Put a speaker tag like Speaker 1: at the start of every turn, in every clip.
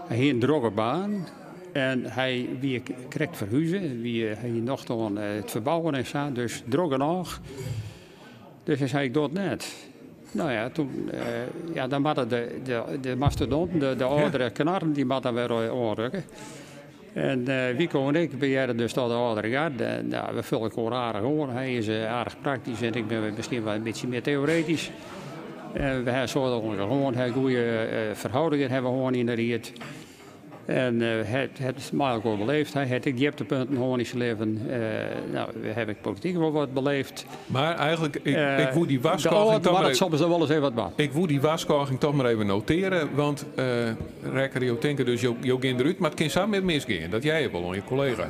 Speaker 1: Hy hie in drokke baan en hy wie krekt ferhuze. Wie, hy hie nocht oan it ferbouwen en sa, dus drok genôch. Dus hy sei, ik doch it net. No ja, toen, ja, dan moatte de, de, de mastodonten, de âldere knarren, dy moatte dan wer oanrukke. En Wico en ik behearre dus tot de âldere garde. En, ja, we fulle elkoar aardich oan. Hy is aardich praktysk en ik bin miskien wat in bytsje mear teoretysk. En we hawwe in soad oan elkoar hân, ha goede ferhâldingen hawwe we hân yn de ried. En het, het mei elkoar beleefd. Hy hat ek djiptepunten hân yn syn libben. No, we hawwe ek polityk wol wat beleefd.
Speaker 2: Mar eigenlik, ik, ik woe dy warskôging toch mar
Speaker 1: even, soms wol ris even wat dwaan.
Speaker 2: Ik woe dy warskôging toch mar even notearje, want rekker jo tinke dus jo, jo gean derút, mar it kin sa mear misgean. Dat hear je wol oan je kollega.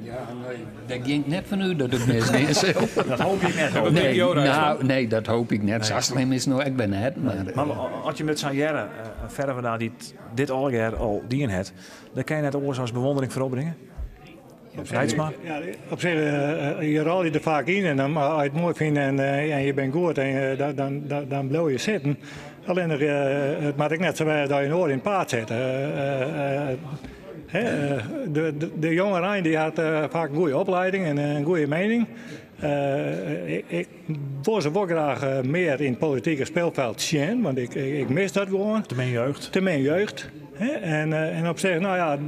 Speaker 3: Ja, nee, dêr gean ik net fan út dat it misgean sil.
Speaker 4: Dat hoopje ik net.
Speaker 2: Wat tinke jo, Reitsma?
Speaker 3: Nou, nee, dat hoopje ik net. Sa slim is it no ek wer net. Mar,
Speaker 4: Maar as je met sa'n hearre, Ferwerda dy't dit allegear al dien hat, dan kin je net oars as bewondering foar opbringe. Reitsma?
Speaker 5: Ja, op sich, je rol je der faak yn en dan, as je it moai fine en je binne goed, en, dan, dan, dan, dan bliuwe je sitten. Allinnich, it moat ek net sa wêze dat je in oar yn it paad sitte. De, de, de jongerein dy hat faak in goede oplieding en in goede miening. Ik, ik wol se wol graach mear yn it politike speelveld sjen, want ik, ik mis dat gewoan.
Speaker 4: Te min jeugd.
Speaker 5: Te min jeugd. En, en op sich, no ja,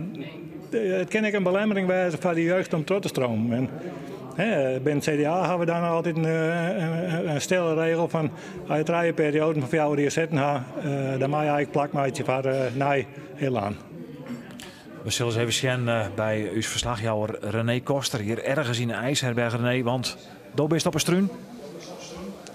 Speaker 5: it kin ek in belemmering wêze foar dy jeugd om troch te stromen. En, hè, binnen it CDA hawwe we dan altyd in stille regel fan as je trije perioaden fan 4 jier sitten ha, dan mei je eigentlik plak meitsje foar nij elan.
Speaker 4: We sille ris even sjen by ús ferslachjouwer René Koster hjir ergens yn de IJsherberg. René, want do bist op 'e strún.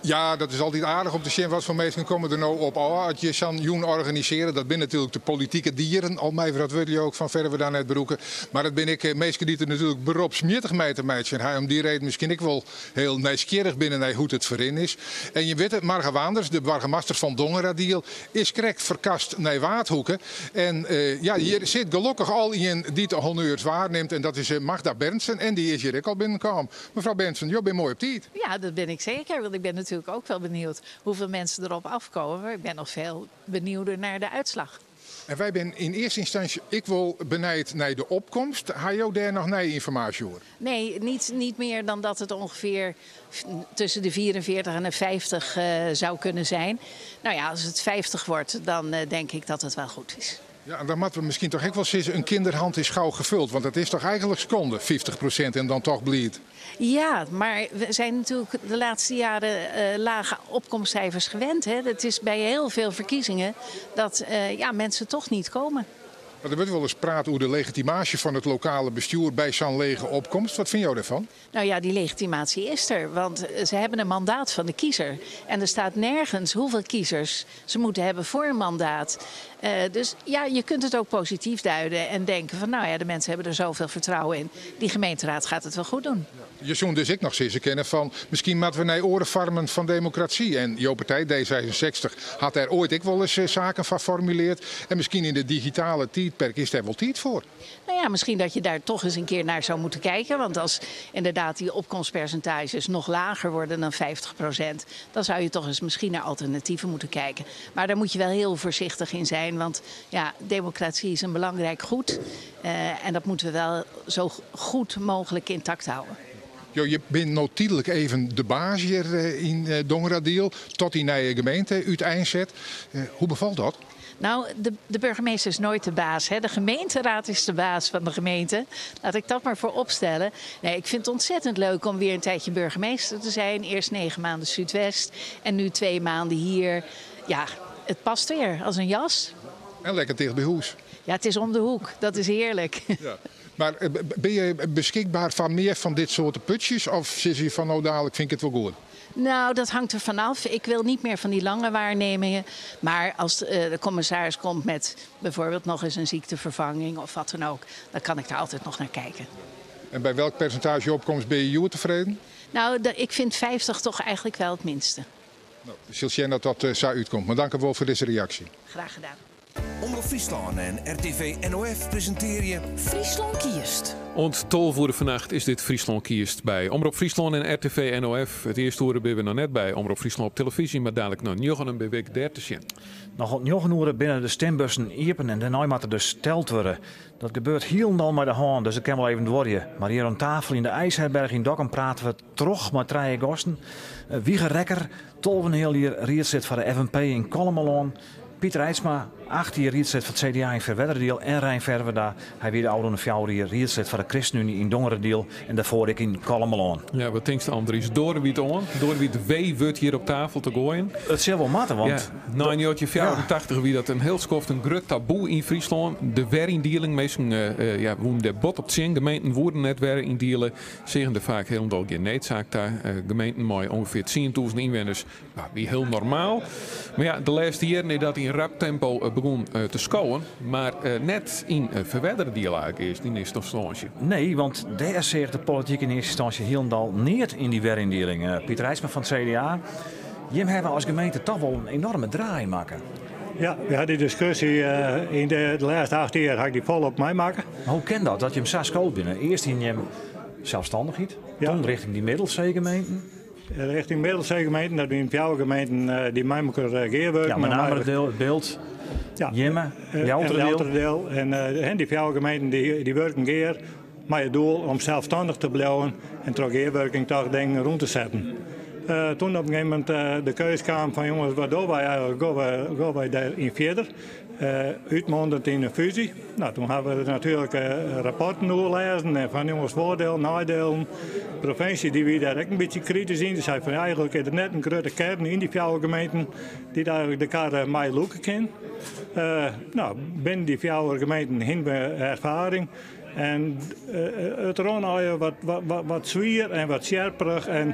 Speaker 6: Ja, dat is altyd aardich om te sjen wat foar minsken komme der no op ôf as je sa'n jûn organisearje. Dat binne natuerlik de politike dieren, al mei we dat wurd leau ik fan Ferwerda net brûke. Mar it binne ek minsken dy't der natuerlik beropsmjittich mei te meitsjen ha. Om dy reden miskien ek wol hiel nijsgjirrich binne nei hoe't it ferrin is. En je witte, Marga Waanders, de boargemaster fan Dongeradiel, is krekt ferkast nei Waadhoeke. En ja, hjir sit gelokkich al ien dy't de honneurs waarnimt en dat is Magda Berndsen en dy is hjir ek al binnenkaam. Mefrou Berndsen, jo binne moai op tiid.
Speaker 7: Ja, dat ben ik zeker, want ik ben natuurlijk ook wel benieuwd hoeveel mensen erop afkomen. Ik ben nog veel benieuwder naar de uitslag.
Speaker 6: En wy binne yn earste ynstânsje ek wol benijd nei de opkomst. Ha jo dêr noch nije ynformaasje oer?
Speaker 7: Nee, niet, niet meer dan dat het ongeveer tussen de 44 en de 50 zou kunnen zijn. Nou ja, als het 50 wordt, dan denk ik dat het wel goed is.
Speaker 6: Ja, en dan moatte we miskien toch ek wol sizze, in kinderhand is gauw gevuld. Want dat is toch eigenlik skande, 50% en dan toch bliid.
Speaker 7: Ja, maar we zijn natuurlijk de laatste jaren lage opkomstcijfers gewend. Hè? Het is bij heel veel verkiezingen dat ja, mensen toch niet komen.
Speaker 6: Maar der wurdt wolris praat oer de legitimaasje fan it lokale bestjoer by sa'n lege opkomst. Wat fine jo dêrfan?
Speaker 7: Nou ja, die legitimatie is er. Want ze hebben een mandaat van de kiezer. En er staat nergens hoeveel kiezers ze moeten hebben voor een mandaat. Dus ja, je kunt het ook positief duiden en denken van nou ja, de mensen hebben er zoveel vertrouwen in. Die gemeenteraad gaat het wel goed doen.
Speaker 6: Je soe dus ek noch sizze kinne fan miskien moatte we nei oare foarmen fan demokrasy. En jo partij D66 hat dêr oait ek wolris saken foar formuleard. En miskien yn de digitale tiidperk is dêr wol tiid foar.
Speaker 7: Nou ja, misschien dat je daar toch eens een keer naar zou moeten kijken. Want als inderdaad die opkomstpercentages nog lager worden dan 50%, dan zou je toch eens misschien naar alternatieven moeten kijken. Maar daar moet je wel heel voorzichtig in zijn. Want ja, democratie is een belangrijk goed. En dat moeten we wel zo goed mogelijk intact houden.
Speaker 6: Jo, je bent no tydlik even de baas hjir yn Dongeradiel, tot dy nije gemeente úteinset. Hoe befalt dat?
Speaker 7: Nou, de burgemeester is nooit de baas. Hè? De gemeenteraad is de baas van de gemeente. Laat ik dat maar voorop stellen. Nee, ik vind het ontzettend leuk om weer een tijdje burgemeester te zijn. Eerst 9 maanden Zuidwest en nu 2 maanden hier. Ja, het past weer als een jas.
Speaker 6: En lekker ticht by hûs.
Speaker 7: Ja, het is om de hoek. Dat is heerlijk.
Speaker 6: Ja. Mar binne je beskikber foar mear fan dit soarte putsjes? Of sizze je fan no dalik fyn ik it wol goed?
Speaker 7: Nou, dat hangt er vanaf. Ik wil niet meer van die lange waarnemingen. Maar als de commissaris komt met bijvoorbeeld nog eens een ziektevervanging of wat dan ook, dan kan ik daar altijd nog naar kijken.
Speaker 6: En by welk persintaazje opkomst binne je hjoed tefreden?
Speaker 7: Nou, ik vind 50 toch eigenlijk wel het minste.
Speaker 6: No, we sille sjen dat dat sa útkomt. Mar dankewol foar dizze reaksje.
Speaker 7: Graag gedaan.
Speaker 8: Omrop Fryslân en RTV NOF presintearje.
Speaker 9: Fryslân kiest.
Speaker 2: Oant 12 oere fannacht is dit Fryslân kiest by Omrop Fryslân en RTV NOF. It earste oere binne we noch net by Omrop Fryslân op televyzje, mar dalik nei njoggenen binne we ek dêr te sjen.
Speaker 4: Noch oant njoggen oere binne de stimbussen iepen en dêrnei moat der dus teld wurde. Dat gebeurt hielendal mei de hân, dus it kin wol even duorje. Mar hjir oan tafel yn de IJsherberg yn Dokkum prate we troch mei trije gasten. Wieger Rekker, tolvenheal jier riedslid foar de FNP yn Kollumerlân. Piet Reitsma, acht jier riedslid foar it CDA yn Ferwerderadiel en Rein Ferwerda, hy wie de ôfrûne fjouwer jier riedslid foar de Kristenuny yn Dongeradiel en dêrfoar ek yn Kollumerlân.
Speaker 2: Ja, wat tinkst Andries? Doare wy it oan? Doare wy it W-wurd hjir op tafel te goaien?
Speaker 4: It sil wol moatte, want.
Speaker 2: Ja, nei 1984 wie dat in hiel skoft in grut taboe yn Fryslân. De weryndieling, minsken ja, woenen dêr bot op tsjin. Gemeenten woenen net weryndiele, seagen der faak hielendal gjin needsaak ta. Gemeenten mei ûngefear 10.000 ynwenners No, wie hiel normaal. Mar ja, de lêste jierren is dat yn rap tempo begûn te skowen. Mar net yn Ferwerderadiel eigentlik earst yn earste ynstânsje.
Speaker 4: Nee, want dêr seach de polityk yn earste ynstânsje hielendal neat yn dy weryndieling. Piet Reitsma fan it CDA, jim hawwe as gemeente toch wol in enorme draai makke.
Speaker 5: Ja, we ha dy diskusje yn de lêste acht jier ha ik dy folop meimakke.
Speaker 4: Mar hoe kin dat, dat jim sa skood binne? Earst yn jim selsstannichheid, toen richting dy Middelseegemeenten.
Speaker 5: Richting Middelseegemeenten, dat wiene fjouwer gemeenten dy't mei elkoar gearwurken.
Speaker 4: Ja, met name it Bilt, Jimme,
Speaker 5: Ljouwerterdiel. En dy fjouwer gemeenten dy wurken gear mei it doel om selsstannich te bliuwen en troch gearwurking toch dingen rûn te setten. Toen op in gegeven momint de keus kaam fan jonges, wat dogge wy eigentlik, gean wy dêryn fierder? Útmondend yn in fúzje. No, toen hawwe we natuerlik rapporten oerlêzen en fan jonges foardielen, neidielen. De provinsje dy wie dêr ek in bytsje kritysk yn. Dy sei fan eigentlik is der net in grutte kearn yn dy fjouwer gemeenten dy't eigentlik de karre meilûke kin. No, binnen dy fjouwer gemeenten hiene we erfaring. En it rûn allegear wat, wat swier en wat sjerperich. En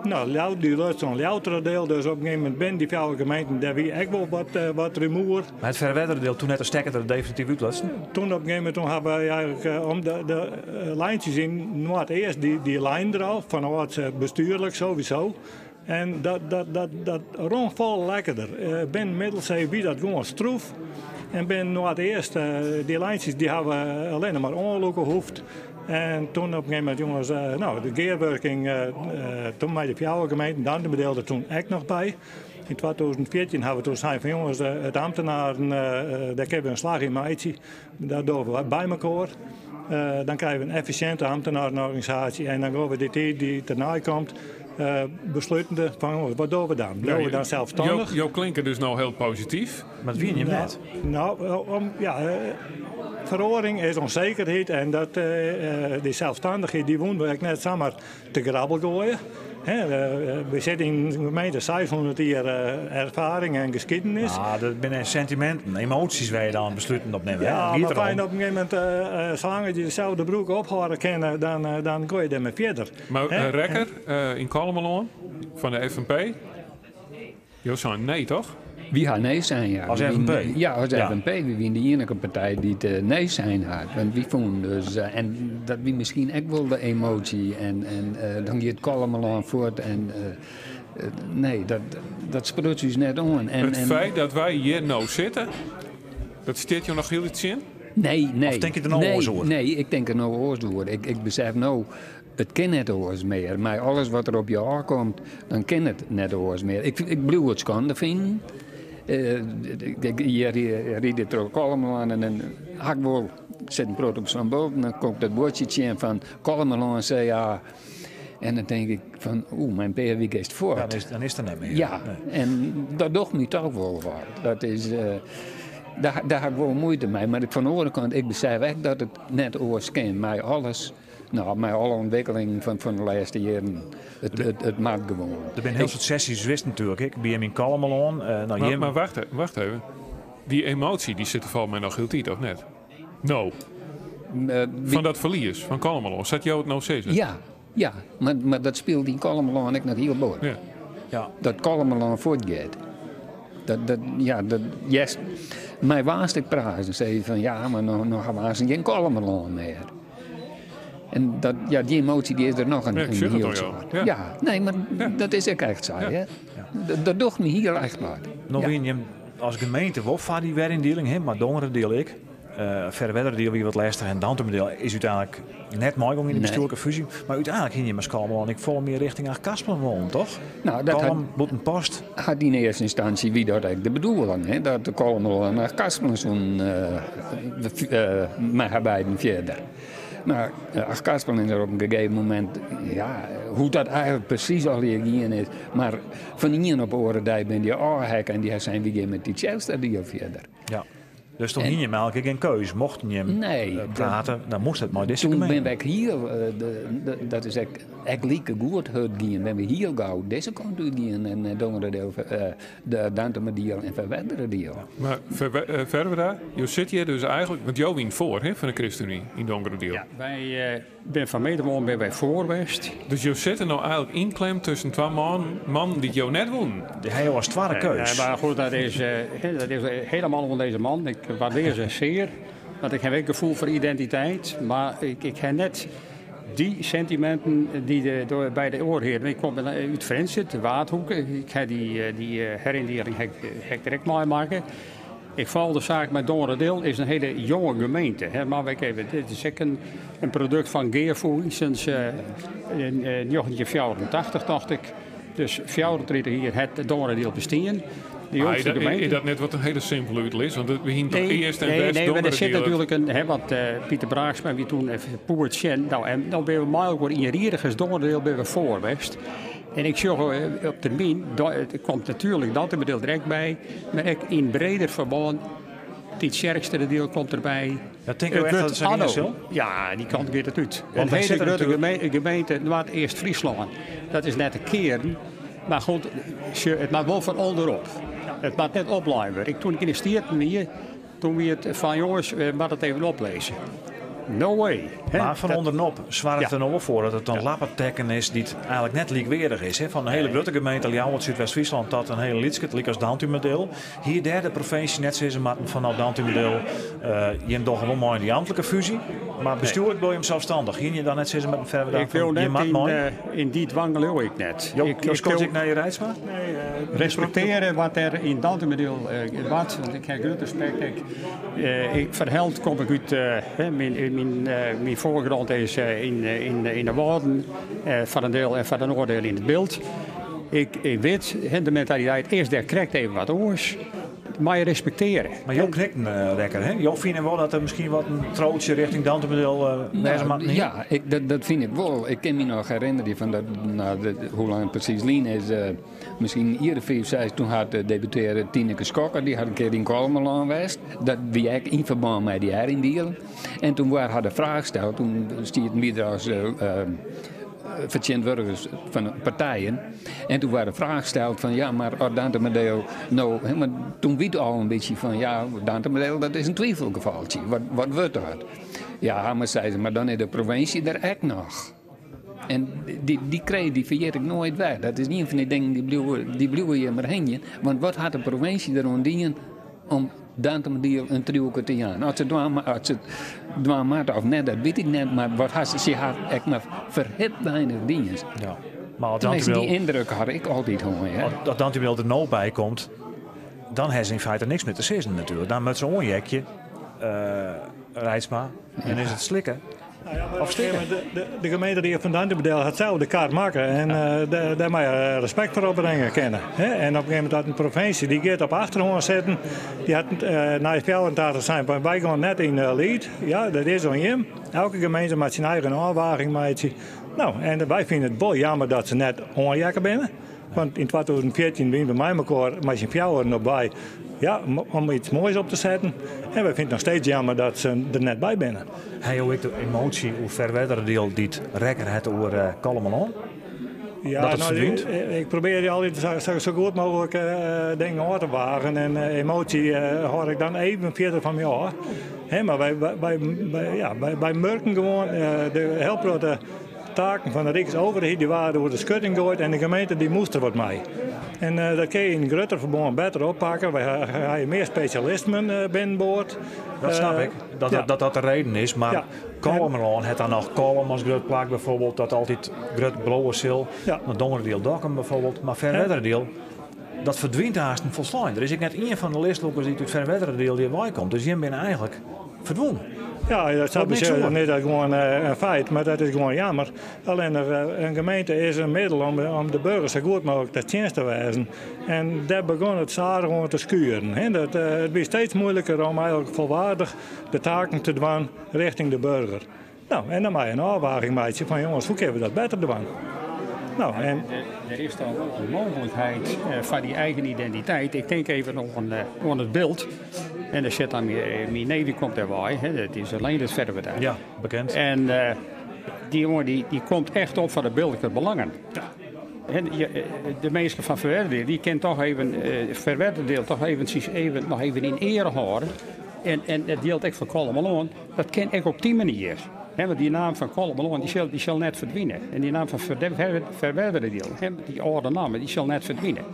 Speaker 5: no, dy luts oan Ljouwerteradiel, dus op in gegeven momint binnen dy fjouwer gemeenten, dêr wie ek wol wat, wat rumoer.
Speaker 4: Mar it Ferwerderadiel toen net de stekker der definityf útlutsen?
Speaker 5: Toen op in gegeven momint toen hawwe wy eigentlik om de, de lijntjes yn Noardeast, dy, dy leinen der al, fan âlds bestuurlik sowieso. En dat, dat, dat, dat rûn folle lekkerder. Binnen Middelsee wie dat gewoan stroef. En binnen Noardeast, dy lijntsjes dy hawwe allinne mar oanlûke hoefd. En toen op in gegeven momint, jonges, no, de gearwurking toen mei de fjouwer gemeenten, Dantumadiel der toen ek noch by. Yn 2014 hawwe we toen sein fan jonges, it ambtenaren, dêr kinne we in slach yn meitsje. Dat dogge we by mekoar. Dan krije we in effisjinte ambtenarenorganisaasje en dan gean we dy tiid dy't dernei komt beslutende fan wat dogge we dan? Bliuwe we dan selsstannich?
Speaker 2: Jo klinke dus no hiel posityf.
Speaker 4: Mar dat wiene jim net.
Speaker 5: No, om, ja, feroaring is onzekerheid en dat, dy selsstannichheid dy woene we ek net samar te grabbel goaie. We sitte yn in gemeente 600 jier erfaring en geschiedenis.
Speaker 4: Ah, dat binne sentiminten, emoties wêr je dan besluten op nimme.
Speaker 5: Ja, mar fijn op in gegeven momint, salang't je deselde broek ophâlde kinne, dan, dan gean je dermei fierder.
Speaker 2: Mar Rekker yn Kollumerlân fan de FNP, Jo seinen nee, toch?
Speaker 3: Wy ha nee sein, ja.
Speaker 4: As FNP?
Speaker 3: Ja, as FNP. Wy wiene de iennige partij dy't nee sein hat. Want wy fûnen dus, en dat wie miskien ek wol de emotie, en, en dan giet Kollumerlân fuort en nee, dat, dat spruts ús net oan. En,
Speaker 2: It feit dat wy hjir no sitte, dat stiet jo noch hieltyd tsjin?
Speaker 3: Nee, nee.
Speaker 4: Of tink je der no
Speaker 3: nee,
Speaker 4: oars oer?
Speaker 3: Nee, ik tink der no oars oer. Ik, ik besef no, It kin net oars mear. Mei alles wat der op je ôfkomt, dan kin it net oars mear. Ik, ik bliuw it skande finen. Hjir ride ik troch Kollumerlân en dan ha ik wol, sit in protte op sa'n boat en dan kom ik dat buordsje tsjin fan Kollumerlân CA. En dan tink ik fan, oeh, mei in pear wike is it fuort.
Speaker 4: Dan is, dan is it der net mear.
Speaker 3: Ja, en dat docht my toch wol wat. Dat is, dêr, dêr ha ik wol muoite mei. Mar fan de oare kant, ik besef ek dat it net oars kin. Mei alles No, mei alle ûntwikkelingen fan de lêste jierren, it moat gewoan.
Speaker 4: Der binne hiel soad sesjes west natuerlik, ek by jim yn Kollumerlân. No,
Speaker 2: Mar,
Speaker 4: jim...
Speaker 2: mar wacht, wacht even. Dy emotie dy sit der folgens my noch hieltyd, of net? No. Fan dat ferlies fan Kollumerlân, sa't jo it no sizze.
Speaker 3: Ja, ja, mar dat spilet yn Kollumerlân ek noch hiel bot.
Speaker 2: Ja.
Speaker 4: Ja.
Speaker 3: Dat Kollumerlân fuortgiet. Dat, dat, ja, dat, yes. Mei waast ik praat en sei fan ja, mar no, no ha we aanst gjin Kollumerlân mear. En dat, ja, dy emotie dy is der noch in,
Speaker 2: Ja, ik
Speaker 3: in
Speaker 2: sjoch it
Speaker 3: hiel
Speaker 2: oan jo.
Speaker 3: soad.
Speaker 2: Ja.
Speaker 3: Ja, nee, mar
Speaker 2: Ja.
Speaker 3: dat is ek echt sa,
Speaker 2: Ja.
Speaker 3: hè. Dat, dat docht my hiel echt wat.
Speaker 4: No
Speaker 3: Ja.
Speaker 4: wiene jim as gemeente wol foar dy weryndieling, hè, mar Dongeradiel ek. Ferwerderadiel wie wat lêstich en Dantumadiel is úteinlik net meigongen yn de bestjoerlike fúzje. Mar úteinlik hiene jim as Kollumerlân ek folle mear rjochting Achtkarspelen wollen, toch?
Speaker 3: Nou, dat
Speaker 4: Kollum, Bûtenpost.
Speaker 3: Hat yn earste ynstânsje wie dat ek de bedoeling, hè, dat de Kollumerlân en Achtkarspelen soenen mei har beiden fierder. Mar Achtkarspelen is der op in gegeven momint, ja, hoe't dat eigenlik presys allegear gien is, mar fan ien op de oare dei binne dy ôfheakke en dy ha sein, wy gean mei Tytsjerksteradiel fierder.
Speaker 4: Ja. Dus toen hiene jim eigenlik gjin keus. Mochten jim
Speaker 3: nee,
Speaker 4: prate, dan moast it mei dizze
Speaker 3: gemeente. Toen
Speaker 4: binne
Speaker 3: we ek hiel, dat is ek, ek like goed hurd gien, binne we hiel gau dizze kant út gien en Dongeradiel, de Dantumadiel en Ferwerderadiel.
Speaker 2: Mar Ferwerda, jo sitte hjir dus eigenlik, want jo wienen foar hè, fan de ChristenUnie yn Dongeradiel.
Speaker 1: Ja, wy binne fan metermoarn binne wy foar west.
Speaker 2: Dus jo sitte no eigenlik ynklemd tusken twa mannen dy't jo net woenen.
Speaker 4: Dy ha jo as twadde keus.
Speaker 1: Nee, mar goed, dat is, dat is helemaal oan deze man. Ik waardeer ze zeer. Want ik heb ek gefoel foar identiteit, mar ik, ik ha net dy sentimenten dy't de, door, by de oar hearen. Ik kom út Frjentsjer, de Waadhoeke. Ik ha dy, dy herindeling ha ik, ha ik direkt meimakke. Ik fal de saak mei Dongeradeel is in hele jonge gemeente. Hè, mar ik even, dit is ek in, in produkt fan gearfoeging sinds uh, 1984, tocht ik. Dus 34 jier hat Dongeradiel bestien. De jongste gemeente.
Speaker 2: Is dat net wat in hiele simpele útlis? Want we hienen toch
Speaker 1: nee,
Speaker 2: earst en
Speaker 1: nee,
Speaker 2: west
Speaker 1: nee, maar er zit
Speaker 2: Dongeradiel.
Speaker 1: natuurlijk een, hè, want Pieter Braaksma wie toen even poer tsjen. Nou, en dan binne we mei elkoar ienriedich as Dongeradiel binne we foar west. En ik sjoch op termyn, it komt natuerlik Dantumadiel der ek by, mar ek yn breder ferbân, Tytsjerksteradiel komt derby.
Speaker 4: Ja, tinke jo echt dat it sa gean sil?
Speaker 1: Ja, dy kant giet it út.
Speaker 4: Want
Speaker 1: Een
Speaker 4: wij
Speaker 1: hele
Speaker 4: sitte
Speaker 1: grutte
Speaker 4: natuerlik
Speaker 1: gemeente Noardeast-Fryslân, dat is net te kearen. Mar goed, sjoch, it moat wol fan ûnderop. It moat net oplein wurde. Ik, toen ik yn de Steaten wie, toen wie it fan jonges, we moatte it even oplizze. No way. Hè?
Speaker 4: Mar fan
Speaker 1: Dat,
Speaker 4: ûnderop soarget
Speaker 1: ja.
Speaker 4: der no wol foar dat it in
Speaker 1: Ja.
Speaker 4: lappetekken is dy't eigenlik net lykweardich is. Hè? Fan in hiele grutte gemeente Ljouwert, Súdwest-Fryslân, tot in hiele lytske, lykas Dantumadiel. Hie dêr de provinsje net sizze moatten fan no Dantumadiel, jim dogge wol mei yn dy amtlike fúzje, mar bestjoerlik bliuwe jim selsstannich. Hiene je dan net sizze moatten Ferwerda
Speaker 1: Ik leau
Speaker 4: fan jim
Speaker 1: net
Speaker 4: moat
Speaker 1: yn,
Speaker 4: mei?
Speaker 1: yn dy dwang leau ik net.
Speaker 4: Jo,
Speaker 1: Ik,
Speaker 4: jo
Speaker 1: ik
Speaker 4: skoot
Speaker 1: leau
Speaker 4: ek nei Reitsma?
Speaker 1: respektearje wat der yn Dantumadiel bart, want ik ha grut respekt ek. Ik, ferheld kom ik út, myn, myn foargrond is yn, yn, yn de Wâlden, foar in deel en foar in oar deel yn it Bilt. Ik, ik wit, de mentaliteit is dêr krekt even wat oars. Mei je respektearje.
Speaker 4: Mar jo knikten lekker, hè? Jo fine wol dat der miskien wat in trootje rjochting Dantumadiel wêze
Speaker 3: Nou,
Speaker 4: moat? Nee?
Speaker 3: ja, ik, dat, dat fyn ik wol. Ik kin my noch herinnerje fan dat, nou, dat, hoe lang it presys lyn is, miskien in jier of 5, 6, toen hat de deputearre Tineke Schokker, dy hat in kear yn Kollumerlân west. Dat wie ek yn ferbân mei dy heryndieling. En toen waard har de fraach steld, toen stieten wy der as fertsjintwurdigers fan de partijen. En toen waard de fraach steld fan ja, mar as Dantumadiel no, hè, want toen wie it al in bytsje fan ja, Dantumadiel dat is in twivelgefaltsje. Wat, wat wurdt dat? Ja, mar sei se, mar dan is de provinsje der ek noch. En dy, dy kreet dy ferjit ik noait wer. Dat is ien fan dy dingen dy bliuwe hjir mar hingjen. Want wat hat de provinsje deroan dien om Dantumadiel in triuwke te jaan? As se dwaan, as se dwaan moatte of net, dat wit ik net. Mar wat ha se, se ha ek mar ferhipt weinich dien.
Speaker 4: Ja. Mar as
Speaker 3: Tenminste, dy
Speaker 4: Dantumadiel,
Speaker 3: yndruk ha ik altyd hân. Ja.
Speaker 4: as Dantumadiel der no by komt, dan ha se yn feite niks mear te sizzen natuerlik. Dan moat se oanheakje, Reitsma, en is it slikke.
Speaker 5: Nou ja, maar
Speaker 4: Of stikken.
Speaker 5: de gemeenteried fan Dantumadiel hat sels de kar makke en dêr mei je respekt foar opbringe kinne. Hè? En op in gegeven momint hat in provinsje dy giet op achterhân sitten, dy hat nei 84 sein van wy gean net yn liet. Ja, dat is oan jim. Elke gemeente moat syn eigen ôfwaging meitsje. Nou, en wy fine it wol jammer dat se net oanheakke binne. Want yn 2014 wiene we mei mekoar mei syn fjouweren op wei, ja, om iets moais op te setten. En wy fine it noch steeds jammer dat se der net by binne.
Speaker 4: Ha jo ek de emoasje oer Ferwerderadiel dy't rekken hat oer Kollumerlân?
Speaker 5: Ja,
Speaker 4: Dat it
Speaker 5: nou,
Speaker 4: ferdwynt?
Speaker 5: ik probearje altyd sa goed mooglik dingen ôf te wagen. En emoasje hâld ik dan even fierder fan my ôf. Hè, mar wy murken gewoan de hiel protte taken fan de Ryksoverheid dy waarden oer de skutting goaid en de gemeente dy moast der wat mei. En dat kin je yn in grutter ferbân better oppakke. Wy ha mear spesjalismen binnenboard.
Speaker 4: Dat snap ik, dat dat, dat de reden is. Mar
Speaker 5: Ja.
Speaker 4: Kollumerlân hat dan noch Kollum as grut plak bijvoorbeeld, dat altyd grut bliuwe sil.
Speaker 5: Ja.
Speaker 4: Dan Dongeradiel Dokkum bijvoorbeeld. Mar Ferwerderadiel, Dat ferdwynt haasten folslein. Der is ek net ien fan de listlûkers dy't út Ferwerderadiel hjir wei komt. Dus jim binne eigentlik ferdwûn.
Speaker 5: Ja, dat sa besjoch ik dat gewoan in feit, mar dat is gewoan jammer. Allinnich in gemeente is in middel om de burger sa goed mooglik ta tsjinst te wêzen. En dêr begûn it stadichoan te skuren. Dat, it wie steeds moeilijker om eigentlik folwaardich de taken te dwaan richting de burger. No, en dan moat je in ôfwaging meitsje fan jonges, hoe kinne we dat better dwaan? No, en
Speaker 1: Der is dan wol in mooglikheid foar dy eigen identiteit. Ik tink even oan it Bilt. En der sit dan myn neef, dy komt dêr wei. Dat is Leendert Ferwerda.
Speaker 4: Ja, bekend.
Speaker 1: En dy jonge dy komt echt op foar de Biltker belangen. En de minsken fan Ferwerderadiel, dy kin toch even Ferwerderadiel toch eventsjes even, noch even yn eare hâlde. En dat jildt ek foar Kollumerlân. Dat kin ek op dy manier. Want dy naam fan Kollumerlân dy sil, dy sil net ferdwine. En dy naam fan Ferwerderadiel, dy âlde namme, dy sil net ferdwine.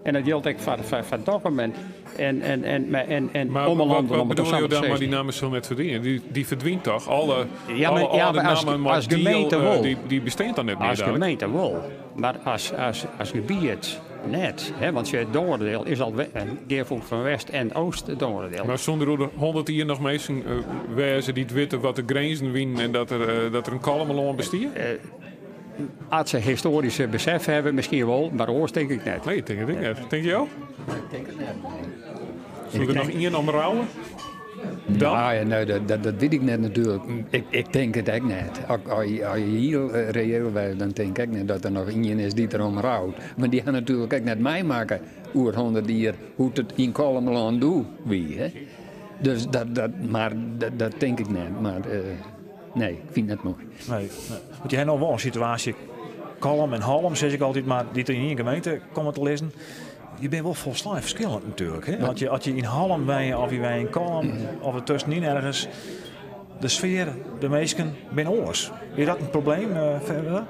Speaker 1: En dat jildt ek foar, foar, foar Dokkum en, en, en, en, en, en
Speaker 2: Maar wat,
Speaker 1: Ommelanden,
Speaker 2: wat
Speaker 1: om it
Speaker 2: bedoel
Speaker 1: sa
Speaker 2: je
Speaker 1: mar te
Speaker 2: dan mei dy
Speaker 1: sizzen.
Speaker 2: namme sil net ferdwine? Dy ferdwynt toch? Alle,
Speaker 1: Ja, maar,
Speaker 2: alle
Speaker 1: ja,
Speaker 2: âlde
Speaker 1: maar as,
Speaker 2: nammen mei
Speaker 1: as
Speaker 2: diel,
Speaker 1: gemeente wol.
Speaker 2: dy bestean dan net mear
Speaker 1: As
Speaker 2: dadelijk.
Speaker 1: gemeente wol. Mar as, as, as gebiet net. Hè, want sjoch, Dongeradiel is al in gearfoeging fan West en Oost-Dongeradiel.
Speaker 2: Mar soene der oer 100 jier noch minsken wêze dy't witte wat de grinzen wienen en dat der in Kollumerlân bestie?
Speaker 1: As se histoaryske besef hawwe, miskien wol, mar oars tink ik net.
Speaker 2: Nee, ik tink it ek net. Tinke jo?
Speaker 3: Ik tink it net.
Speaker 2: Soe der noch ien om rouwe? Dan?
Speaker 3: Nou ja, nee, dat wit ik net natuerlik. Ik tink it ek net. As je hiel reëel wêze, dan tink ik net dat der noch ien is dy't derom rout. Want dy ha natuerlik ek net meimakke oer 100 jier hoe't it yn Kollumerlân doe wie. Hè? Dus dat, mar dat tink ik net. Mar nee, ik fyn it net moai.
Speaker 4: Nee, nee. Want je ha no wol in situaasje, Kollum en Hallum, sis ik altyd mar, dy't yn ien gemeente komme te lizzen. Je binne wol folslein ferskillend natuerlik. Hè? As je yn Hallum wenje of je wenje yn Kollum of er tuskenyn ergens, de sfear, de minsken binne oars. Is dat in probleem, Ferwerda?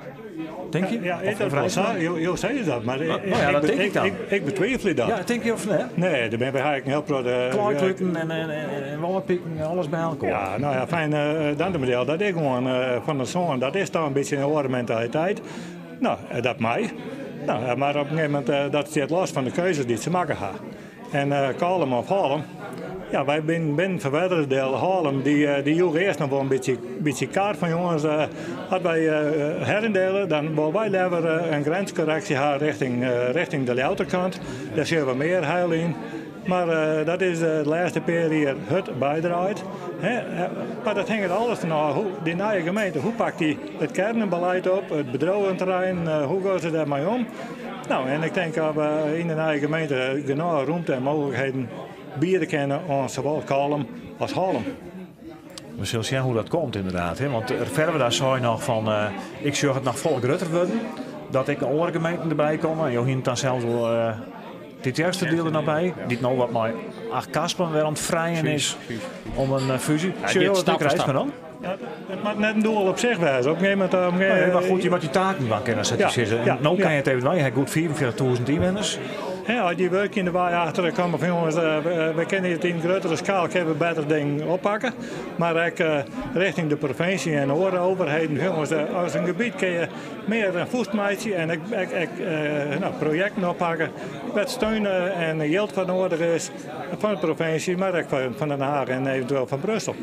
Speaker 4: Tink je?
Speaker 5: Ja,
Speaker 4: Of
Speaker 5: dat
Speaker 4: vrij
Speaker 5: wol sa. Jo sizze dat, mar
Speaker 4: Nou ja, dat tink ik dan.
Speaker 5: ik betwivelje dat.
Speaker 4: Ja, tink je of net?
Speaker 5: Nee, der binne by ek in hiel protte
Speaker 4: Klaaikluten en wâldpiken en alles by elkoar.
Speaker 5: Ja, nou ja, fijn, Dantumadiel, dat is gewoan fan de sân, dat is toch in bytsje in oare mentaliteit. Nou, dat mei. Nou, mar op in gegeven momint, dat stiet los fan de keuzes dy't se makke ha. En Kollum of Hallum, ja, wy binne binnen Ferwerderadiel Hallum, dy joech earst noch wol in bytsje kaart fan jonges, as wy heryndiele, dan wolle wy leaver in grinskorreksje ha richting de Ljouwerter kant. Dêr sjogge we mear heil yn. Mar dat is de lêste pear jier hurd bydraaid. Mar dat hinget alles fan ôf, hoe dy nije gemeente, hoe pakt dy it kearnbeleid op, it bedriuwenterrein, hoe gean se dêrmei om? Nou, en ik tink dat we yn de nije gemeente genôch rûmte en mooglikheden biede kinne oan sawol Kollum as Hallum.
Speaker 4: We sille sjen hoe dat komt ynderdaad. Hè? Want Ferwerda sei noch fan, ik sjoch it noch folle grutter wurden. Dat ek oare gemeenten derby komme. En jo hienen dan sels wol Tytsjerksteradiel der noch by. Dy't no wat mei Achtkarspelen wer oan it frijen is om in fúzje.
Speaker 1: Ja,
Speaker 4: Sjogge jo
Speaker 1: dit
Speaker 4: dat
Speaker 1: stap
Speaker 4: ek
Speaker 1: foar
Speaker 4: reis
Speaker 1: stap.
Speaker 4: dan?
Speaker 5: Ja, it moat net in doel op sich wêze. Op in gegeven momint, op in
Speaker 4: Nee, mar goed, je moat dy taken dwaan kinne, sa't je sizze. En no kin je it even dwaan. Je ha goed 45.000 ynwenners.
Speaker 5: Ja, as dy wurkje yn de wei achter komme fan jonges, we kinne it yn gruttere skaal kinne we better dingen oppakke. Mar ek richting de provinsje en oare overheden, jonges, as in gebiet kinne je mear in fûst meitsje en ek nou, projekten oppakke wêr't steun en jild foar noadich is fan de provinsje, mar ek fan Den Haag en eventueel fan Brussel.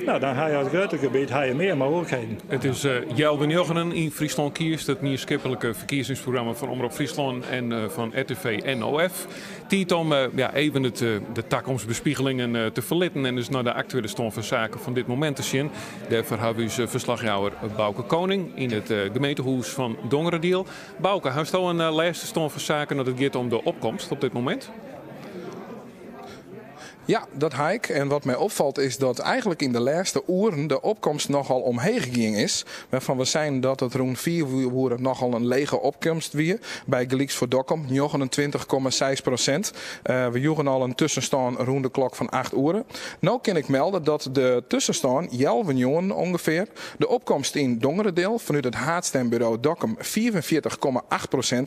Speaker 5: Nou, dan ha je as grutter gebiet ha je mear mooglikheden.
Speaker 2: It is healwei njoggenen yn Fryslân Kiest, it mienskiplike ferkiezingsprogramma fan Omrop Fryslân en fan RTV NOF. Tiid om ja, even it, de takomstbespiegelingen te ferlitten en dus nei de aktuele stân fan saken fan dit momint te sjen. Dêrfoar hawwe we ús ferslachjouwer Bauke Koning yn it gemeentehûs fan Dongeradiel. Bauke, hasto in lêste stân fan saken as it giet om de opkomst op dit momint?
Speaker 9: Ja, dat ha ik. En wat my opfalt is dat eigentlik yn de lêste oeren de opkomst nochal omheech gien is. Wêrfan we seinen dat it rûn 5 oere nochal in lege opkomst wie. Bygelyks foar Dokkum 29,6%. We joegen al in tuskenstân rûn de klok fan 8 oere. No kin ik melde dat de tuskenstân healwei njoggenen ûngefear de opkomst yn Dongeradiel fanút it haadstimburo Dokkum 45,8%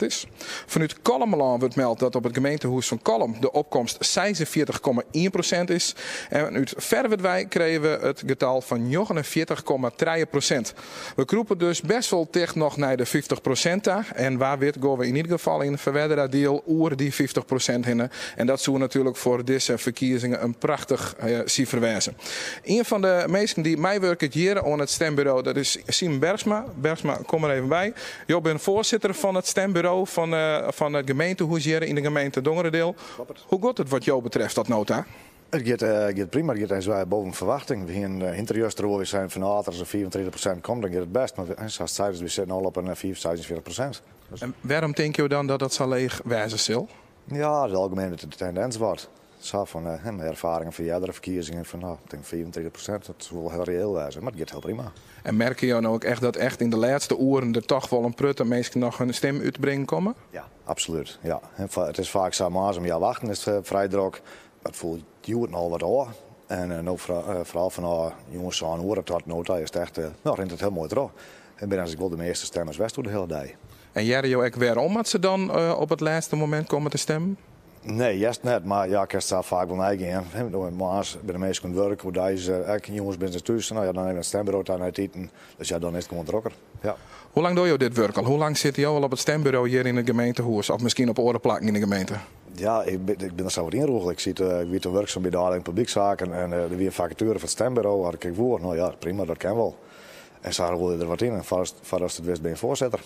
Speaker 9: is. Fanút Kollumerlân wurdt meld dat op it gemeentehûs fan Kollum de opkomst 46,1% 1% is. En út Ferwert wei krije we it getal fan 49,3%. We krûpe dus best wol ticht noch nei de 50% ta. En wa wit gean we yn ieder gefal yn Ferwerderadiel oer dy 50% hinne. En dat soe natuerlik foar dizze ferkiezingen in prachtich sifer wêze. Ien fan de minsken dy't meiwurket hjir oan it stemburo, dat is Siemen Bergsma. Bergsma, kom der even by. Jo binne foarsitter fan it stemburo fan it gemeentehûs hjir yn de gemeente Dongeradiel. Hoe giet it wat jo betreft tot no ta?
Speaker 10: It giet prima, it giet eins boven ferwachting. We hiene ynterviews deroer, we seinen fan no, as der sa'n 35% komt, dan giet it bêst. Mar sa ast seidest, we sitte al op in 46%.
Speaker 9: En wêrom tinke jo dan dat dat sa leech wêze sil?
Speaker 10: Ja, it algemien de tendins wat. Sa fan mei erfaringen fan eardere ferkiezingen fan no, ik tink 35%, dat soe wol hiel reëel wêze, mar it giet hiel prima.
Speaker 9: En merke jo no ek echt dat echt yn de lêste oeren der toch wol in protte minsken noch hun stim útbringen komme?
Speaker 10: Ja, absolút. Ja. It is faak sa, moarns om healwei achten is it frij drok. Dat foel hjoed al wat ôf. En no foaral fanôf jûns 7 oere tot no ta is it echt, no, rint it hiel moai troch. En binne ek wol de measte stemmers west oer de hiele dei.
Speaker 9: En hearre jo ek wêrom dat se dan op it lêste momint komme te stimmen?
Speaker 10: Nee, earst net, mar ja, kinst sa faak wol neigean. Moarns binne de minsken oan it wurk, oerdeis ek, jûns binne se thús. No ja, dan even it stemburo ta nei it iten. Dus ja, dan is it gewoan drokker. Ja.
Speaker 9: Hoe lang dogge jo dit wurk al? Hoe lang sitte jo al op it stemburo hjir yn it gemeentehûs of miskien op oare plakken yn de gemeente?
Speaker 10: Ja, ik bin der sa wat ynrûgele. Ik siet, ik wie toen wurksum by de ôfdieling publykssaken en der wie in fakatuere foar it stemburo. Had ik woe, no ja, prima, dat kin wol. En sa rûgele je der wat yn en foardatst it wist bin je foarsitter.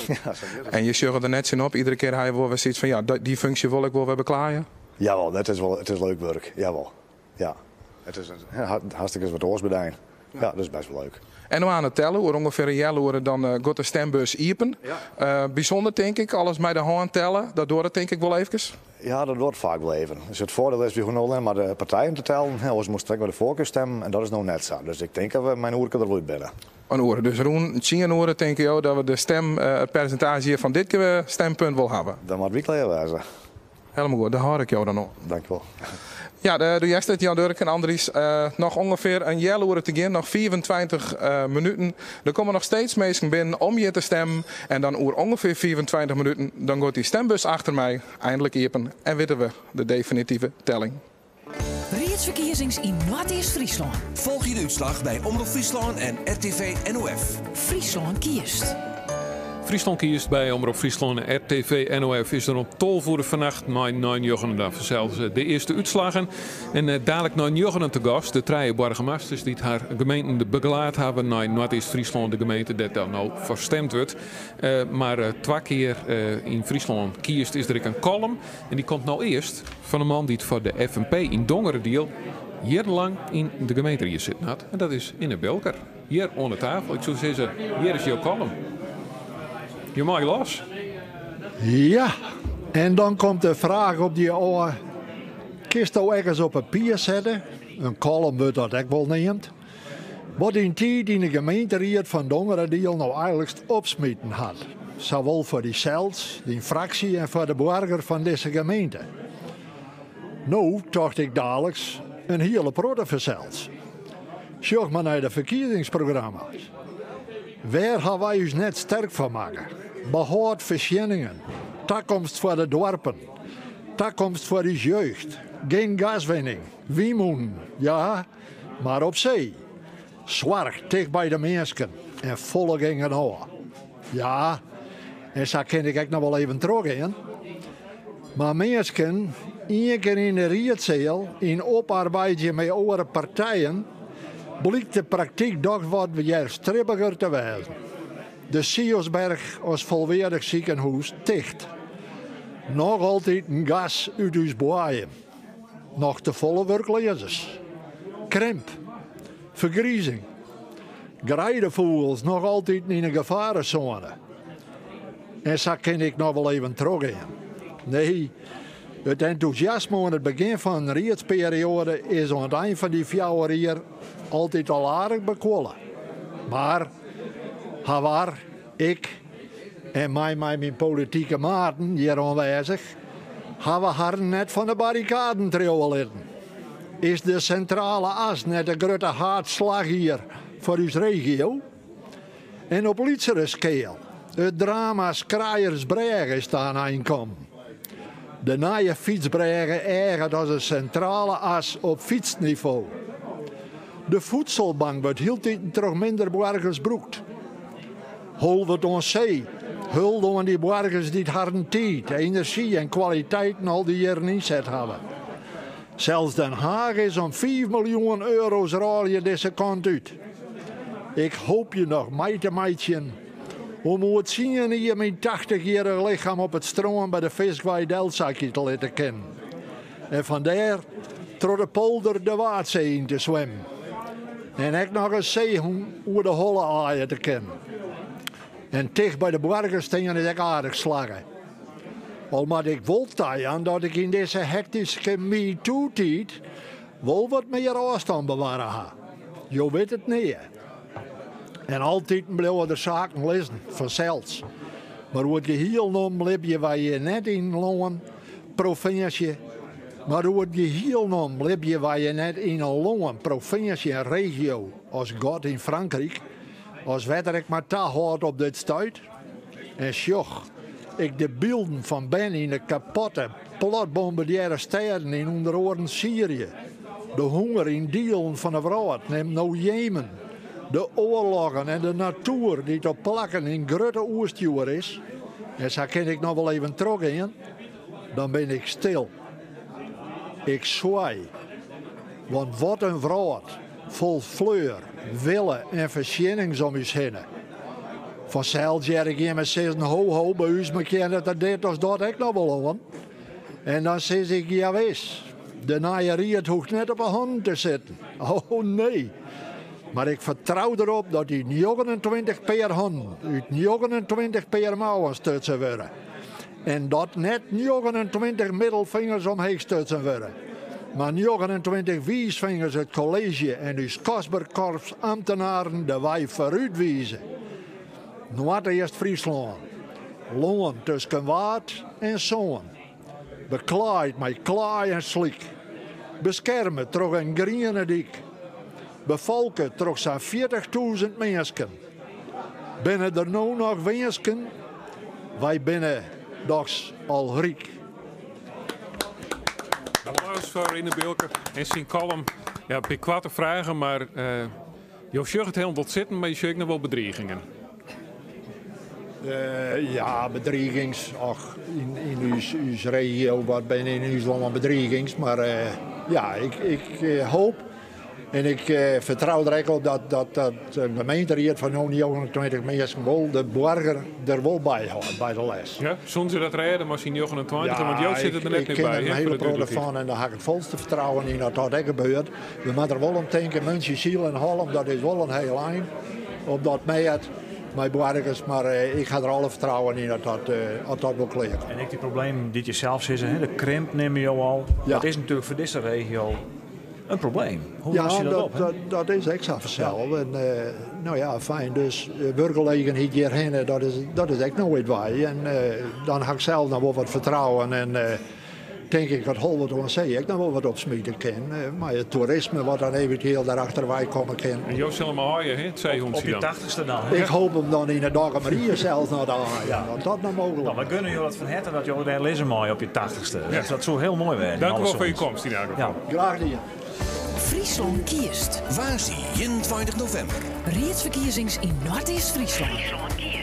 Speaker 10: Ja, sa giet it.
Speaker 9: En je sjogge der net tsjin op, iedere kear ha je wol wer sayts fan ja, dy funksje wol ik wol wer beklaaie?
Speaker 10: Jawol, dat is wol, it is leuk wurk, jawol. Ja, it is hartstikke wat oars bedijn. Ja, dat is best wol leuk.
Speaker 9: En no oan it tellen, oer ûngefear in healoere dan giet de stembus iepen. Bysûnder tink ik, alles mei de hân telle, dat duorret tink ik wol eefkes?
Speaker 10: Ja, dat duorret faak wol even. Dus it foardiel is, wy hoege no allinne mar de partijen te tellen. Oars moast ek mei de foarkeurstemmen en dat is no net sa. Dus ik tink dat we mei in oerke der wol út binne.
Speaker 9: In oere, dus rûn 10 oere tinke jo dat we de stem, it persintaazje fan dit stempunt wol hawwe?
Speaker 10: Dan moatte wy klear wêze.
Speaker 9: Helemaal goed, dêr hâld ik jo dan oan.
Speaker 10: Dankjewol.
Speaker 9: Ja, do hearst it, Jan Durk en Andries. Noch ûngefear in healoere te gean, noch 25 minuten. Der komme noch steeds minsken binnen om hjir te stemmen. En dan oer ûngefear 25 minuten, dan giet dy stembus achter my einlik iepen en witte we de definitive telling.
Speaker 8: Riedsferkiezings yn Noardeast-Fryslân. Folgje de útslach by Omrop Fryslân en RTV NOF. Fryslân kiest.
Speaker 2: Fryslân kiest by Omrop Fryslân en RTV NOF is der om 12 oere fannacht nei nei njoggenen dan fansels de earste útslaggen. En dalik nei njoggenen te gast de trije boargemasters dy't har gemeenten begelaat hawwe nei Noardeast-Fryslân, de gemeente dêr't dan no foar stemd wurdt. Mar twa kear yn Fryslân kiest is der ek in kollum en dy komt no earst fan in man dy't foar de FNP yn Dongeradiel jierrenlang yn de gemeenteried sitten hat. En dat is Inne Bilker. Hjir oan de tafel. Ik soe sizze, hjir is jo kollum. Jo meie los.
Speaker 11: Ja, en dan komt de fraach op dy ôf. Kinsto ek ris op papier sette? In kollum wurdt dat ek wol neamd. Wat dyn tiid yn de gemeenteried fan Dongeradiel no eigenlikst opsmiten hat. Sawol foar dysels, dyn fraksje en foar de boarger fan dizze gemeente. No, tocht ik daliks, in hiele protte fansels. Sjoch mar nei de ferkiezingsprogramma's. Wêr ha wy ús net sterk foar makke? Behâld foarsjenningen, takomst foar de doarpen, takomst foar ús jeugd, gjin gaswinning, wynmûnen, ja, mar op see. Soarch ticht by de minsken en folle genôch. Ja, en sa kin ik ek noch wol even trochgean. Mar minsken, ien kear yn de riedseal yn oparbeidzjen mei oare partijen, blykt de praktyk dochs wat wjerstribbiger te wêzen. De Sionsberg as folweardich sikehûs ticht. Noch altyd in gas út ús boaiem. Noch te folle wurkleazers. Krimp. Fergrizing. Greidefûgels noch altyd yn 'e gefaresône. En sa kin ik noch wol even trochgean. Nee, it entûsjasme oan it begjin fan in riedsperioade is oan it ein fan dy 4 jier altyd al aardich bekuolle. Mar, hawar, ik en mei my myn politike maten hjir oanwêzich hawwe harren net fan de barrikaden triuwe litten. Is de Sintrale As net de grutte haadslachier foar ús regio? En op lytsere skeal, it drama Skrayersbrêge is ta in ein kommen. De nije fytsbrêge eaget as in sintrale as op fytsnivo. De voedselbank wurdt hieltiten troch minder boargers brûkt. Holwert oan See, hulde oan dy boargers dy't harren tiid, enerzjy en kwaliteiten al dy jierren ynset hawwe. Sels Den Haag is om 5 miljoen euro's rôlje dizze kant út. Ik hoopje noch mei te meitsjen om oer tsien jier myn tachtichjierrich lichem op it strân by de Fiskwei delsakje te litte kinnen. En fan dêr troch de polder de Waadsee yn te swimmen. En ek noch in seehûn oer de holle aaie te kinnen. En ticht by de boargers stean is ek aardich slagge. Al moat ik wol tajaan dat ik yn dizze hektyske MeToo-tiid wol wat mear ôfstân bewarre ha. Jo witte it nea. En altiten bliuwe der saken lizzen, fansels. Mar oer it gehiel nommen libje wy hjir net yn in lân, provinsje. Mar oer it gehiel nommen libje wy hjir net yn in lân, provinsje en regio as God yn Frankryk, as wetter ek mar tahâldt op dit stuit. En sjoch ik de bylden fan bern yn de kapotte, platbombardearre stêden yn ûnder oaren Syrië, de honger yn dielen fan 'e wrâld, nim no Jemen, de oarloggen en de natoer dy't op plakken yn grutte oerstjoer is, en sa kin ik noch wol even trochgean, dan bin ik stil. Ik swei. Want wat in wrâld, fol fleur, wille en fersjinnings om ús hinne. Fansels hear ik jimme sizzen ho ho, by ús kin it dit as dat ek noch wol oan. En dan sis ik jawis, de nije ried hoecht net op 'e hannen te sitten. Oh nee. Mar ik fertrou derop dat dy 29 pear hannen út 29 pear mouwen stutsen wurde. En dat net 29 middelfingers omheech stutsen wurde, mar 29 wiisfingers it kolleezje en ús kostber korps amtenaren de wei foarút wize. Noardeast-Fryslân, lân tusken Waad en Sân, beklaaid mei klaai en slyk, beskerme troch in griene dyk, befolke troch sa'n 40.000 minsken. Binne der no noch winsken? Wy binne dochs al ryk.
Speaker 2: Applaus foar Rinne Bilker en syn kollum. Ja, in pear koarte fragen, mar uh, jo sjogge it hielendal sitten, mar je sjogge ek noch wol bedrigingen.
Speaker 11: Uh, ja, bedrigings. Och, yn, yn ús, ús regio, wat binne yn ús lân bedrigings. Mar uh, ja, ik, ik hoop En ik fertrou der ek op dat, dat, dat de gemeenteried fan no 29 minsken wol de boarger der wol by hâldt by de les.
Speaker 2: Ja, soene se dat rêde mei syn 29? Ja, want jo sitte der net mear by.
Speaker 11: Ik ken der in hele protte fan en dêr ha ik it folste fertrouwen yn dat dat ek gebeurt. We moatte der wol om tinke, Muntsjesyl en Hollum, dat is wol in hiel ein op dat mêd mei boargers, mar ik ha der alle fertrouwen yn dat dat, dat, dat wol klear komt.
Speaker 4: En ek dy problemen dy't je sels sizze, de krimp nimme jo al, ja. Dat is natuerlik foar dizze regio in probleem. Hoe
Speaker 11: ja,
Speaker 4: los je dat, op?
Speaker 11: Dat, dat is ek sa fansels. En, uh, no ja, fijn. Dus uh, wurkgelegenheid hjirhinne, dat is, dat is ek noait wei. En uh, dan ha ik sels noch wol wat fertrouwen. En tink ik dat Holwert oan See ek noch wol wat opsmite kin. Mei it toerisme wat dan eventueel daarachterwei komme kin.
Speaker 2: En jo sille him aaie, hè, it seehûntsje
Speaker 4: Op je
Speaker 2: dan?
Speaker 4: tachtichste dan, hè?
Speaker 11: Ik hoop him dan yn 'e Dokkumer Ie sels noch te aaien. Ja. Dat dat noch mooglik
Speaker 4: Nou, we gunne jo dat fan herte dat jo dêr lizze meie op je tachtichste. Ja. Dat soe hiel moai wêze.
Speaker 2: Dank u wol foar je komst yn elk gefal.
Speaker 4: Ja.
Speaker 11: Graach dien.
Speaker 8: Fryslân kiest.
Speaker 12: Woansdei 21 novimber.
Speaker 8: Riedsferkiezings yn Noardeast-Fryslân.
Speaker 12: Fryslân kiest.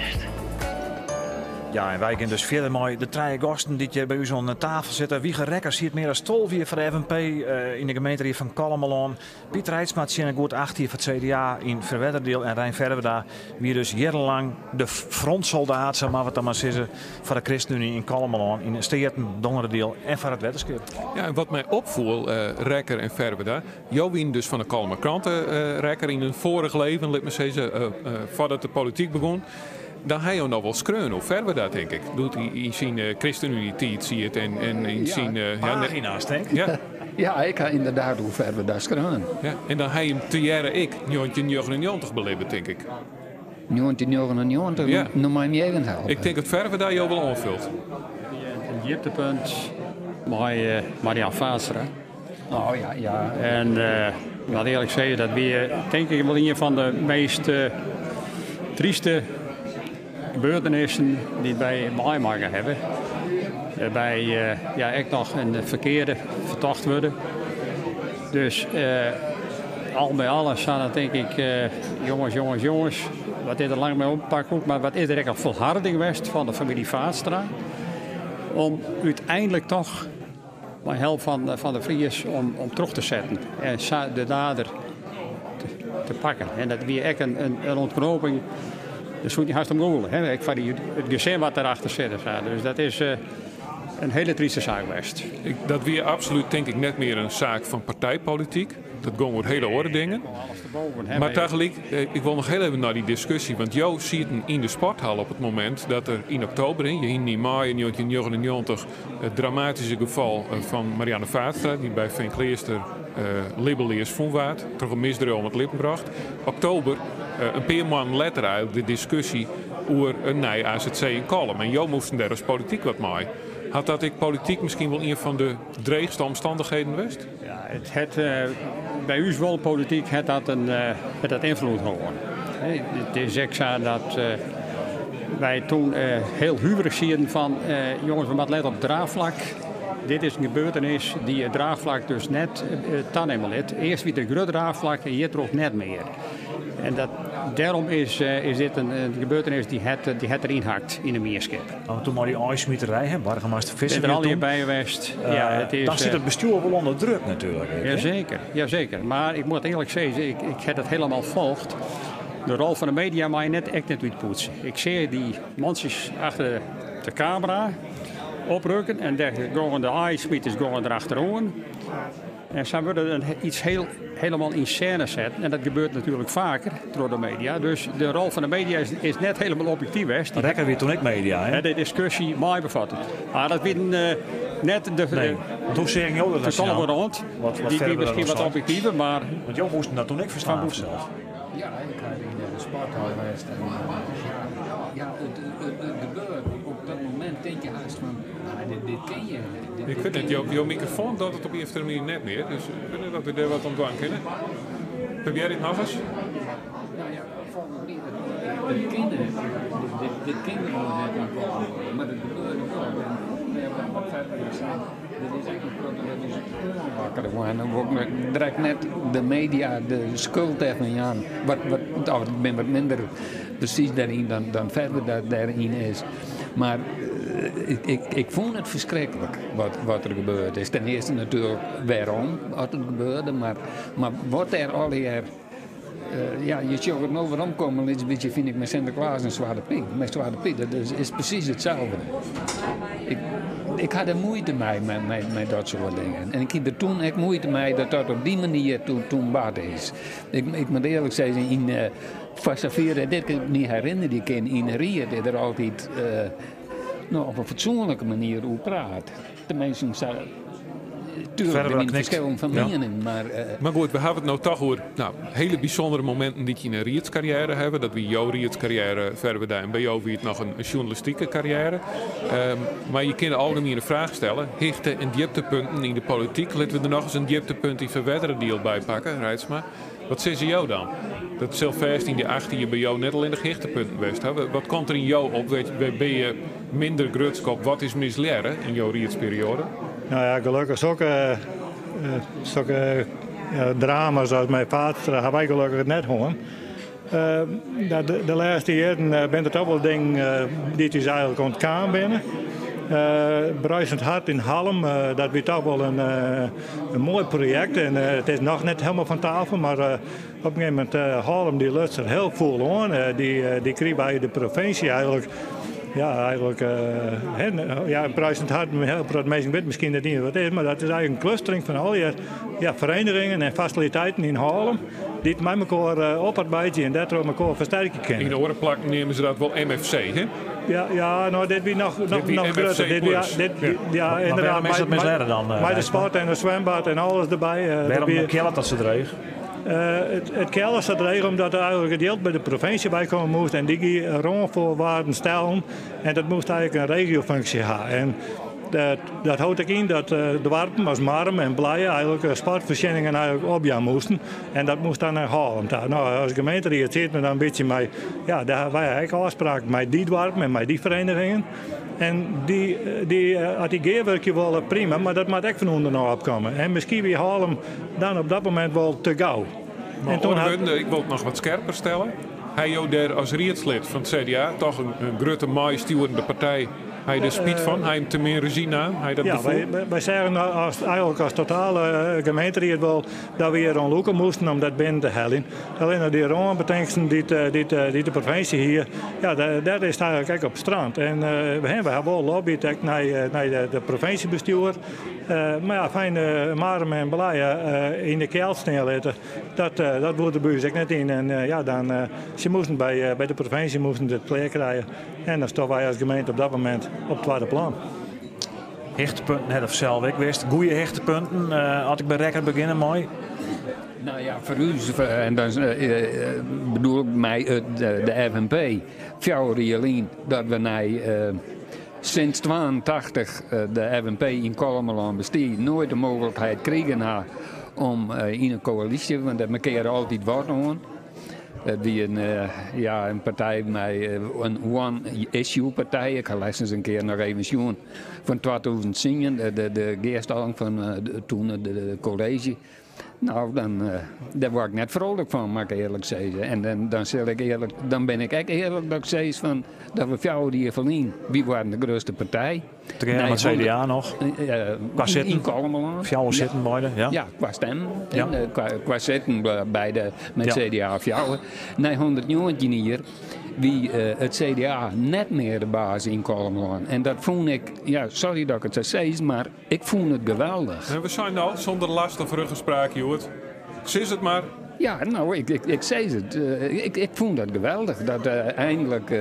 Speaker 4: Ja, en wy gean dus fierder mei de trije gasten dy't hjir by ús oan de tafel sitte. Wieger Rekker siet mear as 12 jier foar de FNP eh, yn de gemeenteried fan Kollumerlân. Piet Reitsma tsjinne goed 8 jier foar it CDA yn Ferwerderdiel en Rein Ferwerda wie dus jierrenlang de frontsoldaat, sa moatte we it dan mar sizze, foar de ChristenUnie yn Kollumerlân, yn de Steaten, Dongeradiel en foar it Wetterskip.
Speaker 2: Ja, en wat my opfoel, uh, Rekker en Ferwerda, jo wienen dus fan de Kollumer Krante, uh, Rekker, yn in foarich leven, lit my sizze, uh, foardat de polityk begûn. Dan ha jo noch wol skreaun oer Ferwerda, tink ik. Doe't hy yn syn ChristenUnie-tiid siet en, en yn syn...
Speaker 4: Ja, pagina's, tink ik.
Speaker 2: Ja.
Speaker 3: Ja, ik ha ynderdaad oer Ferwerda skreaun.
Speaker 2: Ja, en dan ha je him tegearre ek 1999 belibbe, tink ik.
Speaker 3: 1999?
Speaker 2: Ja.
Speaker 3: No mei my even helpe.
Speaker 2: Ik tink dat Ferwerda jo wol oanfult.
Speaker 1: In djiptepunt mei Marian Vaatstra.
Speaker 3: Oh ja, ja.
Speaker 1: En ik moat earlik sizze, dat wie tink ik wol ien fan de meast tryste gebeurtenissen dy't wy meimakke hawwe. Wêrby ja, ek noch in ferkearde fertocht wurde. Dus al mei al sa dan tink ik, jonges, jonges, jonges, wat is der lang mei oppakt, mar wat is der ek in folharding west fan de famylje Vaatstra om úteinlik toch mei help fan De Vries om troch te setten en sa de dader te pakken. En dat wie ek in ûntknoping, dêr soe je hast om gûle, hè? Ek foar it gesin wat derachter sit. Dus dat is in hiele tryste saak west.
Speaker 2: Dat wie absolút tink ik net mear in saak fan partijpolityk. Dat gong oer hiele oare dingen. Mar tagelyk, ik wol noch hiel even nei dy diskusje, want jo sieten yn de sporthal op it momint dat der yn oktober, je hienen yn maaie 1999 it dramatyske gefal fan Marianne Vaatstra, dy't by Feankleaster libbeleas fûn waard, troch in misdriuw om it libben brocht. Oktober, in pear moannen letter eigentlik, de diskusje oer in nij azc yn Kollum. En jo moasten dêr as polityk wat mei. Hat dat ek polityk miskien wol ien fan de dreechste omstannichheden west?
Speaker 1: Ja, it hat by ús wol polityk hat dat in hat dat ynfloed hân. It is ek sa dat wy toen hiel huverich sieten fan jonges we moatte lette op draachflak. Dit is in gebeurtenis dy't it draachflak dus net tanimme lit. Earst wie it in grut draachflak en hjirtroch net mear. En dat, dêrom is, is dit in gebeurtenis dy't hat, dy't hat deryn hakt yn de mienskip.
Speaker 4: Want toen mei dy aaismiterij, hè, boargemaster Visser
Speaker 1: Bin der allegear by west. Ja, it is,
Speaker 4: dan sit it bestjoer wol ûnder druk natuerlik.
Speaker 1: Jazeker, jazeker. Mar ik moat earlik sizze, ik ha dat hielendal folge. De rol fan de media mei je net, ek net útpoetse. Ik seach dy mantsjes achter de kamera oprukken en dêr gongen de aaismiters gongen der achteroan. En sa wurde iets heel, helemaal yn sêne set. En dat gebeurt natuerlik faker troch de media. Dus de rol fan de media is net hielendal objektyf west.
Speaker 4: Rekker wie toen ek media, hè?
Speaker 1: De diskusje mei befatte. Mar dat wie net de.
Speaker 4: Nee, want hoe seagen jo dat
Speaker 1: dan? rond. Die wie miskien wat objektiver, mar.
Speaker 4: Want jo moasten dat toen ek ferslaan sels.
Speaker 3: Ja, ik ha yn de sporthal west en ja, it gebeurt. Op dat momint tink je hast fan, dit kin je net.
Speaker 2: Ik wit net, jo mikrofoan docht it op ien of oare manier net mear, dus ik wit net oft we dêr wat oan dwaan kinne. Probearje it nochris.
Speaker 3: Nou ja, folgens my, it kin net. Dit kin gewoan net yn Kollum, mar it gebeurde wol. En wat Ferber sei, dit is ek in protte dat is oanwakkere en dan wol ik direkt net de media de skuld dêrfan jaan. Wat, wat, of ik bin wat minder presys dêryn dan Ferber dêryn is. Mar ik, ik fûn it ferskriklik wat der gebeurd is. Ten earste natuerlik wêrom at it gebeurde, mar wat dêr allegear. Ja, je sjogge it no weromkommen, lyts bytsje fyn ik mei Sinteklaas en Swarte Pyt. Mei Swarte Pyt, dat is presys itselde. Ik ha der muoite mei, mei dat soart dingen. En ik hie der toen ek muoite mei dat dat op dy manier toen bard is. Ik moat earlik sizzen, yn, foar safier dat ik my herinnerje kin, yn 'e ried is der altyd no, op in fatsoenlike manier oer praat. Teminsten, sa, tuerlik, der wiene ferskillen fan miening, mar.
Speaker 2: Mar goed, we hawwe it no toch oer no, hiele bysûndere mominten dy't je yn in riedskarriêre hawwe. Dat wie jo riedskarriêre, Ferwerda, en by jo wie it noch in sjoernalistike karriêre. Mar je kinne de algemiene fraach stelle, hichte en djiptepunten yn de polityk. Litte we der nochris in djiptepunt yn Ferwerderadiel by pakke, Reitsma. Wat sizze jo dan? Dat sil fêst yn dy 8 jier by jo net allinnich hichtepunten west hawwe. Wat komt der yn jo op? Wêr binne je minder grutsk op? Wat is mislearre yn jo riedsperioade?
Speaker 5: No ja, gelokkich sokke drama's as mei Vaatstra ha wy gelokkich net hân. De lêste jierren binne der toch wol dingen dy't ús eigentlik ûntkaam binne. Bruisend Hart yn Hallum, dat wie toch wol in moai projekt. En it is noch net hielendal fan tafel, mar op in gegeven momint Hallum dy luts der hiel fûl oan. Dy krige by de provinsje eigentlik, ja, eigentlik, ja, Bruisend Hart, in hiel protte minsken witte miskien net iens wat it is, mar dat is eigentlik in klustering fan allegear, ja, ferenigingen en fasiliteiten yn Hallum. Dy't mei mekoar oparbeidzje en dêrtroch mekoar fersterkje kinne.
Speaker 2: Yn oare plakken neame se dat wol MFC, hè?
Speaker 5: Ja, ja, no dit wie noch, noch,
Speaker 2: wie
Speaker 5: noch
Speaker 2: MFC
Speaker 5: grutter. Dit wie,
Speaker 2: plus.
Speaker 5: dit,
Speaker 2: Ja.
Speaker 5: ja,
Speaker 4: Maar
Speaker 5: inderdaad,
Speaker 4: wêrom is dat mislearre dan,
Speaker 5: mei de
Speaker 4: Reitsma?
Speaker 5: sport en it swimbad en alles derby. Dat
Speaker 4: Wêrom
Speaker 5: wie,
Speaker 4: keallet dat sa dreech?
Speaker 5: It kealle sa dreech omdat der eigentlik it jild by de provinsje wei komme moast en dy gie rânfoarwaarden stellen en dat moast eigentlik in regiofunksje ha. En dat hold ek yn dat doarpen as Marrum en Blije eigentlik sportfoarsjenningen eigentlik opjaan moasten en dat moast dan nei Hallum ta. No, as gemeenteried siet men dan in bytsje mei, ja, dêr hawwe wy ek ôfspraken mei dy doarpen en mei dy ferenigingen. En dy, dy, as dy gearwurkje wolle, prima, mar dat moat ek fan ûnderen ôf komme. En miskien wie Hallum dan op dat momint wol te gau.
Speaker 2: Mar oare wurden, ik wol it noch wat skerper stelle. Ha jo dêr as riedslid fan it CDA, toch in grutte meistjoerende partij, ha je dêr spyt fan? Ha je him te min rezjy naam? Ha je dat
Speaker 5: Ja,
Speaker 2: gefoel?
Speaker 5: wy seagen as, eigenlik as totale gemeenteried wol dat we hjir oan lûke moasten om dat binnen te heljen. Allinne dy rânbetingsten dy't de provinsje hie, ja, dêr is it eigenlik ek op strand. En we hawwe wol lobbyd ek nei de provinsjebestjoer. Mar ja, fijn Marum en Blije yn de kjeld stean litte, dat woe der by ús ek net yn. En ja, dan, sy moasten by de provinsje moasten it klear krije. En dan stoppe wy as gemeente op dat momint op twadde plan.
Speaker 4: Hichtepunten hat er sels ek west. Goede hichtepunten, as ik by Rekker begjinne mei.
Speaker 3: Nou ja, foar ús, en dan bedoel ik mei de FNP, 4 jier lyn dat we nei sinds 82 de FNP yn Kollumerlân bestie, noait de mooglikheid krigen ha om yn in koälysje, want dêr mekeare altyd wat oan. It wie in, ja, in partij mei in one-issue partij. Ik ha lêstens in kear noch even sjoen fan 2010, de gearstalling fan toen de kolleezje. Nou, dan, dêr word ik net frolik fan, moat ik earlik sizze. En dan, dan, sil ik earlik, dan bin ik ek earlik dat ik sis fan, dat we 4 jier ferlyn, wy waarden de grutste partij.
Speaker 4: Tegearre mei it CDA noch? Kwa sitten?
Speaker 3: Yn Kollumerlân.
Speaker 4: Fjouwer sitten beide, ja.
Speaker 3: Ja, kwa stemmen. Ja. En, kwa sitten beide met CDA fjouwer. Nei 119 jier wie it CDA net mear de baas yn Kollumerlân. En dat fûn ik, ja, sorry dat ik it sa sis, mar ik fûn it geweldich.
Speaker 2: En we seinen al, sûnder last of ruggespraak, hjoed. Sis it mar.
Speaker 3: Ja, no, ik sis it. Ik fûn dat geweldich, dat eindlik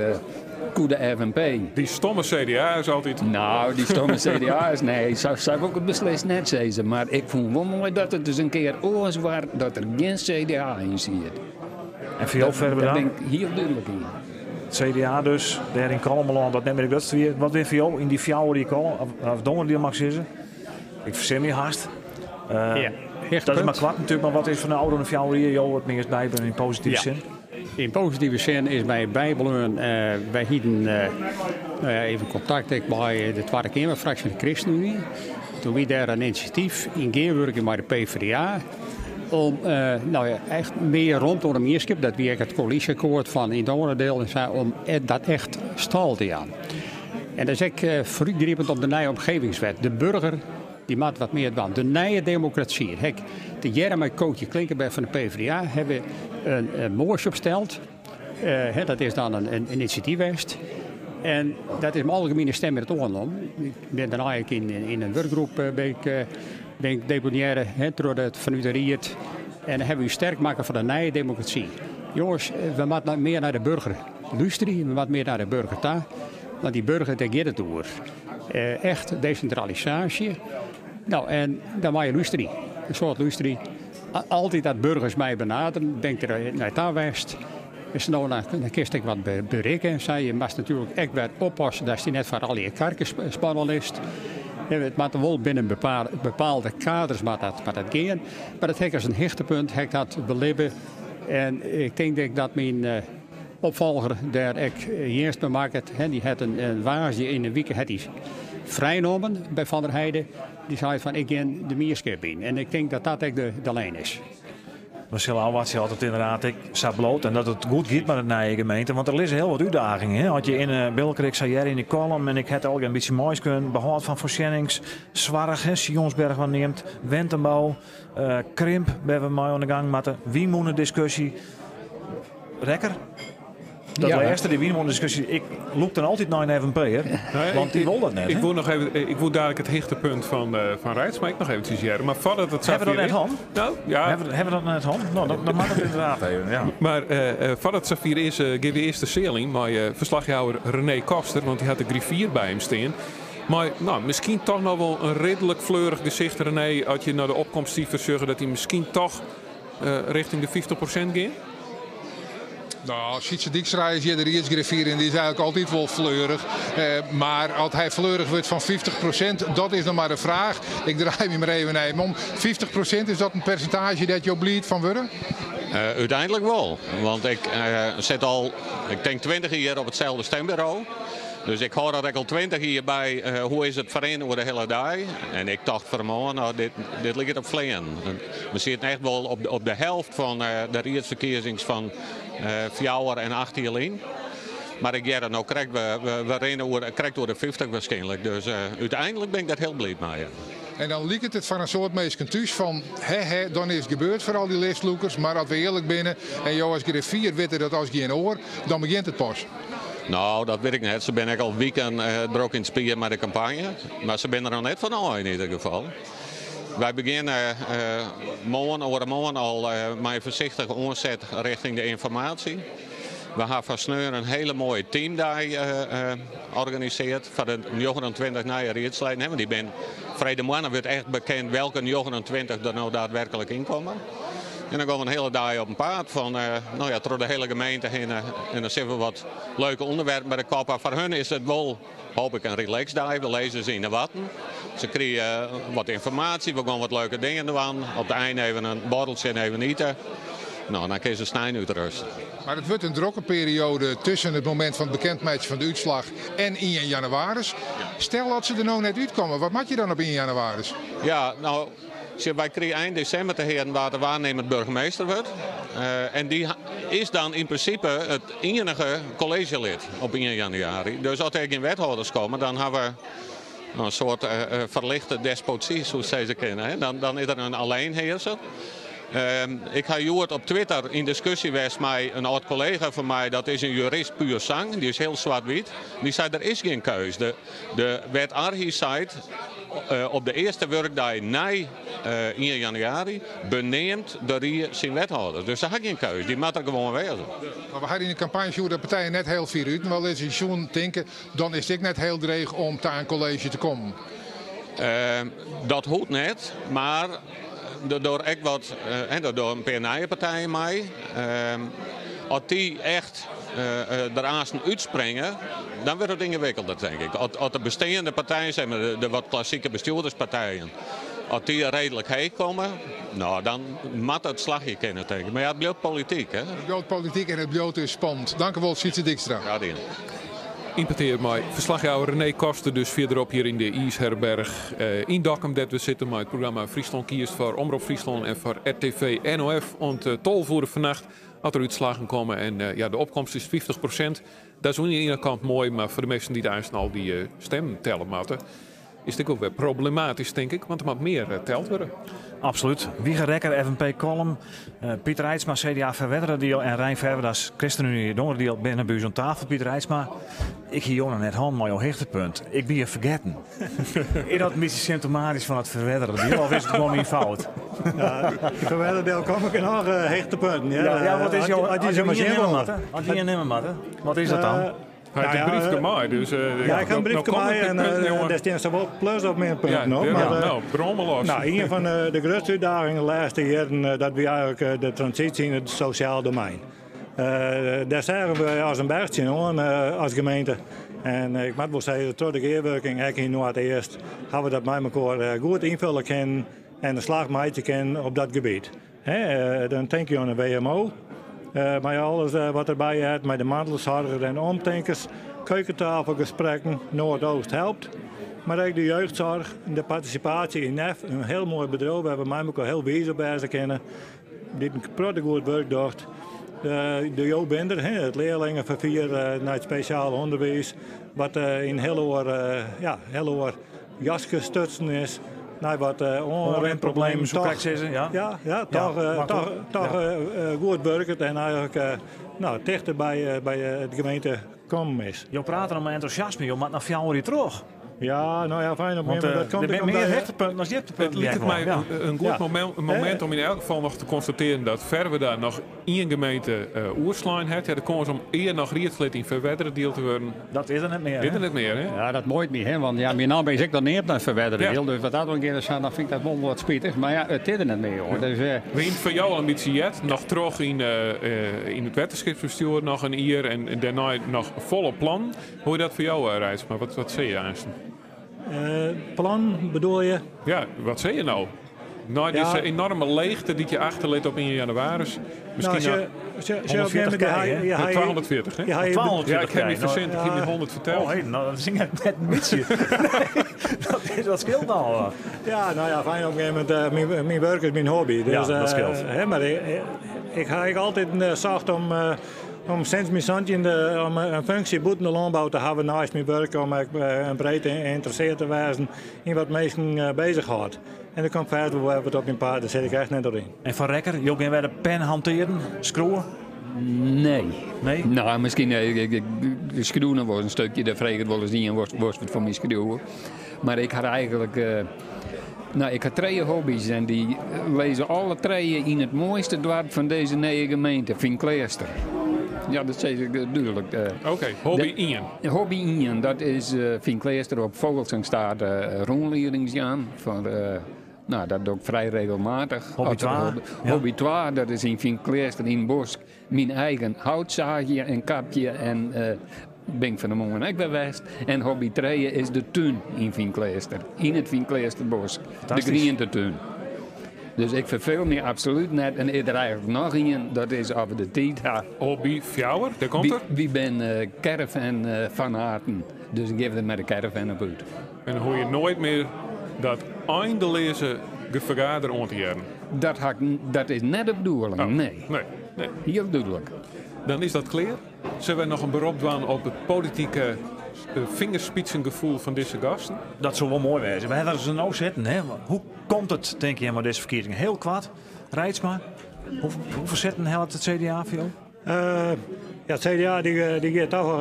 Speaker 3: koe de FNP.
Speaker 2: Dy stomme CDA is altyd.
Speaker 3: Nou, dy stomme CDA is, nee, sa wol ik it beslist net sizze. Mar ik fûn wol moai dat it dus in kear oars waard, dat der gjin CDA yn siet.
Speaker 4: En foar jo Ferwerda?
Speaker 3: Dêr bin ik hiel dúdlik yn.
Speaker 4: It CDA dus, dêr yn Kollumerlân, dat net mear de grutste wie. Wat wie foar jo yn dy 4 jier Kollum, of Dongeradiel mag ik sizze? Ik fersin my hast.
Speaker 1: Ja,
Speaker 4: dat is mar koart natuerlik, mar wat is fan de ôfrûne 4 jier jo it meast bybleaun yn positive
Speaker 1: Ja.
Speaker 4: sin?
Speaker 1: Yn positive sin is my bybleaun, wy hienen nou ja, even kontakt ek mei de Twadde Keamerfraksje fan de ChristenUnie. Toen wie dêr in inisjatyf yn gearwurking mei de PvdA om nou ja, echt mear romte oan de mienskip, dat wie ek it koälysjeakkoart fan yn Dongeradiel en sa, om dat echt stal te jaan. En dat is ek foarútgripend op de nije omgevingswet. De burger dy moat wat mear dwaan. De nije demokrasy. Hek, tegearre mei Cootje Klinkenberg fan de PvdA hawwe we in moasje opsteld. Dat is dan in inisjatyf west. En dat is mei algemiene stim wer oannommen. Ik bin dêrnei ek yn in wurkgroep bin ik, bin ik deponearre, hè, troch de, fanút de ried. En dan hawwe we ús sterk makke foar de nije demokrasy. Jonges, we moatte mear nei de burger lústerje, we moatte mear nei de burger ta. Want dy burger, dêr giet it oer. Echt desintralisaasje. Nou, en dan moatte je lústerje. In soad lústerje. Altyd dat burgers my benaderen, bin ik der nei ta west. Is no, dan kinst ek wat berikke en sa. Je moatst natuerlik ek wer oppasse datst dy net foar allegear karkes spannen litst. It moat wol binnen bepaalde kaders moat dat gean. Mar dat ha ik as in hichtepunt, ha ik dat belibbe. En ik tink ek dat myn opfolger dêr ek earnst mei makket. Dy hat in woansdei yn de wike hat hy frijnommen by Van der Heide. Dy sei fan ik gean de mienskip yn. En ik tink dat dat ek de lijn is.
Speaker 4: We sille ôfwachtsje oft it ynderdaad ek sa bliuwt en dat it goed giet mei de nije gemeente. Want der lizze hiel wat útdagingen. Hè? As je yn de Bilker, ik sei hear yn de kollum en ik ha it al in bytsje meiskreaun, behâld fan foarsjennings, soarch, hè, Sionsberg wat neamd, wentenbou, krimp wêr't we mei oan de gang moatte, wynmûnediskusje. Rekker? Dat
Speaker 3: Ja.
Speaker 4: lêste, dy wynmûnediskusje, ik lûk dan altyd nei in FNP'er,
Speaker 2: Nee,
Speaker 4: want dy wol dat net.
Speaker 2: Ik
Speaker 4: hè?
Speaker 2: wol noch even, ik wol dadelijk it hichtepunt fan Reitsma ek noch eventsjes hearre. Mar foardat it
Speaker 4: Hawwe we dat
Speaker 2: safier
Speaker 4: net
Speaker 2: is-
Speaker 4: hân?
Speaker 2: Nou, ja.
Speaker 4: Hawwe we dat net hân? No, dan moat it ynderdaad even, ja.
Speaker 2: Mar foardat it safier is, gean we earst de seal yn mei ferslachjouwer René Koster, want dy hat de griffier by him stean. Mei, no, miskien toch noch wol in ridlik fleurich gesicht, René, as je nei de opkomstsifers sjogge, dat dy miskien toch richting de 50% gean?
Speaker 6: Nou, Sietse Dijkstra is hjir de riedsgriffier en dy is eigenlik altyd wol fleurich. Mar as hy fleurich wurdt fan 50%, dat is noch mar de fraach. Ik draai my mar even nei him om. 50%, is dat in persintaazje dêr't jo bliid fan wurde?
Speaker 13: Úteinlik wol, want ik sit al, ik tink 20 jier op itselde stimburo. Dus ik hâld dat ek al 20 jier by, hoe is it ferrin oer de hiele dei. En ik tocht fan 'e moarn, no, dit liket op fleanen. We sieten echt wol op de helft fan de riedsferkiezings fan 4 en 8 jier lyn. Mar ik hear it no krekt, we rinne krekt oer de 50 waarskynlik. Dus úteinlik bin ik dêr hiel bliid mei.
Speaker 6: En dan liket it foar in soad minsken thús fan, hè hè, dan is it gebeurd foar al dy listlûkers. Mar as we earlik binne en jo as griffier witte dat as gjin oar, dan begjint it pas.
Speaker 13: No, dat wit ik net. Se binne ek al wiken drok yn it spier mei de kampanje. Mar se binne der noch net fan ôf yn ieder gefal. Wy begjinne moarn, oaremoarn al mei in foarsichtige oanset rjochting de ynformaasje. We ha foar sneon in hiele moaie teamdei organisearre foar de 29 nije riedsleden. Want dy binne freedtemoarn wurdt echt bekend welke 29 der no daadwerklik ynkomme. En dan gean we in hiele dei op 'en paad fan, no ja, troch de hiele gemeente hinne. En dan sille we wat leuke ûnderwerpen by de kop ha. Foar hun is it wol, hoopje ik, in relaxdei. We lizze se yn de watten. Se krije wat ynformaasje, we gean wat leuke dingen dwaan. Op de ein even in borreltsje en even ite. No, dan kinne se snein útrêste.
Speaker 6: Mar it wurdt in drokke perioade tusken it momint fan it bekend meitsjen fan de útslach en 1 jannewaris. Stel dat se der no net útkomme, wat moatte je dan op 1 jannewaris?
Speaker 13: Ja, no, sjoch, wy krije ein desimber te hearen wa't de waarnimmend boargemaster wurdt. En dy is dan yn prinsipe it iennige kolleezjelid op 1 januari. Dus as der gjin wethâlders komme, dan ha we in soart ferlichte despoty, soe sizze kinne. Dan is der in alleenhearser. Ik ha hjoed op Twitter yn diskusje west mei in âld kollega fan my, dat is in jurist puer sang, dy is hiel swart-wyt. Dy sei der is gjin keus. De wet Arhi seit op de earste wurkdei nei 1 januari beneamt de rie syn wethâlders. Dus se ha gjin keus, dy moat der gewoan wêze.
Speaker 6: Mar we ha yn de kampanje sjoen dat partijen net hiel fier út wol is. Je soenen tinke, dan is it ek net hiel dreech om ta in kolleezje te kommen.
Speaker 13: Dat hoecht net, mar der dogge ek wat, der dogge in pear nije partijen mei. As dy echt der aansten útspringe, dan wurdt it yngewikkelder, tink ik. As de besteande partijen, zeg maar, de wat klassike bestjoerderspartijen, as dy reedlik heech komme, no, dan moat it slagje kinne, tink ik. Mar ja, it bliuwt polityk, hè.
Speaker 6: It bliuwt polityk en it bliuwt dus spannend. Dankewol, Sytse Dijkstra.
Speaker 13: Graach dien.
Speaker 2: Yn petear mei ferslachjouwer René Koster, dus fierderop hjir yn de IIsherberch yn Dokkum, dêr't we sitte mei it programma Fryslân kiest foar Omrop Fryslân en foar RTV NOF oant 12 oere fannacht as der útslaggen komme. En ja, de opkomst is 50%. Dat is oan de iene kant moai, mar foar de minsken dy't aansten al dy stimmen telle moatte, is it ek wol wer problematysk, tink ik, want der moat mear teld wurde.
Speaker 4: Absolút. Wieger Rekker, FNP Kollum, Pieter Reitsma, CDA Ferwerderadiel en Rein Ferwerda, ChristenUnie Dongeradiel binne by ús oan tafel. Pieter Reitsma, ik hie jo noch net hân mei jo hichtepunt. Ik wie je fergetten. Is dat in bytsje symptomatysk fan it Ferwerderadiel of is it gewoan myn fout?
Speaker 5: Ja, yn Ferwerderadiel kom ik noch hichtepunten.
Speaker 4: Ja, ja, wat is jo, as je ien nimme moatte, as je ien nimme moatte, wat is dat dan?
Speaker 2: Hy hat in briefke mei, dus
Speaker 5: Ja, ik ha in briefke mei en dêr stean sawol plus as minpunten op.
Speaker 2: Ja, no, brân mar los.
Speaker 5: No, ien fan de grutste útdagingen de lêste jierren, dat wie eigenlik de transysje yn it sosjaal domein. Dêr seagen we as in berch tsjinoan as gemeente. En ik moat wol sizze, troch de gearwurking ek yn Noardeast hawwe we dat mei mekoar goed ynfulle kinnen en in slach meitsje kinnen op dat gebiet. Dan tinke je oan de WMO, mei alles wat derby heart, mei de mantelsoargers en de omtinkers, keukentafelgesprekken, Noordoost helpt. Mar ek de jeugdsoarch, de partisipaasje yn NEF, in hiel moai bedriuw wêr't we mei mekoar hiel wiis op wêze kinne, dy't in protte goed wurk docht. De Jo Binder, it learlingeferfier nei it spesjaal ûnderwiis, wat yn hiel oar, ja, hiel oar jaske stutsen is. Nei wat oanrinproblemen
Speaker 4: soe ik sizze.
Speaker 5: Ja, ja, ja, toch, toch, toch goed wurket en eigenlik no, tichter by de gemeente kommen is.
Speaker 4: Jo prate noch mei entûsjasme, jo moatte noch 4 jier troch.
Speaker 5: Ja, no ja, fijn op
Speaker 4: Want,
Speaker 5: dat komt
Speaker 4: der binne mear hichtepunten as djiptepunten.
Speaker 2: It liket my in goed momint om yn elk gefal noch te konstatearjen dat Ferwerda noch ien gemeente oerslein hat. Ja, de kâns om ea noch riedslid yn Ferwerderadiel te wurden.
Speaker 4: Dat is der net mear.
Speaker 2: Is der net mear, hè?
Speaker 1: Ja, dat muoit my, hè, want ja, myn namme is ek noch neamd nei Ferwerderadiel. Dus wat dat oangiet, dan fyn ik dat wol wat spitich. Mar ja, it is der net mear, hoor. Dus,
Speaker 2: We hiene foar jo al in bytsje heard, noch troch yn it wetterskipsbestjoer noch in jier en dêrnei noch folle plannen. Hoe is dat foar jo, Reitsma? Wat sizze je aansten?
Speaker 5: Plan bedoel je?
Speaker 2: Ja, wat sizze je no? Nei dizze enorme leechte dy't je achterlit op ien jannewaris, miskien
Speaker 5: no,
Speaker 2: 140 kij, hè? 240, hè? Ja, ik ha my fersind, ik hie my 100 ferteld.
Speaker 4: Oh, no, dat is net in bytsje. dat, dat skeelt al.
Speaker 5: Ja, no ja, fijn op in gegeven momint, myn wurk is myn hobby. Dus,
Speaker 4: ja, dat skeelt.
Speaker 5: Hè, mar ik, ik ha ek altyd socht om, om sinds myn santjinde om in funksje bûten de lânbou te hawwen neist myn wurk, om ek breed ynteressearre te wêzen yn wat minsken besighâldt. En der komt fêst wol wer wat op myn paad, dêr sit ik echt net oer yn.
Speaker 4: En Van Rekker, jo gean wer de pen hantearen, skriuwe?
Speaker 3: Nee.
Speaker 4: Nee?
Speaker 3: No, miskien, ik, ik, ik skriuw noch wol in stikje, dêr freget wolris ien wolst wat foar my skriuwe. Mar ik ha eigenlik, no, ik ha trije hobby's en dy lizze alle trije yn it moaiste doarp fan dizze nije gemeente, Feankleaster. Ja, dat sis ik dúdlik.
Speaker 2: Oké, hobby ien.
Speaker 3: Hobby ien, dat is Feankleaster op Fogelsangh-State rûnliedings jaan. Fan, no, dat doch ik frij regelmatich.
Speaker 4: Hobby twa?
Speaker 3: Hobby twa, dat is yn Feankleaster yn bosk myn eigen hout saagje en kapje en bin ik fan 'e moarn ek wer west. En hobby trije is de tún yn Feankleaster, yn it Feankleasterbosk, de grientetún. Dus ik ferfeel my absolút net. En is der eigenlik noch ien, dat is as we de tiid ha.
Speaker 2: Hobby fjouwer, dêr komt er.
Speaker 3: Wy binne caravan-fanaten, dus ik gean der mei de caravan op út.
Speaker 2: En dan hoege je noait mear dat eindeleaze gefergader oan te hearren.
Speaker 3: Dat, ha ik, dat is net de bedoeling,
Speaker 2: oh,
Speaker 3: nee.
Speaker 2: Nee, nee.
Speaker 3: Hiel dúdlik.
Speaker 2: Dan is dat klear. Sille wy noch in berop dwaan op it politike fingerspitzengefoel fan dizze gasten?
Speaker 4: Dat soe wol moai wêze. We hawwe se no sitten. Hè? Hoe komt it, tinke jim, mei dizze ferkiezingen? Hiel koart, Reitsma, hoefolle sitten hellet it CDA foar jo?
Speaker 5: Ja, it CDA dy, dy giet toch,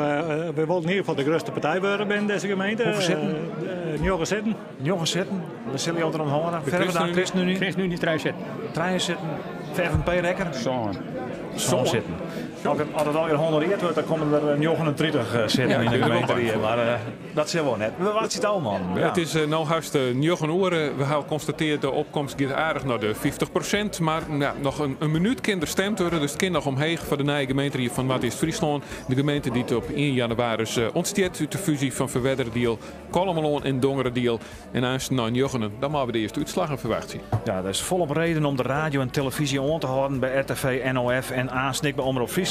Speaker 5: we wolle yn ieder gefal de grutste partij wurde binnen dizze gemeente.
Speaker 4: Hoefolle sitten?
Speaker 5: Njoggen sitten.
Speaker 4: Njoggen sitten. Wêr sille jo der om hâlde? Ferwerda, ChristenUnie?
Speaker 1: ChristenUnie, trije sitten.
Speaker 4: Trije sitten. FNP Rekker?
Speaker 3: Sân.
Speaker 4: Sân sitten. As it, as it allegear honoreard wurdt, dan komme der 39 sitten yn de gemeenterie. Mar dat sil wol net. We wachtsje it ôf, man.
Speaker 2: Ja. It is no hast njoggen oere. We hawwe konstateard de opkomst giet aardich nei de 50%. Mar ja, noch in, in minút kin der stimd wurde, dus it kin noch omheech foar de nije gemeenterie fan Noardeast-Fryslân. De gemeente dy't op 1 jannewaris ûntstiet út de fúzje fan Ferwerderadiel, Kollumerlân en Dongeradiel. En aanst nei njoggenen, dan meie we de earste útslaggen ferwachtsje.
Speaker 4: Ja, der is folop reden om de radio en televyzje oan te hâlden by RTV, NOF en aanst ek by Omrop Fryslân.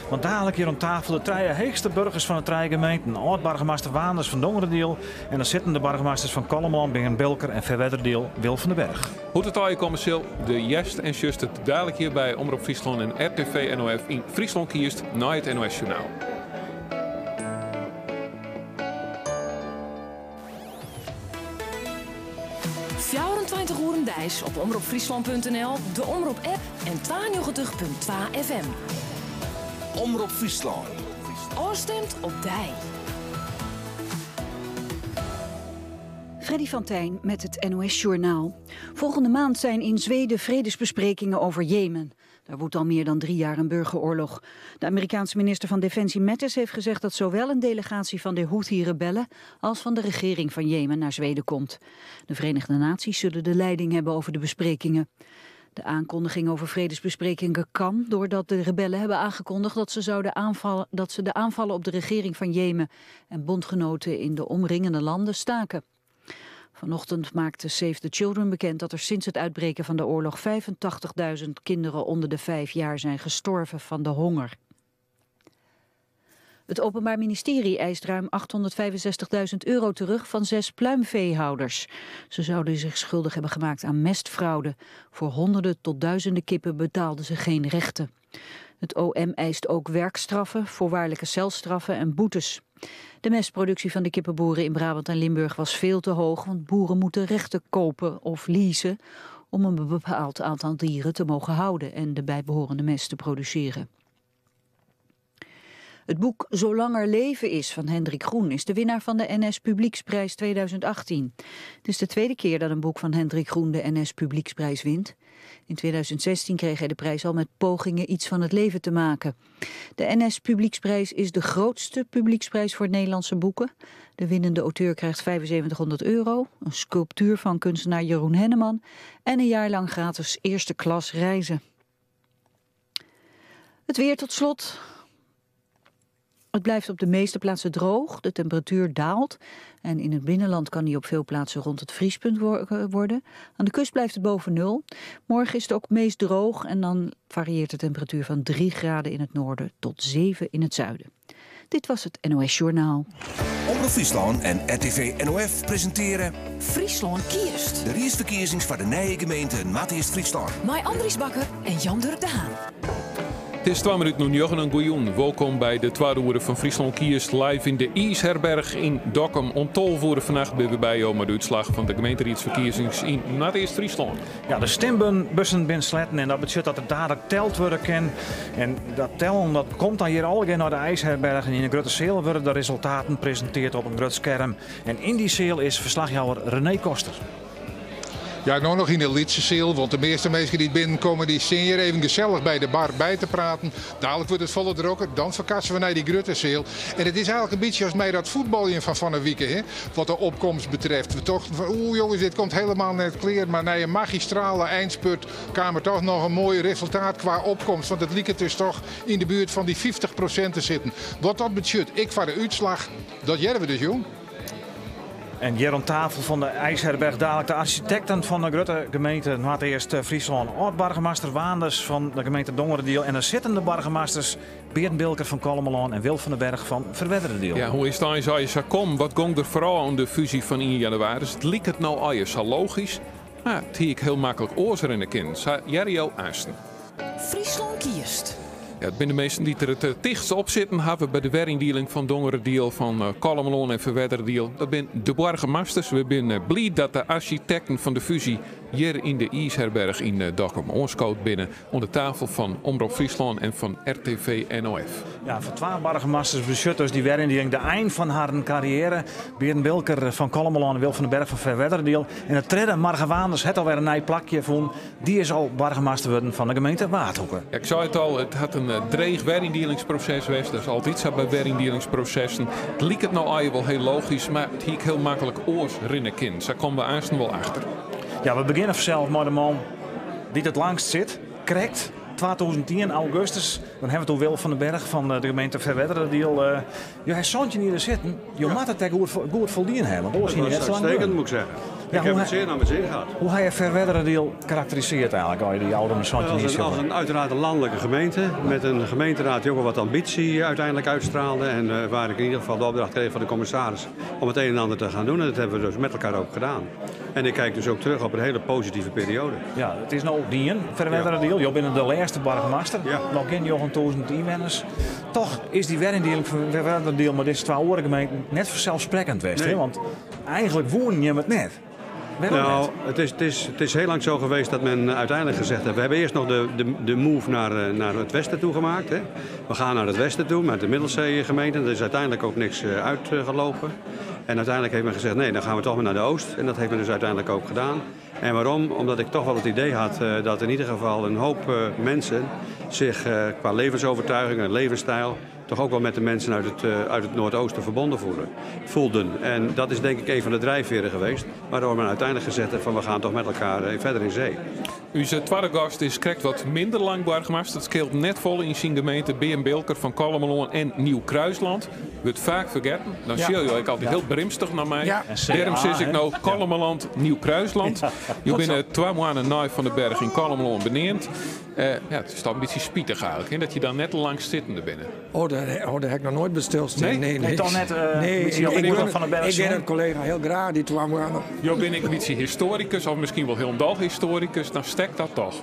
Speaker 4: Want dalik hjir oan tafel de trije heechste burgers fan de trije gemeenten. Âld-boargemaster Waanders fan Dongeradiel en de sittende boargemasters fan Kollumerlân, Bearn Bilker en Ferwerderadiel, Wil van den Berg.
Speaker 2: Hoe't it allegear komme sil, do hearst en sjochst it dalik hjir by Omrop Fryslân en RTV NOF yn Fryslân Kiest nei it NOS Journaal.
Speaker 8: 24 oeren deis op omropfryslan.nl, de Omrop app en 92.2 FM.
Speaker 12: Omrop Fryslân.
Speaker 8: Ofstimd op dy.
Speaker 14: Freddy van Tijn met het NOS-journaal. Volgende maand zijn in Zweden vredesbesprekingen over Jemen. Daar woedt al meer dan 3 jaar een burgeroorlog. De Amerikaanse minister van Defensie Mattis heeft gezegd dat zowel een delegatie van de Houthi-rebellen als van de regering van Jemen naar Zweden komt. De Verenigde Naties zullen de leiding hebben over de besprekingen. De aankondiging over vredesbesprekingen kan doordat de rebellen hebben aangekondigd dat ze, zouden aanvallen, dat ze de aanvallen op de regering van Jemen en bondgenoten in de omringende landen staken. Vanochtend maakte Save the Children bekend dat er sinds het uitbreken van de oorlog 85.000 kinderen onder de 5 jaar zijn gestorven van de honger. Het Openbaar Ministerie eist ruim 865.000 euro terug van 6 pluimveehouders. Ze zouden zich schuldig hebben gemaakt aan mestfraude. Voor honderden tot duizenden kippen betaalden ze geen rechten. Het OM eist ook werkstraffen, voorwaardelijke celstraffen en boetes. De mestproductie van de kippenboeren in Brabant en Limburg was veel te hoog, want boeren moeten rechten kopen of leasen om een bepaald aantal dieren te mogen houden en de bijbehorende mest te produceren. Het boek Zolang er leven is van Hendrik Groen is de winnaar van de NS Publieksprijs 2018. Het is de tweede keer dat een boek van Hendrik Groen de NS Publieksprijs wint. In 2016 kreeg hij de prijs al met pogingen iets van het leven te maken. De NS Publieksprijs is de grootste publieksprijs voor Nederlandse boeken. De winnende auteur krijgt 7500 euro, een sculptuur van kunstenaar Jeroen Henneman en een jaar lang gratis eerste klas reizen. Het weer tot slot. Het blijft op de meeste plaatsen droog, de temperatuur daalt en in het binnenland kan die op veel plaatsen rond het vriespunt worden. Aan de kust blijft het boven nul. Morgen is het ook meest droog en dan varieert de temperatuur van 3 graden in het noorden tot 7 in het zuiden. Dit was het NOS Journaal.
Speaker 12: Omrop Fryslân en RTV NOF presinteren...
Speaker 8: Fryslân kiest.
Speaker 12: De riedsferkiezings foar de nije gemeente Noardeast-Fryslân.
Speaker 8: Mei Andries Bakker en Jan Durk de Haan.
Speaker 2: It is 2 minuten oer njoggen in goejûn. Wolkom by de twadde oere fan Fryslân Kiest live yn de IIsherberch yn Dokkum. Om 12 oere fannacht binne we by jo mei de útslach fan de gemeenteriedsferkiezings yn Noardeast-Fryslân.
Speaker 4: Ja, de stimbussen binne sletten en dat betsjut dat der dadelijk teld wurde kin. En dat tellen dat komt dan hjir allegear nei de IIsherberch en yn 'e grutte seal wurde de resultaten presinteard op in grut skerm. En yn dy seal is ferslachjouwer René Koster.
Speaker 6: Ja, no noch yn de lytse seal, want de measte minsken dy't binnenkomme dy stean hjir even gesellich by de bar by te praten. Dalik wurdt it folle drokker, dan ferkasse we nei dy grutte seal. En it is eigenlik in bytsje as mei dat fuotbaljen fan fan 'e wike, hè, wat de opkomst betreft. We tochten fan oeh jonges, dit komt helemaal net klear, mar nei in magistrale einspurt kaam der toch noch in moai resultaat kwa opkomst. Want it liket dus toch yn de buert fan dy 50% te sitten. Wat dat betsjut, ek foar de útslach, dat hearre we dus jûn.
Speaker 4: En hjir oan tafel fan de IIsherberch dalik de arsjitekten fan de grutte gemeente Noardeast-Fryslân. Âld-boargemaster Waanders fan de gemeente Dongeradiel en de sittende boargemasters Bearn Bilker fan Kollumerlân en Wil van den Berg fan Ferwerderadiel.
Speaker 2: Ja, hoe is it eins allegear sa kommen? Wat gong der foarôf oan de fúzje fan ien jannewaris? It liket no allegear sa logysk, mar it hie ek hiel maklik oars rinne kinnen. Sa hearre jo aansten.
Speaker 8: Fryslân kiest.
Speaker 2: Ja, it binne de minsken dy't der it tichtst op sitten hawwe by de weryndieling fan Dongeradiel, fan Kollumerlân en Ferwerderadiel. Dat binne de boargemasters. We binne bliid dat de arsjitekten fan de fúzje hjir yn de IIsherberch yn Dokkum oanskood binne oan de tafel fan Omrop Fryslân en fan RTV NOF.
Speaker 4: Ja, foar twa boargemasters betsjut dus dy weryndieling de ein fan harren karriêre. Bearn Bilker fan Kollumerlân en Wil van den Berg fan Ferwerderadiel. En de tredde, Marga Waanders, hat alwer in nij plakje fûn. Dy is al boargemaster wurden fan de gemeente Waadhoeke.
Speaker 2: Ja, ik sei it al, it hat in dreech weryndielingsproses west. Dat is altyd sa by weryndielingsprosessen. It liket no allegear wol hiel logysk, mar it hie ek hiel maklik oars rinne kinnen. Sa komme we aansten wol achter.
Speaker 4: Ja, we begjinne fansels mei de man dy't it langst sit. Krekt 2010, augustus. Dan hawwe we it oer Wil van den Berg fan de gemeente Ferwerderadiel. Jo ha 17 jier sitten. Jo moatte it ek goed foldien hawwe, want oars hiene jo net sa lang
Speaker 15: Uitstekend, moet ik zeggen.
Speaker 4: Ja,
Speaker 15: ik heb het zeer naar mijn zin gehad.
Speaker 4: Hoe ha je Ferwerderadiel karakterisearre eigenlijk, as je dy ôfrûne 17 jier
Speaker 15: Als een uiteraard een landelijke gemeente, met een gemeenteraad die ook wel wat ambitie uiteindelijk uitstraalde. En waar ik in ieder geval de opdracht kreeg van de commissaris om het een en ander te gaan doen. En dat hebben we dus met elkaar ook gedaan. En ik kijk dus ook terug op een hele positieve periode.
Speaker 4: Ja, it is no dien, Ferwerderadiel. Jo binne de lêste boargemaster. Noch gjin 9000 ynwenners. Toch is dy weryndieling fan Ferwerderadiel mei dizze twa oare gemeenten net fanselssprekkend west.
Speaker 15: Nee.
Speaker 4: Hè? Want eigenlik woenen jim it net. Wêrom
Speaker 15: Nou,
Speaker 4: net?
Speaker 15: het is heel lang zo geweest dat men uiteindelijk gezegd heeft... we hebben eerst nog de move naar het westen toe gemaakt. Hè. We gaan naar het westen toe met de Middelzee-gemeenten. Er is uiteindelijk ook niks uitgelopen. En uiteindelijk heeft men gezegd, nee, dan gaan we toch maar naar de oost. En dat heeft men dus uiteindelijk ook gedaan. En waarom? Omdat ik toch wel het idee had dat in ieder geval een hoop mensen zich qua levensovertuiging en levensstijl toch ook wel met de mensen uit het Noordoosten verbonden voelden. En dat is denk ik een van de drijfveren geweest, waardoor men uiteindelijk gezegd heeft van we gaan toch met elkaar verder in zee.
Speaker 2: Us twadde gast is krekt wat minder lang boargemaster. Dat skeelt net folle yn syn gemeente. Bearn Bilker fan Kollumerlân en Nieuw Kruisland. Wurdt faak fergetten. Dan sjogge jo ek altyd hiel brimstich nei my.
Speaker 4: En CA,
Speaker 2: Dêrom sis ik
Speaker 4: hè?
Speaker 2: no Kollumerland, Nieuw Kruisland. Jo binne 2 moannen nei Van den Berg yn Kollumerlân beneamd. Ja, it is toch in bytsje spitich eigenlik, hè, dat je dan net lang sittende binne.
Speaker 16: Oh, daar heb ik nog nooit bij stilstaan.
Speaker 2: Nee?
Speaker 16: Nee, nee.
Speaker 4: Nee, toch net,
Speaker 16: Nee,
Speaker 4: een beetje op de Van den Berg
Speaker 16: ik ken
Speaker 4: zijn?
Speaker 16: het collega heel graag, die 2 maanden.
Speaker 2: Jo bin ek in bytsje historicus, of miskien wol hielendal historicus, dan stekt dat toch?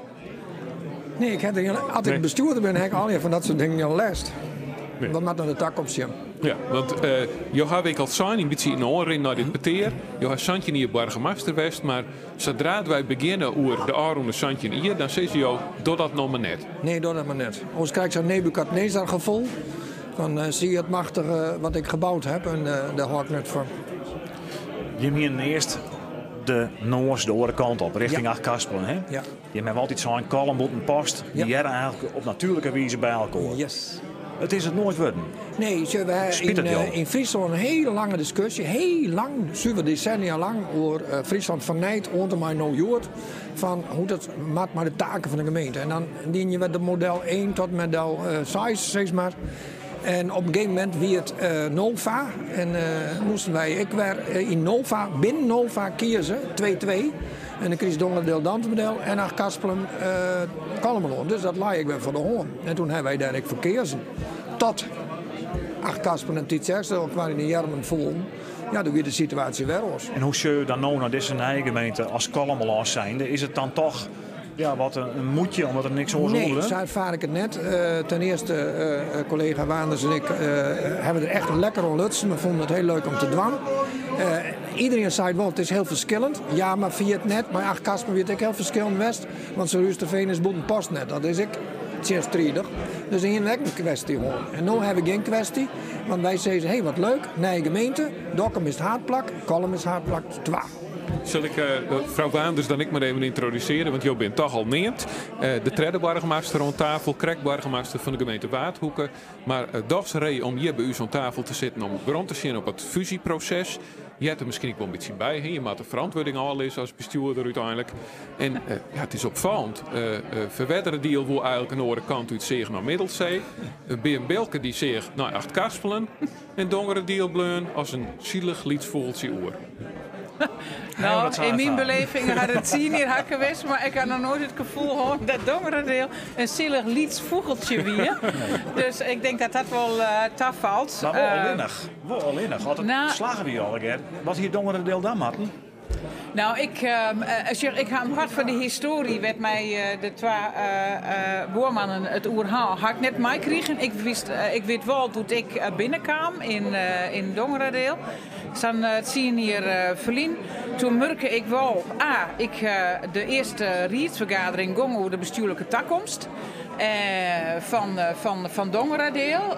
Speaker 16: Nee, ik heb er geen, als ik
Speaker 2: Nee.
Speaker 16: bestuurder ben, heb ik al van dat soort dingen geen last.
Speaker 2: Nee.
Speaker 16: Dat moet naar de tak op zien.
Speaker 2: Ja, want jo hawwe ek al sein, in bytsje yn de oanrin nei dit petear. Jo ha 17 jier boargemaster west, mar sadra't wy begjinne oer de ôfrûne 17 jier, dan sizze jo, doch dat no mar net.
Speaker 16: Nee, doe dat mar net. Oars krij ik sa'n Nebukadnezar gefoel. Fan zie je het machtige wat ik gebouwd heb en dêr hâld ik net fan.
Speaker 4: Jim hienen earst de noas de oare kant op, rjochting Achtkarspelen, hè?
Speaker 16: Ja.
Speaker 4: Jim hawwe altyd sein, Kollum, Bûtenpost, dy hearre eigenlik op natuerlike wize by elkoar. It is it noait wurden.
Speaker 16: Nee, we hawwe
Speaker 4: Spyt it jo?
Speaker 16: yn Fryslân in hiele lange diskusje, hiel lang, suver desennia lang, oer Fryslân fannijt oant en mei no hjoed, fan hoe't it moat mei de taken fan de gemeente. En dan dien je wer de model 1 tot model 6, sis mar. En op in gegeven momint wie it Nova en moasten wy ek wer yn Nova, binnen Nova kieze, 2-2. En dan krigest Dongeradeel Dantumadiel en Achtkarspelen Kollumerlân. Dus dat lei ek wer foar de hân. En toen hawwe wy dêr ek foar keazen. Tot Achtkarspelen en Tytsjerksteradiel elkoar yn de earmen foelen. Ja, doe wie de situaasje wer oars.
Speaker 4: En hoe sjogge jo dan no nei dizze nije gemeente as Kollumerlân zijnde? Is it dan toch ja, wat in moetje omdat der niks oars
Speaker 16: Nee, sa erfaar ik it net. Ten earste, collega Waanders en ik hawwe der echt lekker oan lutsen. We fûnen it hiel leuk om te dwaan. Iedereen seit wol, it is hiel ferskillend. Ja, mar ferjit net, mei Achtkarspelen wie it ek hiel ferskillend west. Want Surhústerfean is Bûtenpost net. Dat is ek tsjinstridich. Dus we hiene ek in kwesty hân. En no hawwe we gjin kwesty, want wy sizze, hé, wat leuk, nije gemeente, Dokkum is it haadplak, Kollum is haadplak twa.
Speaker 2: Sil ik frou Waanders dan ek mar even yntrodusearje, want jo binne toch al neamd. De tredde boargemaster oan tafel, krekt boargemaster fan de gemeente Waadhoeke. Mar dochs ree om hjir by ús oan tafel te sitten om werom te sjen op it fúzjeproses. Heart der miskien ek wol in bytsje by. Hè? Je moatte ferantwurding ôflizze as bestjoerder úteinlik. En ja, it is opfallend. Ferwerderadiel woe eigenlik in oare kant út seach nei Middelsee. Bearn Bilker dy seach nei Achtkarspelen. En Dongeradiel bleaun as in sielich lyts fûgeltsje oer.
Speaker 17: No, yn myn beleving hat it tsien jier hakke west, mar ik ha noch noait it gefoel hân dat Dongeradeel in sielich lyts fûgeltsje wie. Dus ik denk dat dat wol tafalt.
Speaker 4: Mar wol allinnich, wol allinnich. As it slagge wie allegear, wat hie Dongeradeel dan moatten?
Speaker 17: No, ik, sjoch, ik ha in part fan de histoarje wêr't my de twa buormannen it oer ha, ha ik net meikrigen. Ik wist, ik wit wol doe't ik binnenkaam yn Dongeradeel, sa'n tsien jier ferlyn, toen murke ik wol, A, ik, de earste riedsfergadering gong oer de bestjoerlike takomst fan Dongeradeel.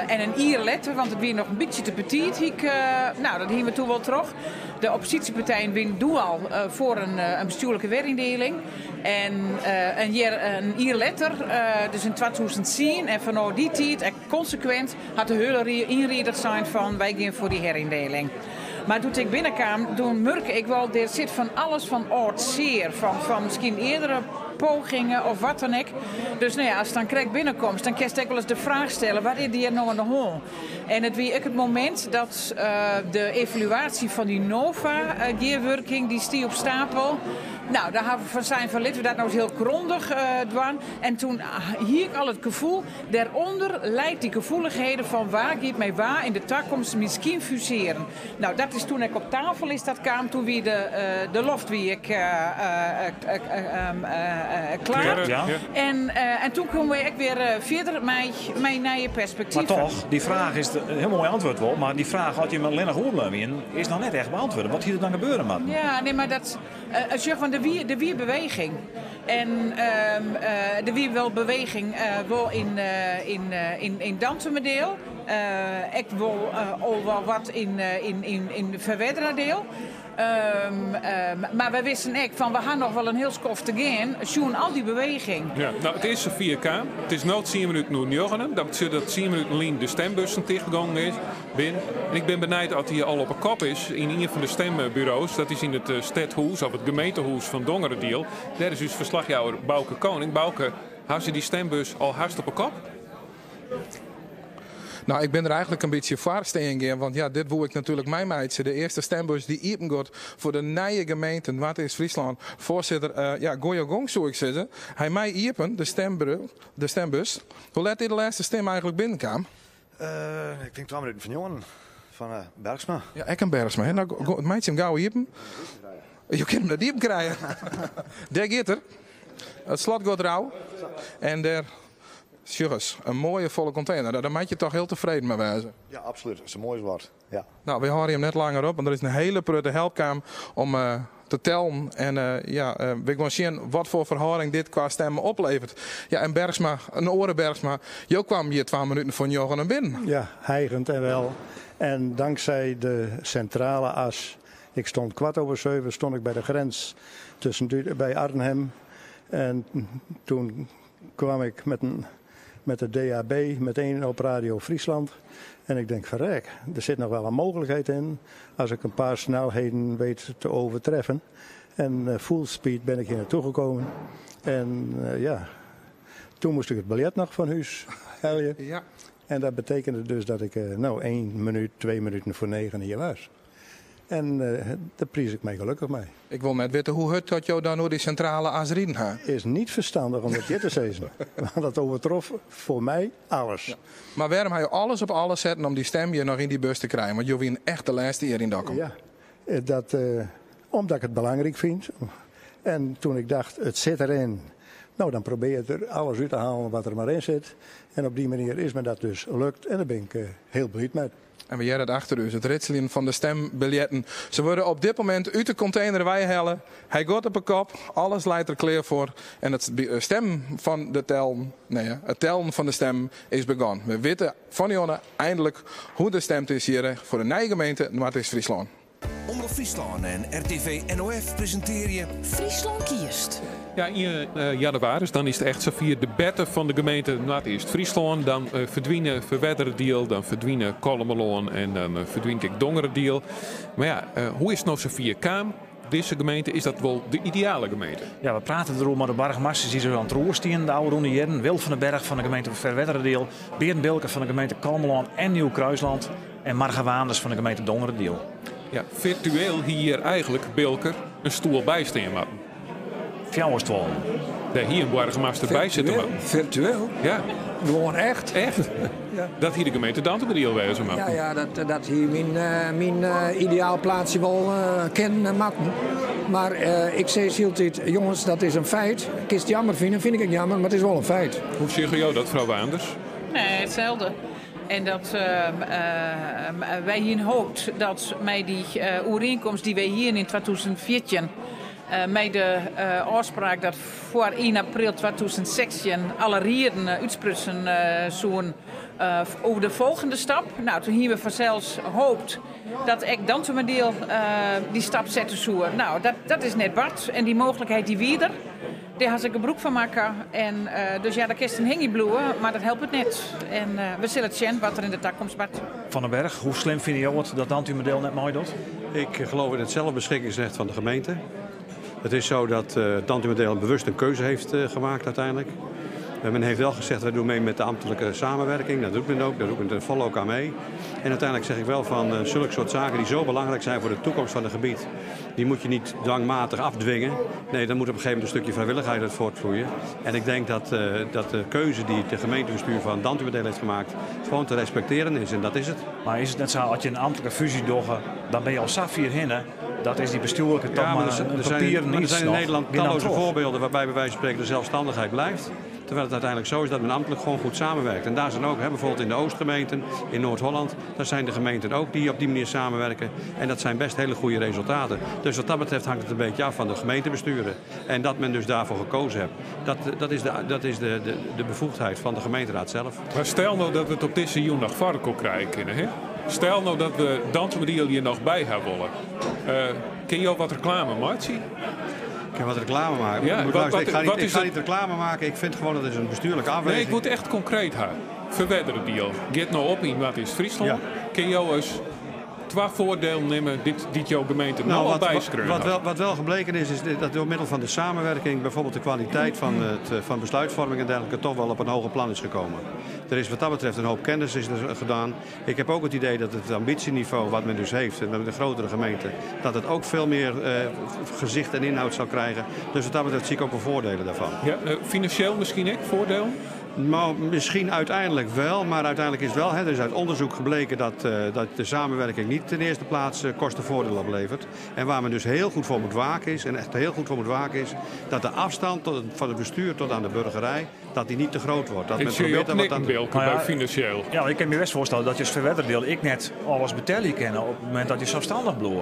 Speaker 17: En in jier letter, want it wie noch in bytsje te betiid, hie ik, no, dat hiene we toen wol troch. De opposysjepartijen wiene doe al foar in bestjoerlike weryndieling. En in jier letter, dus yn 2010 en fanôf dy tiid ek konsekwint, hat de hiele rie ienriedich sein fan wy gean foar dy herindeling. Mar doe't ik binnenkaam, doe murk ik wol, der sit fan alles fan âld sear, fan miskien eardere pogingen of wat dan ek. Dus no ja, ast dan krekt binnenkomst, dan kinst ek wolris de fraach stelle, wat is hjir no oan de hân? En it wie ek it momint dat de evaluaasje fan dy NOVA-gearwurking, dy stie op stapel. No, dêr hawwe we fan sein fan litte we dat no ris hiel grondich dwaan. En toen hie ik al it gefoel, dêrûnder leit dy gefoelichheden fan wa giet mei wa yn de takomst miskien fusearen. No, dat is toen ek op tafel is dat kaam, toen wie de loft wie ek klear. En toen koene we ek wer fierder mei nije perspektiven.
Speaker 4: Mar toch, dy fraach is in hiel moai antwurd wol, mar dy fraach oft jim allinnich oerbleaun wienen, is noch net echt beantwurde. Wat hie der dan gebeure moatten?
Speaker 17: Ja, nee, mar dat, sjoch, want der wie beweging. En der wie wol beweging wol yn Dantumadiel. Ek wol al wol wat yn Ferwerderadiel. Mar wy wisten ek fan we ha noch wol in hiel skoft te gean, sjoen al dy beweging.
Speaker 2: Ja, no, it is safier kaam. It is no tsien minuten oer njoggenen. Dat betsjut dat tsien minuten lyn de stembussen tichtgongen is, bin. En ik bin benijd oft dy al op 'e kop is yn ien fan de stemburo's. Dat is yn it stedhûs of it gemeentehûs fan Dongeradiel. Dêr is ús ferslachjouwer Bauke Koning. Bauke, ha se dy stembus al hast op 'e kop?
Speaker 9: No, ik bin der eigenlik in bytsje foar stean gean, want ja, dit woe ik natuerlik meimeitsje. De earste stembus dy't iepen giet foar de nije gemeente Noardeast-Fryslân. Foarsitter, uh, ja, goeie gong soe ik sizze. Hy mei iepen, de, de stembus. Hoe let is de lêste stim eigenlik binnenkaam?
Speaker 10: Uh, ik tink twa minuten foar njoggenen fan uh, Bergsma.
Speaker 9: Ja, ek in Bergsma. Hè? No, meitsje him gau iepen. Jo kinne him net iepen krije. Dêr giet er. It slot giet rau. En dêr Sjoch ris, in moaie folle kontener. Dêr moat je toch hiel tefreden mei wêze.
Speaker 10: Ja, absolút. Sa moai as wat. Ja.
Speaker 9: No, wy hâlde jim net langer op, want der is in hiele protte help kaam om te tellen. En ja, we gean sjen wat foar ferhâlding dit kwa stemmen opleveret. Ja, en Bergsma, in oare Bergsma, jo kwamen hjir twa minuten foar njoggenen binnen.
Speaker 11: Ja, hijgend en wel. En dankzij de centrale as. Ik stond 7:15 stond ik bij de grens tussen bij Arnhem. En toen kwam ik met, een, met de DAB meteen op Radio Friesland. En ik denk, verrek, er zit nog wel een mogelijkheid in als ik een paar snelheden weet te overtreffen. En full speed ben ik hier naartoe gekomen. En ja, toen moest ik het biljet nog van huis halen.
Speaker 9: Ja.
Speaker 18: En dat betekende dus dat ik nou 1 minuut, 2 minuten voor 9 hier was. En daar pries ik mij gelukkig mee.
Speaker 9: Ik wil net weten hoe hurd dat jo dan oer die Sintrale As riden ha.
Speaker 18: Is niet verstandig om dat hjir te sizzen. Want dat overtrof voor mij alles.
Speaker 9: Ja. Mar wêrom ha jo alles op alles setten om dy stim hjir noch yn dy bus te krijen? Want jo wienen echt de lêste hjir yn Dokkum.
Speaker 18: Ja, dat, omdat ik het belangrijk vind. En toen ik dacht, het zit erin. Nou, dan probeer je er alles uit te halen wat er maar in zit. En op die manier is me dat dus lukt. En daar ben ik heel blij mee.
Speaker 9: En we hearre it achter ús, it ritseljen fan de stembiljetten. Se wurde op dit momint út de kontener weihelle. Hy giet op 'e kop, alles leit der klear foar. En it stemmen fan de tellen, nee, it tellen fan de stemmen is begûn. We witte fan 'e jûn eindelijk hoe't der stemd is hjir foar de nije gemeente Noardeast-Fryslân.
Speaker 12: Omrop Fryslân en RTV NOF presintearje.
Speaker 8: Fryslân kiest.
Speaker 2: Ja, ien jannewaris, dan is it echt safier de berte fan de gemeente Noardeast-Fryslân. Dan ferdwine Ferwerderadiel, dan ferdwine Kollumerlân en dan ferdwynt ek Dongeradiel. Mar ja, hoe is it no safier kaam? Dizze gemeente, is dat wol de ideale gemeente?
Speaker 4: Ja, we prate deroer mei de boargemasters dy't der oan it roer stienen de ôfrûne jierren. Wil van den Berg fan de gemeente Ferwerderadiel, Bearn Bilker fan de gemeente Kollumerlân en Nieuw Kruisland en Marga Waanders fan de gemeente Dongeradiel.
Speaker 2: Ja, firtueel hie hjir eigenlik Bilker in stoel by stean moatten.
Speaker 4: Fjouwer stuollen.
Speaker 2: Dêr hie in boargemaster by sitte moatten.
Speaker 16: Virtueel?
Speaker 2: Ja.
Speaker 16: Gewoan echt?
Speaker 2: Echt?
Speaker 16: Ja.
Speaker 2: Dat hie de gemeente Dantumadiel wêze moatten.
Speaker 16: Ja, ja, dat hie myn ideaal plaatsje wol kinnen moatten. Mar ik sis hieltyd, jonges, dat is in feit. Kinst it jammer fine, fyn ik ek jammer, mar it is wol in feit.
Speaker 2: Hoe sjogge jo dat, frou Waanders?
Speaker 17: Nee, itselde. En dat wy hiene hoopt dat mei dy oerienkomst dy't wy hiene yn 2014, mei de ôfspraak dat foar ien april 2016 alle rieden útsprutsen soene oer de folgjende stap. Nou, toen hiene we fansels hoopt dat ek Dantumadiel dy stap sette soe. Nou, dat is net bard en dy mooglikheid dy wie der. Dêr ha se gebrûk fan makke. En dus ja, dêr kinst in hingje bliuwe, mar dat helpt net. En we sille it sjen wat der yn de takomst bart.
Speaker 4: Van den Berg, hoe slim fine jo it dat Dantumadiel net meidocht?
Speaker 15: Ik geloof in het zelfbeschikkingsrecht van de gemeente. Het is zo dat Dantumadiel bewust een keuze heeft gemaakt uiteindelijk. Men heeft wel gezegd, wij doen mee met de ambtelijke samenwerking. Dat doet men ook, daar doet men ten volle ook aan mee. En uiteindelijk zeg ik wel van zulke soort zaken die zo belangrijk zijn voor de toekomst van het gebied, die moet je niet dwangmatig afdwingen. Nee, dan moet op een gegeven moment een stukje vrijwilligheid uit voortvloeien. En ik denk dat de keuze die het gemeentebestuur van Dantumadiel heeft gemaakt, gewoon te respecteren is. En dat is het.
Speaker 4: Maar is het net zo, als je een ambtelijke fusie docht, dan ben je al safier hinne. Dat is die bestuurlijke toch
Speaker 15: Ja, maar
Speaker 4: maar een papier
Speaker 15: er
Speaker 4: niets
Speaker 15: zijn in
Speaker 4: nog.
Speaker 15: Nederland
Speaker 4: Wie dan
Speaker 15: talloze
Speaker 4: toch?
Speaker 15: voorbeelden waarbij bij wijze van spreken de zelfstandigheid blijft. Terwijl het uiteindelijk zo is dat men ambtelijk gewoon goed samenwerkt. En daar zijn ook, bijvoorbeeld in de Oostgemeenten, in Noord-Holland, daar zijn de gemeenten ook die op die manier samenwerken. En dat zijn best hele goede resultaten. Dus wat dat betreft hangt het een beetje af van de gemeentebesturen. En dat men dus daarvoor gekozen heeft. Dat is de bevoegdheid van de gemeenteraad zelf.
Speaker 2: Maar stel nou dat we het op deze jong nog varken krijgen kunnen, hè? Stel nou dat we Dantumadiel hier nog bij hebben willen. Kun je al wat reclame maken?
Speaker 15: Ik kan wat reclame maken.
Speaker 2: Ja,
Speaker 15: Ik moet luisteren,
Speaker 2: wat
Speaker 15: ik
Speaker 2: is
Speaker 15: ga
Speaker 2: het?
Speaker 15: niet reclame maken. Ik vind gewoon dat is een bestuurlijke
Speaker 2: Nee,
Speaker 15: afweging.
Speaker 2: ik moet echt concreet hebben. Ferwerderadiel. Giet nou op in wat is Friesland. Kun je eens twee voordelen nemen dit jouw gemeente nou al bijschreeuwen had?
Speaker 15: Wat wel gebleken is, is dat door middel van de samenwerking bijvoorbeeld de kwaliteit van besluitvorming en dergelijke toch wel op een hoger plan is gekomen. Er is wat dat betreft een hoop kennis is er gedaan. Ik heb ook het idee dat het ambitieniveau wat men dus heeft, en met een grotere gemeente, dat het ook veel meer gezicht en inhoud zal krijgen. Dus wat dat betreft zie ik ook wel voordelen daarvan.
Speaker 2: Ja, financieel misschien ook voordeel?
Speaker 15: Nou, misschien uiteindelijk wel, maar uiteindelijk is wel, hè, er is uit onderzoek gebleken dat de samenwerking niet in de eerste plaats kostenvoordeel oplevert. En waar men dus heel goed voor moet waken is, en echt heel goed voor moet waken is, dat de afstand van het bestuur tot aan de burgerij, dat die niet te groot wordt. Dat
Speaker 2: Ik
Speaker 15: men
Speaker 2: zie je
Speaker 15: probeert
Speaker 2: ook
Speaker 15: daar wat aan
Speaker 2: knikken,
Speaker 15: te
Speaker 2: Bilker, bij financieel.
Speaker 4: Ja, ik kan me best voorstellen dat je als Ferwerderdeel ik net alles betalen kan op het moment dat je zelfstandig blijft.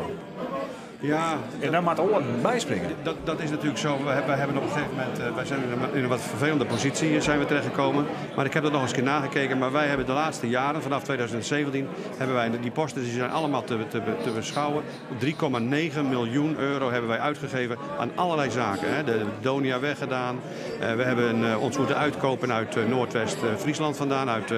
Speaker 4: En daar moet oren bijspringen.
Speaker 15: Dat is natuurlijk zo. We hebben op een gegeven moment, wij zijn in een wat vervelende positie hier zijn we terechtgekomen. Maar ik heb dat nog eens een keer nagekeken. Maar wij hebben de laatste jaren, vanaf 2017, hebben wij die posten, die zijn allemaal te beschouwen. 3,9 miljoen euro hebben wij uitgegeven aan allerlei zaken. Hè. De Donia weggedaan. We hebben ons moeten uitkopen uit Noordwest-Friesland vandaan, uit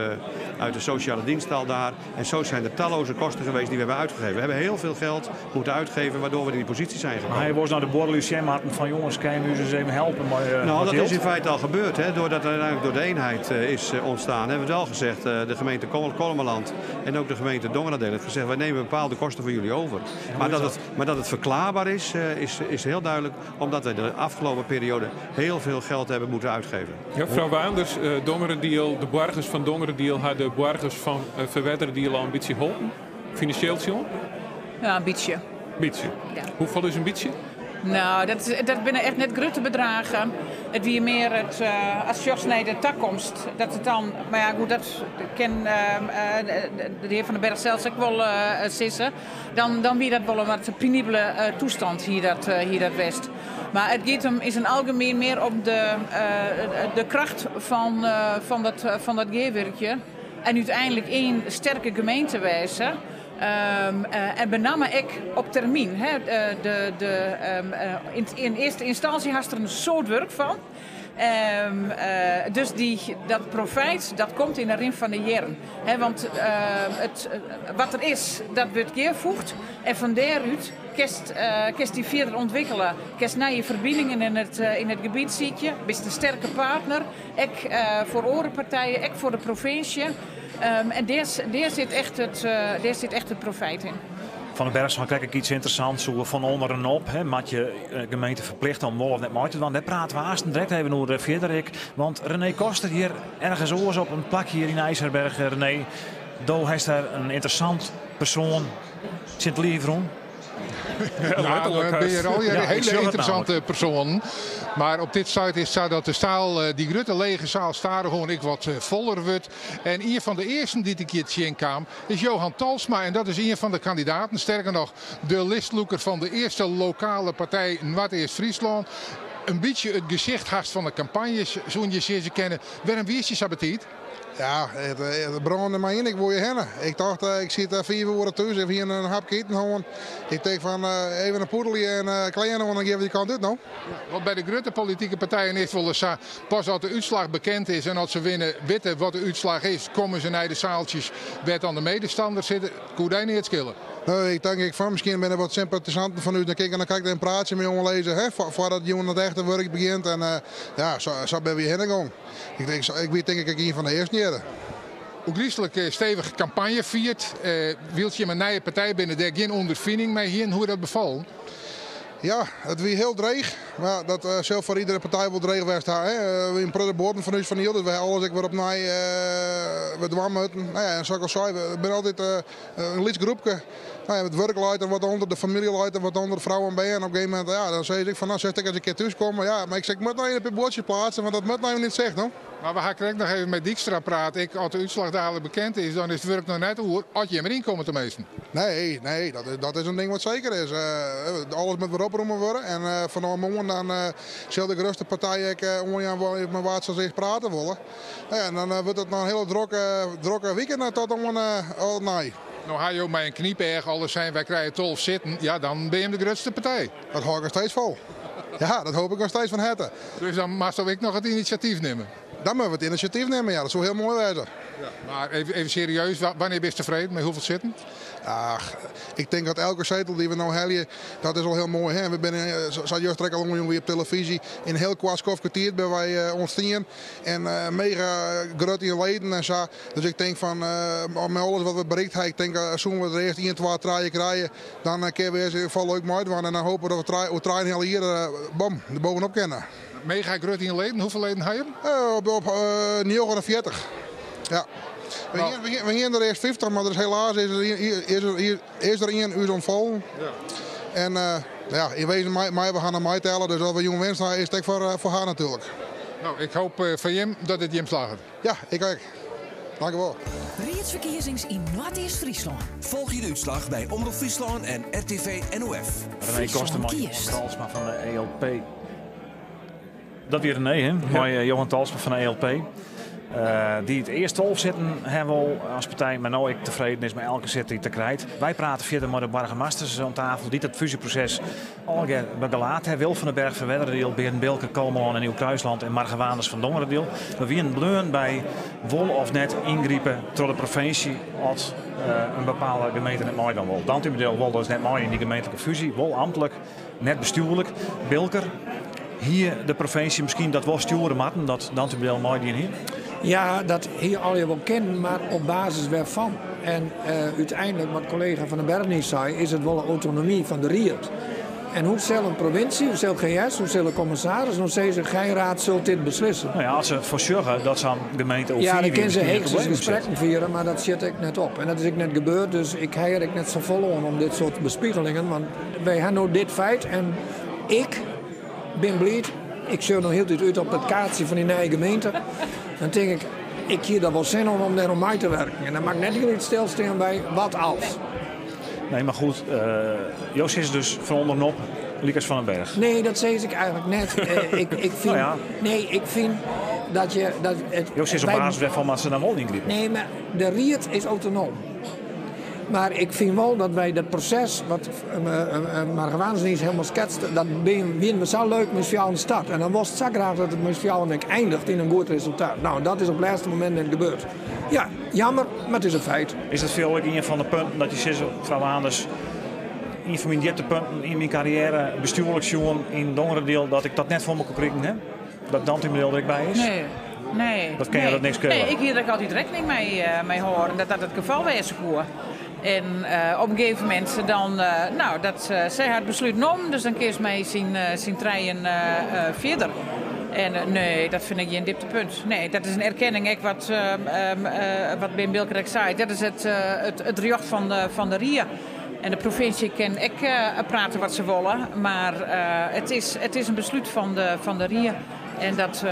Speaker 15: de sociale dienststal daar. En zo zijn er talloze kosten geweest die we hebben uitgegeven. We hebben heel veel geld moeten uitgeven, waardoor Waardoor we in die positie zijn gekomen.
Speaker 4: Maar hy wol nei de buorlju sjen moatten fan jonges, kinne jim ús ris even helpe mei
Speaker 15: Nou,
Speaker 4: wat
Speaker 15: dat
Speaker 4: jild?
Speaker 15: is in feite al gebeurd. Hè, doordat uiteindelijk door de eenheid is ontstaan. Hebben we het al gezegd, de gemeente Kollumerland en ook de gemeente Dongeradeel heeft gezegd, wij nemen bepaalde kosten voor jullie over. Maar dat het verklaarbaar is, is heel duidelijk. Omdat wij de afgelopen periode heel veel geld hebben moeten uitgeven.
Speaker 2: Ja, mevrouw Waanders, Dongeradeel, de boargers fan Dongeradeel ha de boargers fan Ferwerderadiel al in bytsje holpen? Finansjeel sjoen?
Speaker 17: Ja, in bytsje.
Speaker 2: Bytsje.
Speaker 17: Ja.
Speaker 2: Hoefolle is in bytsje?
Speaker 17: Nou, dat binne echt net grutte bedragen. It wie mear it, as sjochst nei de takomst, dat it dan, mar ja, goed, dat kin de hear Van den Berg sels ek wol sizze. Dan wie dat wol in wat penibele toestand hie dat west. Mar it giet him yn it algemien mear om de kracht fan dat gearwurkjen. En úteinlik ien sterke gemeente wêze. En benammen ek op termyn. Hè. Yn earste ynstânsje hast der in soad wurk fan. Dus dat profijt dat komt yn de rin fan de jierren. Hè, want wat der is, dat wurdt gearfoegd. En fan dêrút kinst dy fierder ûntwikkelje. Kinst nije ferbiningen yn it gebiet sykje. Bist in sterke partner. Ek foar oare partijen, ek foar de provinsje. En dêr sit echt it profijt yn.
Speaker 4: Van den Berg sei krekt iets ynteressants oer fan ûnderen op. Hè, moat je gemeente ferplichte om wol of net mei te dwaan. Dêr prate we aansten direkt even oer fierder ek. Want René Koster hjir ergens oars op in plak hjir yn IJsherberg. René, do hast dêr in ynteressant persoan tsjin it liif rûn.
Speaker 6: Ja, dan binne hjir allegear
Speaker 4: Ja, ik
Speaker 6: hiele
Speaker 4: sjoch it
Speaker 6: ynteressante
Speaker 4: nammentlik.
Speaker 6: persoanen. Mar op dit stuit is it sa dat de saal, dy grutte lege saal, stadichoan ek wat foller wurdt. En ien fan de earsten dy't ik hjir tsjinkaam is Johan Talsma. En dat is ien fan de kandidaten, sterker noch de listlûker fan de earste lokale partij Noardeast-Fryslân. In bytsje it gesicht hast fan de kampanjes, soene je sizze kinne. Wêrom wiest je sa betiid?
Speaker 19: Ja, it brânde my yn, ik woe hjir hinne. Ik tocht, ik siet 5 oere thús, ik hie in hapke iten hân. Ik tink fan, even in poedelje en klean oan en gean we dy kant út no.
Speaker 6: Want by de grutte politike partijen is it wolris sa, pas as de útslach bekend is en as se winne, witte wat de útslach is, komme se nei de saaltsjes wêr't dan de medestanners sitte. Koe dy neat skille?
Speaker 19: Nee, ik tink ek fan, miskien binne der wat sympatisanten fan ús, dan kin ik dan krekt even in praatsje mei jongen lizze, hè, foardat jûn it echte wurk begjint. En ja, sa binne we hjir hinne gong. Ik denk, ik wie tink ik ek ien fan de earsten hjir.
Speaker 6: Ôfgryslik stevige kampanje fierd. Wylst jim in nije partij binne, dêr gjin ûnderfining mei hienen, hoe is dat befallen?
Speaker 19: Ja, it wie hiel dreech. Mar dat sil foar iedere partij wol dreech west ha. Hè. We wienen protte boaten fan ús fan jild, dus we ha alles ek wer opnij wer dwaan moatten. Nou ja, en sa't ik al sei, we binne altyd in lyts groepke. Nou ja, it wurk leit der wat ûnder, de famylje leit der wat ûnder, frou en bern. Op in gegeven momint, ja, dan sis ik fan, no, silst ek ris in kear thús komme. Ja, mar ik sis, ik moat noch even in pear buordsjes pleatse, want dat moat noch even yn it sicht, no.
Speaker 6: Mar we ha krekt noch even mei Dykstra praat. Ek as de útslach dalik bekend is, dan is it wurk noch net oer, as jim deryn komme teminsten.
Speaker 19: Nee, nee, dat is in ding wat seker is. Alles moat wer opromme wurde en fanôf moarn dan sil de grutste partij ek oanjaan mei wa't se as earst prate wolle. Nou ja, en dan wurdt it noch in hiele drokke wike tot oan nei.
Speaker 6: No ha jo mei in knypeach alris sein, wy krije 12 sitten, ja dan binne jim de grutste partij.
Speaker 19: Dat hâld ik noch steeds fol. Ja, dat hoop ik noch steeds fan herte.
Speaker 6: Dus dan moatsto ek noch it inisjatyf nimme?
Speaker 19: Dan moatte we it inisjatyf nimme, ja. Dat soe hiel moai wêze.
Speaker 6: Ja, mar even serieus, wannear bist tefreden? Mei hoefolle sitten?
Speaker 19: Ach, ik tink dat elke setel dy't we no helje, dat is al hiel moai. Hè? We binne, sa juster ek al oanjûn wie op televyzje, yn in hiel koart skoftke tiid binne wy ûntstien. En mega grut yn leden en sa. Dus ik tink fan, mei alles wat we berikt ha, ik tink soene we der earst 1, 2, 3 krije, dan kinne we earst yn ieder gefal leuk meidwaan en dan hope we dat we oer trijenheal jier, bam, der bovenop kinne.
Speaker 6: Mega grut yn leden, hoefolle leden ha jim?
Speaker 19: Op 49. Ja. We hienen der earst 50, mar der is helaas is der ien ús ûntfallen. En ja, yn wezen meie we har noch meitelle, dus as we jûn winst ha, is it ek foar har natuerlik.
Speaker 6: No, ik hoop foar jim dat it jim slagget.
Speaker 19: Ja, ik ek. Dankjewol.
Speaker 8: Riedsferkiezings yn Noardeast-Fryslân.
Speaker 12: Folgje de útslach by Omrop Fryslân en RTV NOF.
Speaker 4: René Koster mei Johan Talsma fan de ELP. Dat wie René, hè? Mei Johan Talsma fan de ELP. Dy't earst 12 sitten ha wol as partij, mar no ek tefreden is mei elke sit dy't er krijt. Wy prate fierder mei de boargemasters oan tafel dy't it fúzjeproses allegear begelaat ha. Wil van den Berg Ferwerderadiel, Bearn Bilker, Kollumerlân en Nieuw Kruisland en Marga Waanders fan Dongeradiel. We wienen bleaun by wol of net yngripe troch de provinsje as in bepaalde gemeente net meidwaan wol. Dantumadiel wol dus net mei yn dy gemeentlike fúzje, wol amtlik, net bestjoerlik. Bilker, hie de provinsje miskien dat wol stjoere moatten, dat Dantumadiel meidien hie?
Speaker 16: Ja, dat hie allegear wol kinnen, mar op basis wêrfan? En úteinlik, wat kollega Van den Berg niis sei, is it wol de autonomy fan de ried. En hoe sil in provinsje, hoe sil GS, hoe sil de kommissaris no sizze, gij raad zult dit beslissen?
Speaker 4: No ja, as se foarsjogge dat sa'n gemeente oer
Speaker 16: Ja,
Speaker 4: fiif
Speaker 16: dan
Speaker 4: jier
Speaker 16: kinne se
Speaker 4: miskien in
Speaker 16: heechstens
Speaker 4: probleem sit.
Speaker 16: gesprekken fiere, mar dat sjit ek net op. En dat is ek net gebeurd, dus ik ha hjir ek net safolle oan om dit soart bespiegelingen, want wy ha no dit feit en ik bin bliid. Ik sjoch noch hieltyd út op dat kaartsje fan dy nije gemeente. Dan tink ik, ik hie der wol sin oan om dêr oan mei te werken. En dan moat ik net hieltyd stilstean by wat als.
Speaker 4: Nee, mar goed, jo sizze dus fan ûnderen op, lykas Van den Berg.
Speaker 16: Nee, dat sis ik eigentlik net. Ik fyn,
Speaker 4: Nou ja.
Speaker 16: Nee, ik fyn dat je... Dat it,
Speaker 4: Jo sizze op basis wêrfan moatte se dan wol yngripe?
Speaker 16: Nee, mar de ried is autonoom. Mar ik fyn wol dat wy dat proses, wat Marga Waanders niis helemaal sketste, dat wienen we sa leuk mei ús fjouweren start. En dan wolst sa graach dat it mei ús fjouweren ek eindiget yn in goed resultaat. Nou, dat is op it lêste momint net gebeurd. Ja, jammer, mar it is in feit.
Speaker 4: Is dat foar jo ek ien fan de punten dat je sizze, frou Waanders, ien fan myn djiptepunten yn myn karriêre, bestjoerlik sjoen yn Dongeradiel, dat ik dat net foar mekoar krigen ha? Dat Dantumadiel der ek by is?
Speaker 17: Nee. Nee.
Speaker 4: Dat kin jo
Speaker 17: nee.
Speaker 4: dat niks skele?
Speaker 17: Nee, ik hie der ek altyd rekkening mei hâlden dat dat it gefal wêze koe. En op in gegeven momint dan, nou, dat, sy hat it beslút nommen, dus dan kinst mei syn trijen fierder. En nee, dat fyn ik gjin djiptepunt. Nee, dat is in erkenning ek wat Bearn Bilker ek sei. Dat is it rjocht fan de rie. En de provinsje kin ek prate wat se wolle, mar it is in beslút fan de rie. En dat,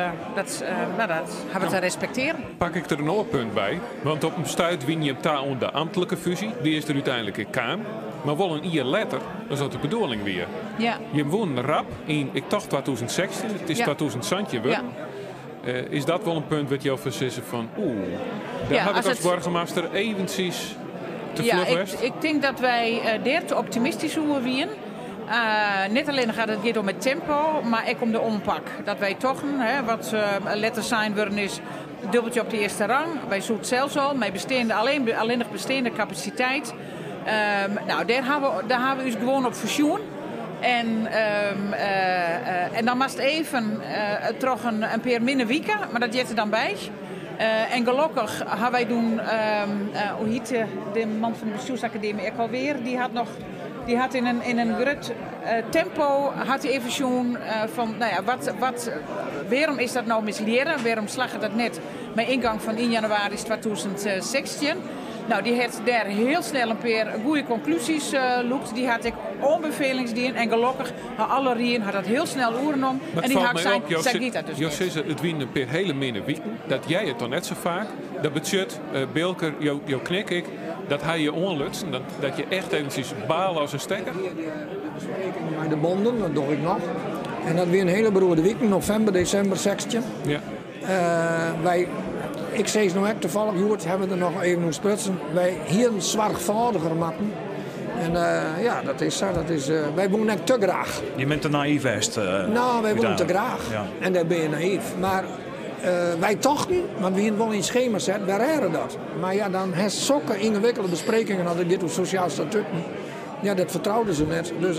Speaker 17: nou, dat hawwe we te respektearjen.
Speaker 2: Pak ik der in oar punt by, want op in stuit wiene jim ta oan de amtlike fúzje, dy is der úteinlik ek kaam, mar wol in jier letter as dat de bedoeling wie. Jim woenen rap yn, ik tocht 2016, it is 2017 wurden. Is dat wol in punt wêr't jo fan sizze fan oeh, dêr haw ik as boargemaster eventsjes te fluch west?
Speaker 17: Ja, ik tink dat wy dêr te optimistysk oer wienen. Net allinnich as it giet om it tempo, mar ek om de oanpak. Dat wy tochten, hè, wat letter sein wurden is, dubbeltje op de earste rang. Wy soe it sels al, mei besteande, alleen, allinnich besteande kapasiteit. Nou, dêr hawwe, dêr hawwe we ús gewoan op fersjoen. En dan moatst even troch in pear minne wiken, mar dat heart der dan by. En gelokkich hawwe wy doe, hoe hiet de man fan de bestjoersakademy ek alweer, dy hat noch, dy hat yn in grut tempo hat hy even sjoen fan, nou ja, wat, wat, wêrom is dat no mislearre, wêrom slagget dat net mei yngang fan 1 jannewaris 2016. Nou, dy hat dêr hiel snel in pear goede konklúzjes lûkt. Dy hat ek oanbefelings dien en gelokkich ha alle rieden hat dat hiel snel oernommen.
Speaker 2: Mar
Speaker 17: En
Speaker 2: it
Speaker 17: dy
Speaker 2: falt
Speaker 17: ha
Speaker 2: my
Speaker 17: sein,
Speaker 2: op,
Speaker 17: sa giet dat dus
Speaker 2: jo
Speaker 17: net.
Speaker 2: sizze it wienen in pear hele minne wiken. Dat hear je toch net sa faak. Dat betsjut, Bilker, jo knik ek, dat ha je oanlutsen. Dat je echt eventsjes bale as in stekker.
Speaker 16: Ik hie de besprekingen mei de bonden, dat doch ik noch. En dat wie in hele beroerde wiken, novimber, desimber 16. Wy, ik sis no ek tafallich, hjoed hawwe we der noch even oer sprutsen, wy hienen soarchfâldiger moatten. En ja, dat is sa. Dat is, wy woenen ek te graach.
Speaker 4: Je bent te naïef west.
Speaker 16: Nou, wy woenen te
Speaker 4: úteinlik.
Speaker 16: graach. En dêr bin je naïef. Mar wy tochten, want we hienen wol yn it skema set, wy rêde dat. Mar ja, dan hast sokke yngewikkelde besprekingen as it giet oer sosjale statuten. Ja, dat fertrouden se net, dus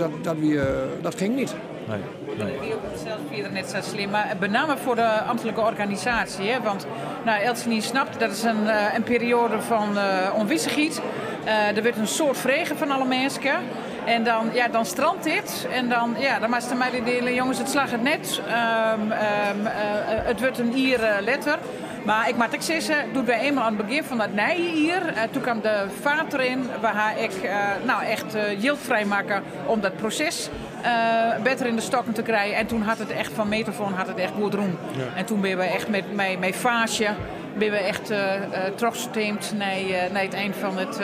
Speaker 16: dat gyng net.
Speaker 4: Nee, nee.
Speaker 17: Dat wie op himsels fierder net sa slim, mar benammen foar de amtlike organisaasje. Hè? Want nou, eltsenien snapt, dat is in perioade fan ûnwissichheid. Der wurdt in soad frege fan alle minsken. En dan, ja, dan strandt dit. En dan, ja, dan moatst meidiele, jonges, it slagget net. It wurdt in jier letter. Mar ik moat ek sizze, doe't wy eenmaal oan it begjin fan dat nije jier, toen kaam de faart deryn. We ha ek nou, echt jild frijmakke om dat proses better yn de stokken te krijen. En toen hat it echt fan meet af oan hat it echt goed rûn. En toen binne we echt mei faasje Binne we echt trochsteamd nei nei it ein fan it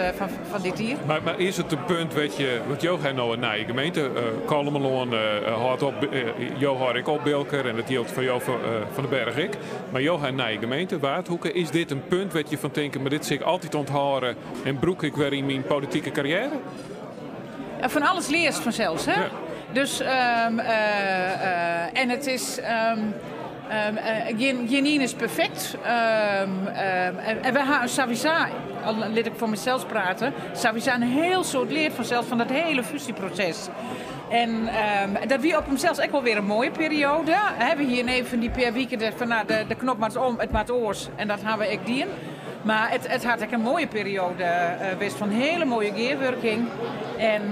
Speaker 17: fan dit jier.
Speaker 2: Mar is it in punt wêr't je, want jo ha no in nije gemeente, Kollumerlân hâldt op, jo hâlde ek op Bilker en dat jildt foar jo Van den Berg ek. Mar jo ha in nije gemeente, Waadhoeke. Is dit in punt wêr't je fan tinke, mar dit sil ik altyd ûnthâlde en brûk ik wer yn myn politike karriêre?
Speaker 17: Fan alles learst fansels, hè? Dus, en it is. Gjin ien is perfekt. En wy ha sawiesa, lit ik foar mysels prate, sawiesa in hiel soad leard fansels fan dat hiele fúzjeproses. En dat wie op himsels ek wol wer in moaie perioade. We hiene even dy pear wiken fan no, de knop moat om, it moat oars. En dat ha we ek dien. Mar it hat ek in moaie perioade west fan hiele moaie gearwurking. En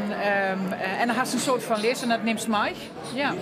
Speaker 17: en dan hast in soad fan leard en dat nimst mei. Ja.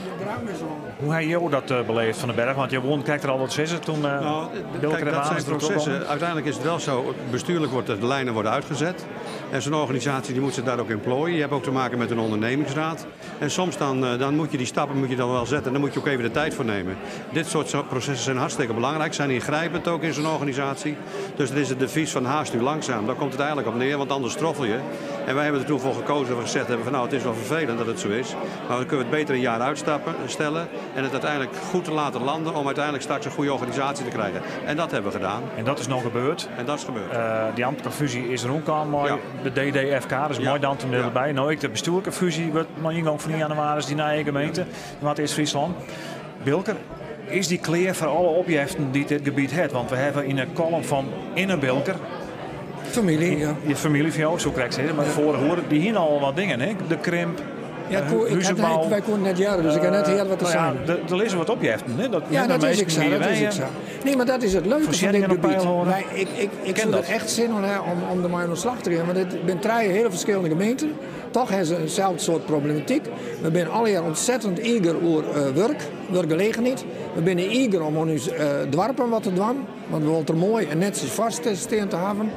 Speaker 4: Hoe ha jo dat beleefd, Van den Berg? Want jo woene krekt der al wat sizze toen
Speaker 15: Nou, kijk, dat zijn processen. Uiteindelijk is het wel zo, bestuurlijk wordt de lijnen worden uitgezet. En zo'n organisatie die moet zich daar ook in plooien. Je hebt ook te maken met een ondernemingsraad. En soms dan moet je die stappen moet je dan wel zetten. En dan moet je ook even de tijd voor nemen. Dit soort processen zijn hartstikke belangrijk. Zijn ingrijpend ook in zo'n organisatie. Dus het is het devies van haast u langzaam. Daar komt het eigenlijk op neer, want anders stroffel je. En wij hebben er toen voor gekozen dat we gezegd hebben van nou, het is wel vervelend dat het zo is. Maar dan kunnen we het beter een jaar uitstappen, stellen en het uiteindelijk goed te laten landen om uiteindelijk straks een goede organisatie te krijgen. En dat hebben we gedaan.
Speaker 4: En dat is nog gebeurd.
Speaker 15: En dat is gebeurd.
Speaker 4: Die ambtelijke fusie is er ook al, mooi. De DDFK, dus mooi dan toen erbij. Nou, ik de bestuurlijke fusie wordt mei yngong fan ien jannewaris dy nije gemeente. Noardeast-Fryslân. Bilker, is dy klear foar alle opjeften dy't dit gebiet hat? Want we hawwe yn de kollum fan Inne Bilker.
Speaker 16: Famylje, ja.
Speaker 4: Je famylje fan jo, soe ik krekt sizze. Mar foarige oere, dy hiene al wat dingen, hè? De krimp,
Speaker 16: Ja,
Speaker 4: huzebou.
Speaker 16: Wy koene net hearre, dus ik ha net heard wat der
Speaker 4: nou ja,
Speaker 16: sein.
Speaker 4: Der lizze wat opjeften, hè? Dat
Speaker 16: ja, dat is ek sa, dat is ek sa. Nee, mar dat is it leuke fan dit gebiet. Wy, ik, ik soe der echt sin oan ha om dermei oan de slach te gean. Want it binne trije hiele ferskillende gemeenten. Toch ha se inselde soart problematyk. We binne allegear ontzettend eager oer wurk, wurkgelegenheid. We binne eager om oan ús doarpen wat te dwaan, want we wolle it der moai en netsjes foar stean te hawwen.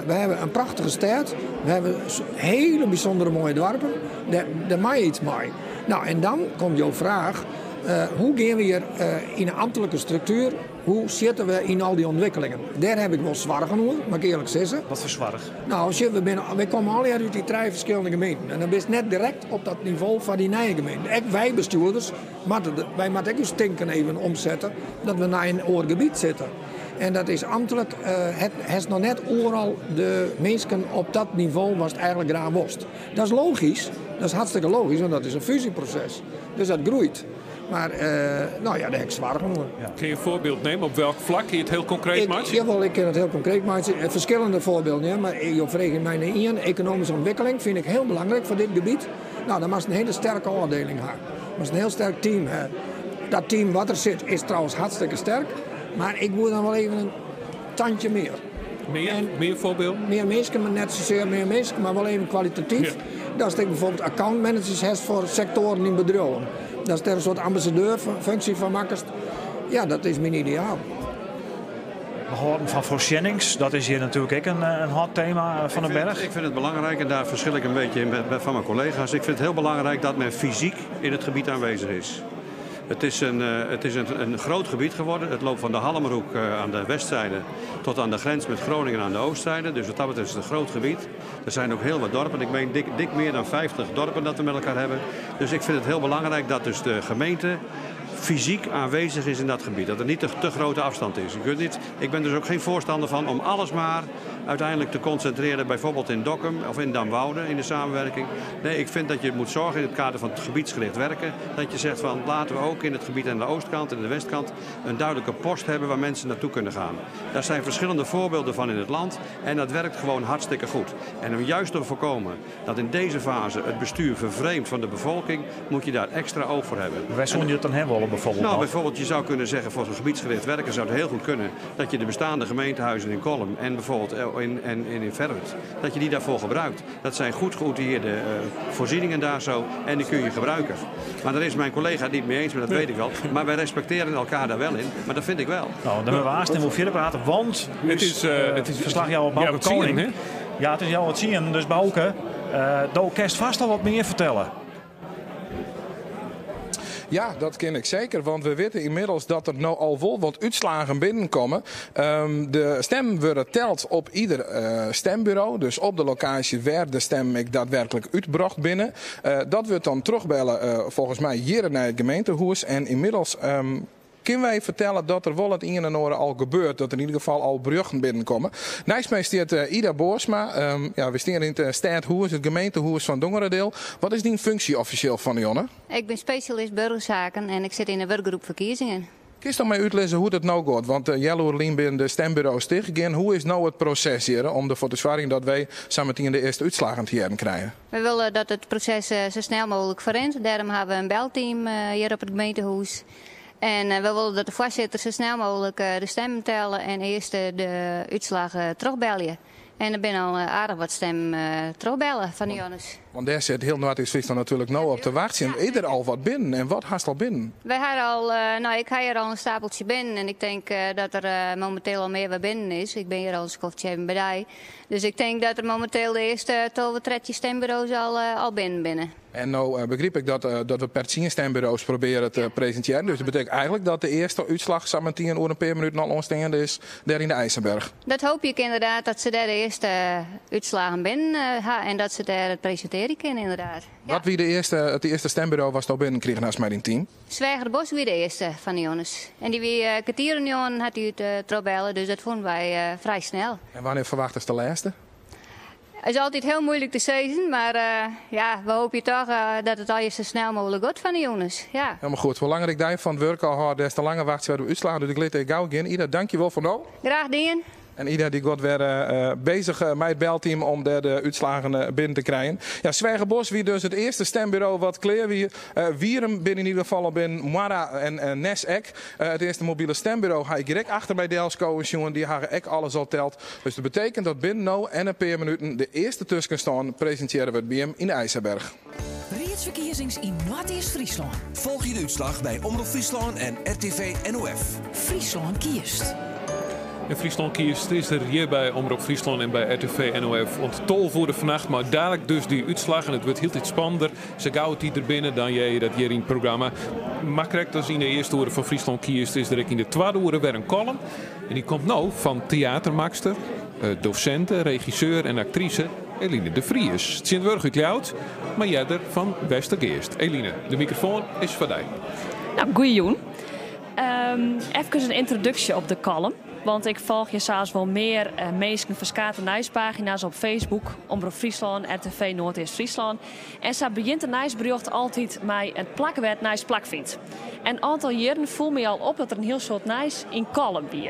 Speaker 16: We hawwe in prachtige stêd, we hawwe hiele bysûndere moaie doarpen. Dêr mei iets mei. No, en dan komt jo fraach, hoe gean we hjir yn 'e amtlike struktuer Hoe sitte we yn al dy ûntwikkelingen? Dêr haw ik wol soargen oer, moat ik earlik sizze.
Speaker 4: Wat foar soarch?
Speaker 16: No, sjoch, we binne, wy komme allegear út dy trije ferskillende gemeenten. En dan bist net direkt op dat nivo foar dy nije gemeenten. Ek wy bestjoerders moatte, wy moatte ek ús tinken even omsette dat we nei in oar gebiet sitte. En dat is amtlik, hast noch net oeral de minsken op dat nivo watst eigenlik graach wolst. Dat is logysk, dat is hartstikke logysk, want dat is in fúzjeproses. Dus dat groeit. Mar no ja, dêr ha ik soargen oer.
Speaker 2: Kinne je in foarbyld nimme? Op welk flak? Kinne je it hiel konkreet meitsje?
Speaker 16: Jawol, ik kin it hiel konkreet meitsje. Ferskillende foarbylden, hear. Mar jo freegje my nei ien. Ekonomyske ûntwikkeling fyn ik hiel belangryk foar dit gebiet. No, dan moatst in hiele sterke ôfdieling ha. Moatst in hiel sterk team ha. Dat team wat der sit is trouwens hartstikke sterk. Mar ik woe dan wol even in tandje mear.
Speaker 2: Mear, mear foarbylden?
Speaker 16: Mear minsken, mar net sasear mear minsken, mar wol even kwalitatyf. Datst ek bijvoorbeeld accountmanagers hast foar sektoaren yn bedriuwen. Datst dêr in soart ambassadeurfunksje fan makkest. Ja, dat is myn ideaal.
Speaker 4: We hâlden fan foarsjennings, dat is hjir natuerlik ek in hot tema, Van den Berg.
Speaker 15: Ik vind het belangrijk, en daar verschil ik een beetje in van mijn collega's. Ik vind het heel belangrijk dat men fysiek in het gebied aanwezig is. Het is een, het is een groot gebied geworden. Het loopt van de Hallemerhoek aan de westzijde tot aan de grens met Groningen aan de oostzijde. Dus wat dat betreft is het een groot gebied. Er zijn ook heel wat dorpen. Ik meen dik meer dan 50 dorpen dat we met elkaar hebben. Dus ik vind het heel belangrijk dat dus de gemeente fysiek aanwezig is in dat gebied. Dat er niet te grote afstand is. Je kunt niet, ik ben dus ook geen voorstander van om alles maar uiteindelijk te concentreren, bijvoorbeeld in Dokkum of in Damwoude in de samenwerking. Nee, ik vind dat je moet zorgen in het kader van het gebiedsgericht werken. Dat je zegt van laten we ook in het gebied aan de oostkant en de westkant een duidelijke post hebben waar mensen naartoe kunnen gaan. Daar zijn verschillende voorbeelden van in het land en dat werkt gewoon hartstikke goed. En om juist te voorkomen dat in deze fase het bestuur vervreemdt van de bevolking, moet je daar extra oog voor hebben.
Speaker 4: Waar zou je het dan hebben willen bijvoorbeeld?
Speaker 15: Nou, bijvoorbeeld je zou kunnen zeggen voor zo'n gebiedsgericht werken zou het heel goed kunnen dat je de bestaande gemeentehuizen in Kollum en bijvoorbeeld in Ferwert, dat je die daarvoor gebruikt. Dat zijn goed geoutilleerde voorzieningen daar zo en die kun je gebruiken. Maar daar is mijn collega het niet mee eens, maar dat weet ik wel. Maar wij respecteren elkaar daar wel in, maar dat vind ik wel.
Speaker 4: Nou, dan we haast en we verder praten, want
Speaker 2: Het is
Speaker 4: verslaggever Bouke
Speaker 2: ja, wat zien,
Speaker 4: Koning.
Speaker 2: hè?
Speaker 4: Ja, het is jou wat zien, dus Bouke, do kinst fêst al wat mear fertelle.
Speaker 9: Ja, dat kin ik seker, want we witte ynmiddels dat der no al wol wat útslagen binnenkomme. De stemmen wurde teld op ieder stemburo, dus op de lokaasje wêr de stemmen ek daadwerklik útbrocht binne. Dat wurdt dan trochbelle folgens my hjir nei it gemeentehûs en ynmiddels Kinne wy fertelle dat der wol it ien en oare al gebeurt, dat der yn ieder gefal al berjochten binnenkomme. Neist my stiet Ida Boorsma. Ja, we stean yn it stêdhûs, it gemeentehûs fan Dongeradeel. Wat is dyn funksje offisjeel fan 'e jûn?
Speaker 20: Ik bin spesjalist burgerzaken en ik sit yn de wurkgroep ferkiezingen.
Speaker 9: Kinsto my útlizze hoe't it no giet? Want healoere lyn binne de stemburo's tichtgien. Hoe is no it proses hjir om derfoar te soargjen dat wy sametien de earste útslaggen te hearren krije?
Speaker 20: Wy wolle dat it proses sa snel mooglik ferrint. Dêrom hawwe we in belteam hjir op it gemeentehûs. En we wolle dat de foarsitter sa snel mooglik de stemmen telle en earst de útslach trochbelje. En der binne al aardich wat stemmen trochbelle fan de jûns.
Speaker 9: Want dêr sit hiel Noardeast-Fryslân natuerlik no op te wachtsjen. Is der al wat binnen en wat hast al binnen?
Speaker 20: Wy hawwe al, no ik ha hjir al in stapeltsje binnen en ik tink dat der mominteel al mear wer binnen is. Ik bin hjir al in skoftsje even by dy. Dus ik tink dat der mominteel de earste 12, 13 stemburo's al binnen binne.
Speaker 9: En no begryp ik dat dat we per tsien stemburo's probearje te presintearjen. Dus dat betekent eigentlik dat de earste útslach sametien oer in pear minuten al oansteande is dêr yn de IJsselberg.
Speaker 20: Dat hoopje ik ynderdaad, dat se dêr de earste útslaggen binnen ha en dat se dêr it presintearje kinne ynderdaad.
Speaker 9: Ja. Wat wie de earste, it earste stemburo watsto binnen krigen hast mei dyn team?
Speaker 20: Sweagerbosk wie de earste fan de jûns. En dy wie kertier oer njoggenen hat dy út trochbelle, dus dat fûnen wy frij snel.
Speaker 9: En wannear ferwachtest de lêste?
Speaker 20: Is altyd hiel muoilik te sizzen, mar ja, we hoopje toch dat it allegear sa snel mooglik giet fan de jûns. Ja.
Speaker 9: Helemaal goed. Hoe langer ik dy fan it wurk ôfhâld, des te langer wachtsje wy op útslaggen. Dus ik lit dy gau gean. Ida, dankjewol foar no.
Speaker 20: Graach dien.
Speaker 9: En Ida dy giet wer bezich mei it belteam om dêr de útslaggen binnen te krijen. Ja, Sweagerbosk wie dus it earste stemburo wat klear wie. Wierum binne yn ieder gefal al binnen, Moarra en Nes ek. It earste mobile stemburo ha ik hjir ek achter my delskowen sjoen. Dy hawwe ek alles al teld. Dus dat betekent dat binnen no en in pear minuten de earste tuskenstân presintearre wurdt by jim yn de IJsselberg.
Speaker 8: Riedsferkiezings yn Noardeast-Fryslân.
Speaker 12: Folgje de útslach by Omrop Fryslân en RTV NOF.
Speaker 8: Fryslân kiest.
Speaker 2: En Fryslân kiest is der hjir by Omrop Fryslân en by RTV NOF oant 12 oere fannacht. Mei dadelijk dus dy útslach en it wurdt hieltyd spannender. Sa gau't dy der binne, dan hear je dat hjir yn it programma. Mar krekt as yn de earste oere fan Fryslân kiest is der ek yn de twadde oere wer in kollum. En dy komt no fan teatermakster, dosinte, regisseur en aktrise Eline de Vries. Tsjintwurdich út Ljouwert, mar earder fan Westergeast. Eline, de mikrofoan is foar dy.
Speaker 21: No, goeiejûn. Efkes in yntroduksje op de kollum. Want ik folgje sa as wol mear minsken ferskate nijspagina's op Facebook, Omrop Fryslân, RTV Noardeast-Fryslân. En sa begjint in nijsberjocht altyd mei it plak wêr't nijs plakfynt. En in oantal jierren foel my al op dat der in hiel soad nijs yn Kollum wie.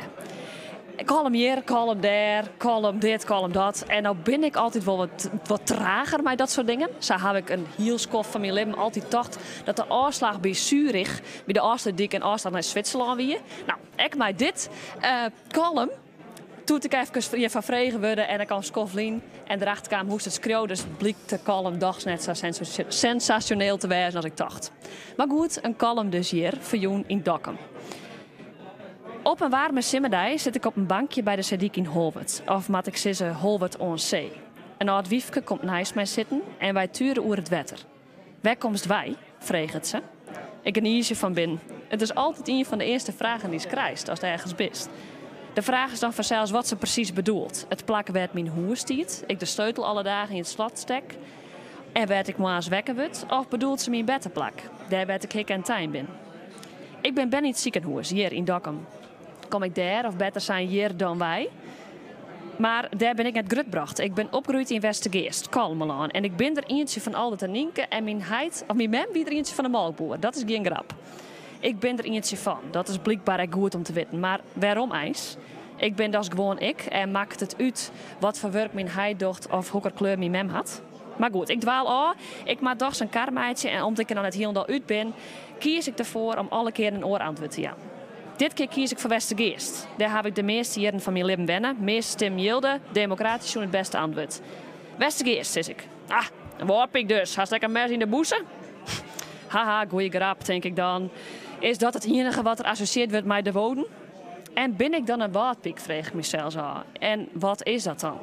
Speaker 21: Kollum hjir, Kollum dêr, Kollum dit, Kollum dat. En no bin ik altyd wol wat, wat trager mei dat soart dingen. Sa haw ik in hiel skoft fan myn libben altyd tocht dat de ôfslach by Zurich, by de Ofslútdyk in ôfslach nei Switserlân wie. No, ek mei dit uh, Kollum Doe't ik efkes hjirfoar frege wurde en ik al in skoft lyn en derachter kaam hoe'tst it skriuwst, blykt de kollum dochs net sa sensasjoneel te wêzen as ik tocht. Mar goed, in kollum dus hjir ferjûn yn Dokkum. Op in waarme simmerdei sit ik op in bankje by de seedyk yn Holwert, of moat ik sizze Holwert oan See. In âld wyfke komt neist my sitten en wy tuere oer it wetter. Wêr komst wei? freget se. Ik gniizje fan binnen. It is altyd ien fan de earste fragen dy'tst krijst ast ergens bist. De fraach is dan fansels wat se presys bedoelt. It plak wêr't myn hûs stiet, ik de sleutel alle dagen yn it slot stek en wêr't ik moarns wekker wurd, of bedoelt se myn berteplak, dêr wêr't ik hikke en tein bin? Ik bin berne yn it sikehûs, hjir yn Dokkum. Kom ik dêr, of better sein hjir, dan wei? Mar dêr bin ik net grutbrocht. Ik bin opgroeid yn Westergeast, Kollumerlân. En ik bin der ientsje fan Aldert en Nynke en myn heit, of myn mem wie der ientsje fan de molkboer. Dat is gjin grap. Ik bin der ientsje fan. Dat is blykber ek goed om te witten. Mar wêrom eins? Ik bin dochs gewoan ik en makket it út wat foar wurk myn heit docht of hokker kleur myn mem hat? Mar goed, ik dwaal ôf. Ik moat dochs in kar meitsje en om't ik der noch net hielendal út bin, kies ik derfoar om alle kearen in oar antwurd te jaan. Dit kear kies ik foar Westergeast. Dêr haw ik de measte jierren fan myn libben wenne. Measte stimmen jilde, demokratysk sjoen it bêste antwurd. Westergeast, sis ik. Ah, in wâldpyk dus. Hast ek in mes yn de bûse? Haha, goeie grap, tink ik dan. Is dat it iennige wat der assosjeard wurdt mei de Woden? En bin ik dan in wâldpyk, freegje ik mysels ôf. En wat is dat dan?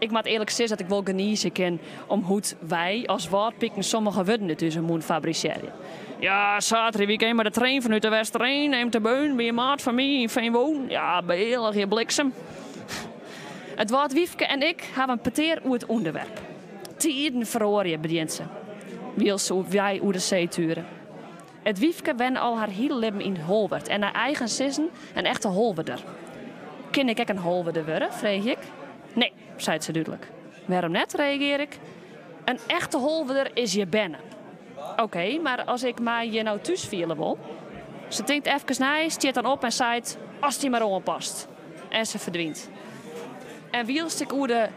Speaker 21: Ik moat earlik sizze dat ik wol genietsje kin om hoe't wy as Wâldpiken sommige wurden út ús mûn fabrisearje. Ja, saterdeitewike mei de trein fanút de Westereen even te beun by in maat fan my yn Veenwouden. Ja, beëalich je bliksem. It Wâldwyfke en ik hawwe in petear oer it ûnderwerp. Tiden feroarje, begjint se, wylst wy oer de see tuere. It wyfke wenne al har hiele libben yn Holwert en nei eigen sizzen in echte Holwerder. Kin ik ek in Holwerder wurde? freegje ik. Nee, seit se dúdlik. Wêrom net? reagear ik. In echte Holwerder is hjir berne. Oké, mar as ik my hjir no thús fiele wol? Se tinkt efkes nei, stiet dan op en seit, Ast dy mar oanpast. En se ferdwynt. En wylst ik oer de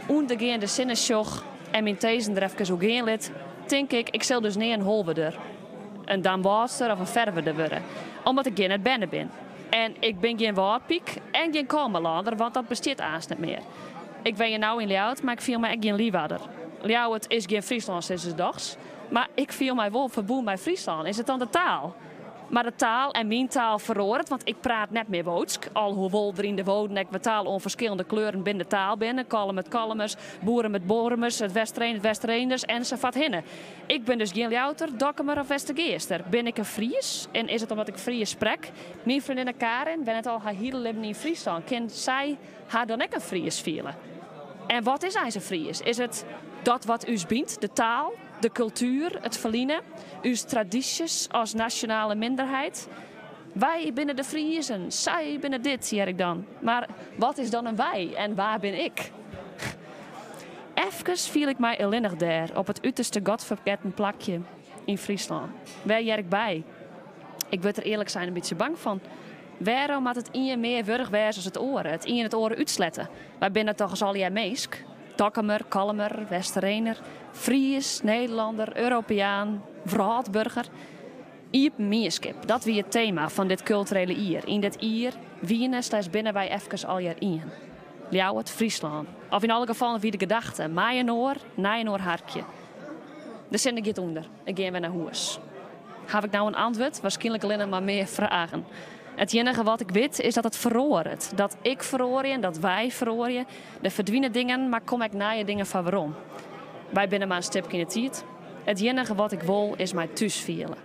Speaker 21: ûndergeande sinne sjoch en myn tinzen der efkes oer gean lit, tink ik, ik sil dus nea in Holwerder, in Damwâldster of in Ferwerder wurde, omdat ik hjir net berne bin. En ik bin gjin Wâldpyk en gjin Kollumerlânder, want dat bestiet aanst net mear. Ik wenje no yn Ljouwert, mar ik fiel my ek gjin Liwarder. Ljouwert is gjin Fryslân, sizze se dochs. Mar ik fiel my wol ferbûn mei Fryslân. Is it dan de taal? Mar de taal en myn taal feroaret, want ik praat net mear Woudsk. Alhoewol der yn de Wouden ek wat tal oan ferskillende kleuren binnen de taal binne, Kollum it Kollumers, Boerum it Boerumers, it Westereen it Westereeners ensafuorthinne. Ik bin dus gjin Ljouwerter, Dokkumer of Westergeaster. Bin ik in Fries? En is it omdat ik Fries sprek? Myn freondinne Karin wennet al har hiele libben yn Fryslân. Kin sy har dan ek in Fries fiele? En wat is eins in Fries? Is it dat wat ús bynt, de taal? De kultuer, it ferline, ús tradysjes as nasjonale minderheid. Wy binne de Friezen, sy binne dit, hear ik dan. Mar wat is dan in wy en wa bin ik? Efkes fiel ik my allinnich dêr op it uterste godfergetten plakje yn Fryslân. Wêr hear ik by? Ik wurd der earlik sein in bytsje bang fan. Wêrom moat it ien mear wurdich wêze as it oare, it ien it oare útslette? Wy binne toch as allegear minsk? Dokkumer, Kollumer, Westerener, Fries, Nederlander, Europeaan, wrâldburger. Iepen mienskip, dat wie it tema fan dit kulturele jier. Yn dit jier wiene slash binne wy efkes allegear ien. Ljouwert, Fryslân. Of yn alle gefallen wie de gedachte, mei-inoar, nei-inoar harkje. De sinne giet ûnder, ik gean wer nei hûs. Haw ik no in antwurd? Waarskynlik allinne mar mear fragen. It iennige wat ik wit is dat it feroaret. Dat ik feroarje en dat wy feroarje. Der ferdwine dingen, mar komme ek nije dingen foar werom. Wy binne mar in stipke yn 'e tiid. It iennige wat ik wol is my thús fiele.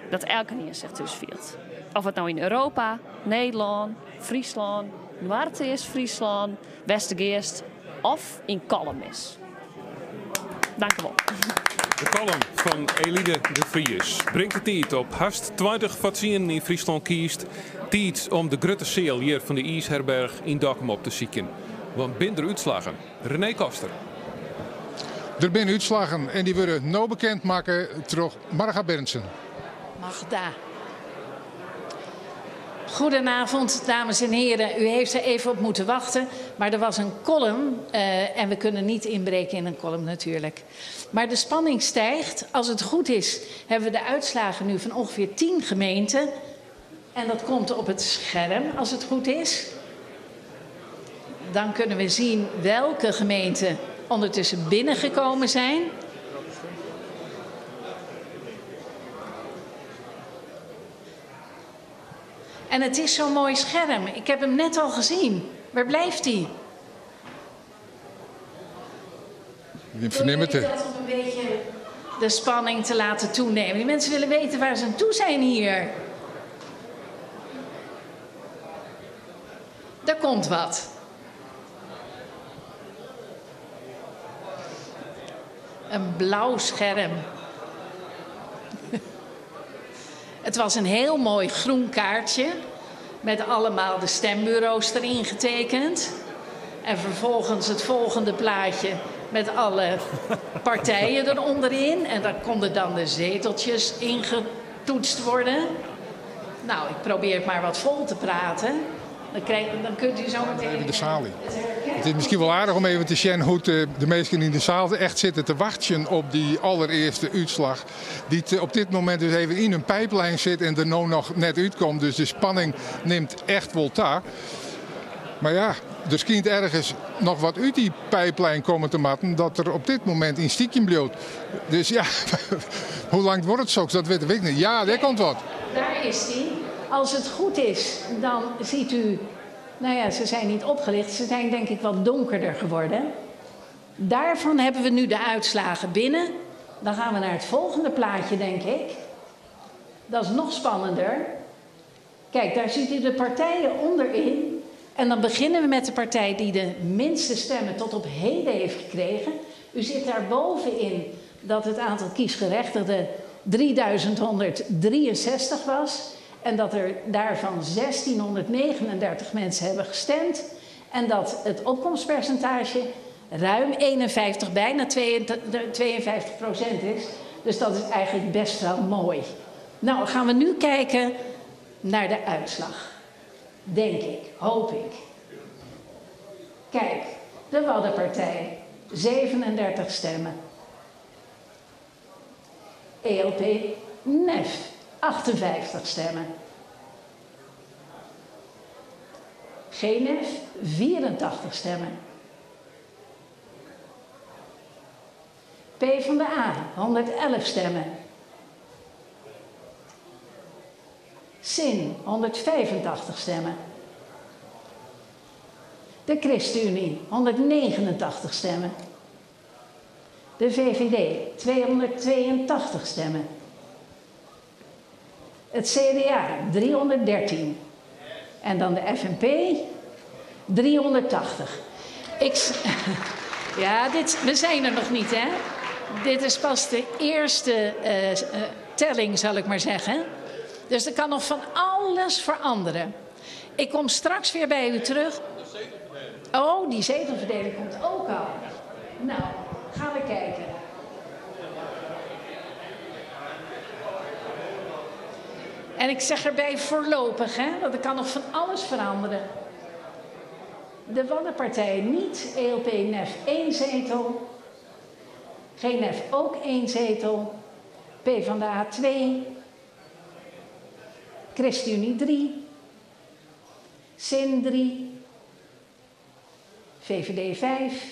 Speaker 21: Dat elkenien sich thús fielt. Of it no yn Europa, Nederlân, Fryslân, Noardeast-Fryslân, Westergeast of yn Kollum is. Dankewol.
Speaker 2: De kollum fan Elide de Vries bringt de tiid op hast 20 foar tsienen yn Fryslân kiest. Tiid om de grutte seal hjir fan de IIsherberch yn Dokkum op te sykjen. Want binne der útslaggen? René Koster.
Speaker 6: Der binne útslaggen en dy wurde no bekend makke troch Marga Berndsen.
Speaker 7: Magda. Goedenavond, dames en heren. U heeft er even op moeten wachten, maar er was een column uh, en we kunnen niet inbreken in een column natuurlijk. Maar de spanning stijgt. Als het goed is, hebben we de uitslagen nu van ongeveer 10 gemeenten. En dat komt op het scherm als het goed is. Dan kunnen we zien welke gemeenten ondertussen binnengekomen zijn. En het is zo'n mooi scherm. Ik heb hem net al gezien. Waar blijft hij?
Speaker 6: Je verneemt het.
Speaker 7: Dat om een beetje de spanning te laten toenemen. Die mensen willen weten waar ze aan toe zijn hier. Daar komt wat. Een blauw scherm. Het was een heel mooi groen kaartje met allemaal de stembureaus erin getekend. En vervolgens het volgende plaatje met alle partijen eronderin. En daar konden dan de zeteltjes ingetoetst worden. Nou, ik probeer het maar wat vol te praten. Dan, krijg, dan kunt u zo meteen.
Speaker 6: Even de zaal in. Het is misschien wel aardig om even te zien hoe de, de mensen in de zaal echt zitten te wachten op die allereerste uitslag. Die te, op dit moment dus even in een pijplijn zit en er nou nog net uitkomt. Dus de spanning neemt echt wel ta. Maar ja, er schijnt ergens nog wat uit die pijplijn komen te matten dat er op dit moment in stiekem bloot. Dus ja, hoe lang wordt het zo? Dat weet ik niet. Ja, daar komt wat.
Speaker 7: Daar is die. Als het goed is, dan ziet u Nou ja, ze zijn niet opgelicht, ze zijn denk ik wat donkerder geworden. Daarvan hebben we nu de uitslagen binnen. Dan gaan we naar het volgende plaatje, denk ik. Dat is nog spannender. Kijk, daar ziet u de partijen onderin. En dan beginnen we met de partij die de minste stemmen tot op heden heeft gekregen. U zit daar bovenin dat het aantal kiesgerechtigden 3163 was. En dat er daarvan 1639 mensen hebben gestemd. En dat het opkomstpercentage ruim 51, bijna 52% is. Dus dat is eigenlijk best wel mooi. Nou, gaan we nu kijken naar de uitslag. Denk ik, hoop ik. Kijk, de Waddenpartij, 37 stemmen. ELP NEF, 58 stemmen. GNF, 84 stemmen. P van de A, 111 stemmen. SIN, 185 stemmen. De ChristenUnie, 189 stemmen. De VVD, 282 stemmen. Het CDA, 313. En dan de FNP, 380. Ik, ja, dit, we zijn er nog niet, hè? Dit is pas de eerste telling, zal ik maar zeggen. Dus er kan nog van alles veranderen. Ik kom straks weer bij u terug. Oh, die zetelverdeling komt ook al. Nou, gaan we kijken. En ik zeg erbij voorlopig, hè, want er kan nog van alles veranderen. De Waddenpartij niet, ELP-NEF 1 zetel. GNF ook 1 zetel. PvdA 2. ChristenUnie 3. SIN 3. VVD 5.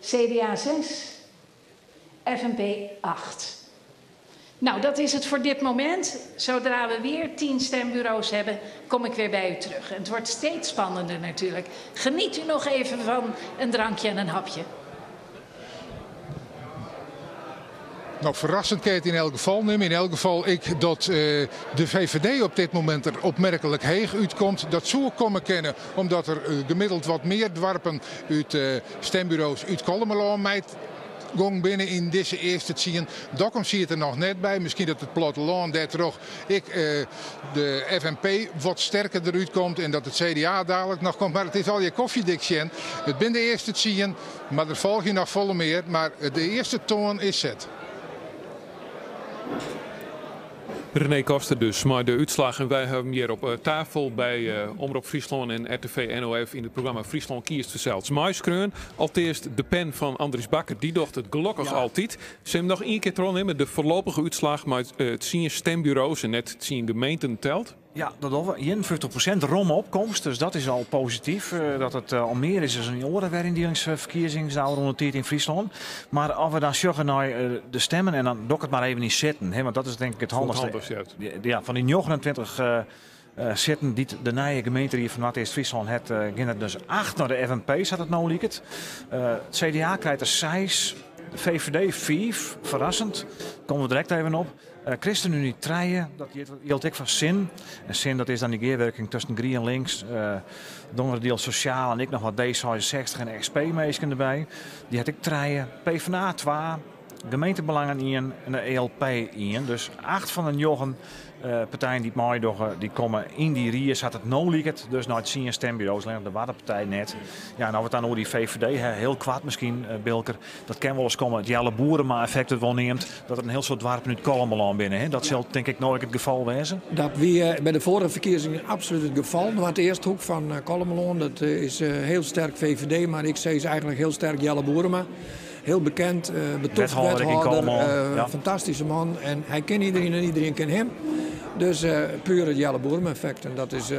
Speaker 7: CDA 6. FNP 8. Nou, dat is het voor dit moment. Zodra we weer 10 stembureaus hebben, kom ik weer bij u terug. En het wordt steeds spannender natuurlijk. Geniet u nog even van een drankje en een hapje.
Speaker 6: Nou, verrassend kan het in elk geval nemen. In elk geval ik dat de VVD op dit moment er opmerkelijk heeg uitkomt. Dat zou komen kennen omdat er gemiddeld wat meer dwarpen uit stembureaus uit Kollumerlân meid gong binnen in deze eerste zien. Dokkum zie het er nog net bij. Misschien dat het platteland daar terug ik de FNP wat sterker eruit komt en dat het CDA dadelijk nog komt. Maar het is al je koffiedik, Sjen. Het ben de eerste zien, maar er volg je nog volle meer. Maar de eerste toon is zet.
Speaker 2: René Koster dus, maar de uitslag. En wij hebben hier op tafel bij Omrop Fryslân en RTV NOF in het programma Fryslân Kiest Verzeld. Maiskreun, alteerst de pen van Andries Bakker, die docht het gelukkig altijd. Ze hebben nog één keer terugnemen, de voorlopige uitslag, maar het zien stembureaus en net het zien gemeenten telt.
Speaker 4: Ja, dat al 51% rom opkomst, dus dat is al positief. Dat het al meer is dan een oren weer in die verkiezingen nou rond de tijd in Friesland. Maar als we dan zeggen naar de stemmen en dan dok het maar even niet zitten, hè, want dat is denk ik het handigste. Ja, van die 29 zitten die de nieuwe gemeente hier van Noardeast-Fryslân het ging er dus 8 naar de FNP, zat het nou liek het. Het CDA krijgt er 6, de VVD 5, verrassend. Komen we direct even op. ChristenUnie 3, dat hield ik van SIN. En SIN, dat is dan die geerwerking tussen Green en Links, Dongerdeel Sociaal en ik nog wat D66 en SP-meesken erbij. Die had ik 3, PvdA 2, Gemeentebelangen 1 en de ELP 1. Dus 8 van de 9 partijen die het meedogen, die komen in die rie. Zat het no lieket, dus naar het zien stembureaus, alleen de Waddenpartij net. Ja, nou wat dan over die VVD, hè, heel kwaad misschien, Bilker. Dat kan wel eens komen, het Jelle Boerema effect het wel neemt, dat er een heel soort dwarpen uit Kollumerlân binnen. Hè. Dat zal denk ik nooit het geval wezen.
Speaker 16: Dat wie bij de vorige verkiezingen absoluut het geval. Want de eerste hoek van Kollumerlân, dat is heel sterk VVD, maar ik zeg eigenlijk heel sterk Jelle Boerema. Heel bekend, betoogd
Speaker 4: Wethouder in
Speaker 16: wethouder,
Speaker 4: Kollumerlân, ja.
Speaker 16: fantastische man. En hij kent iedereen en iedereen kent hem. Dus puur het Jelle Boerema effect. En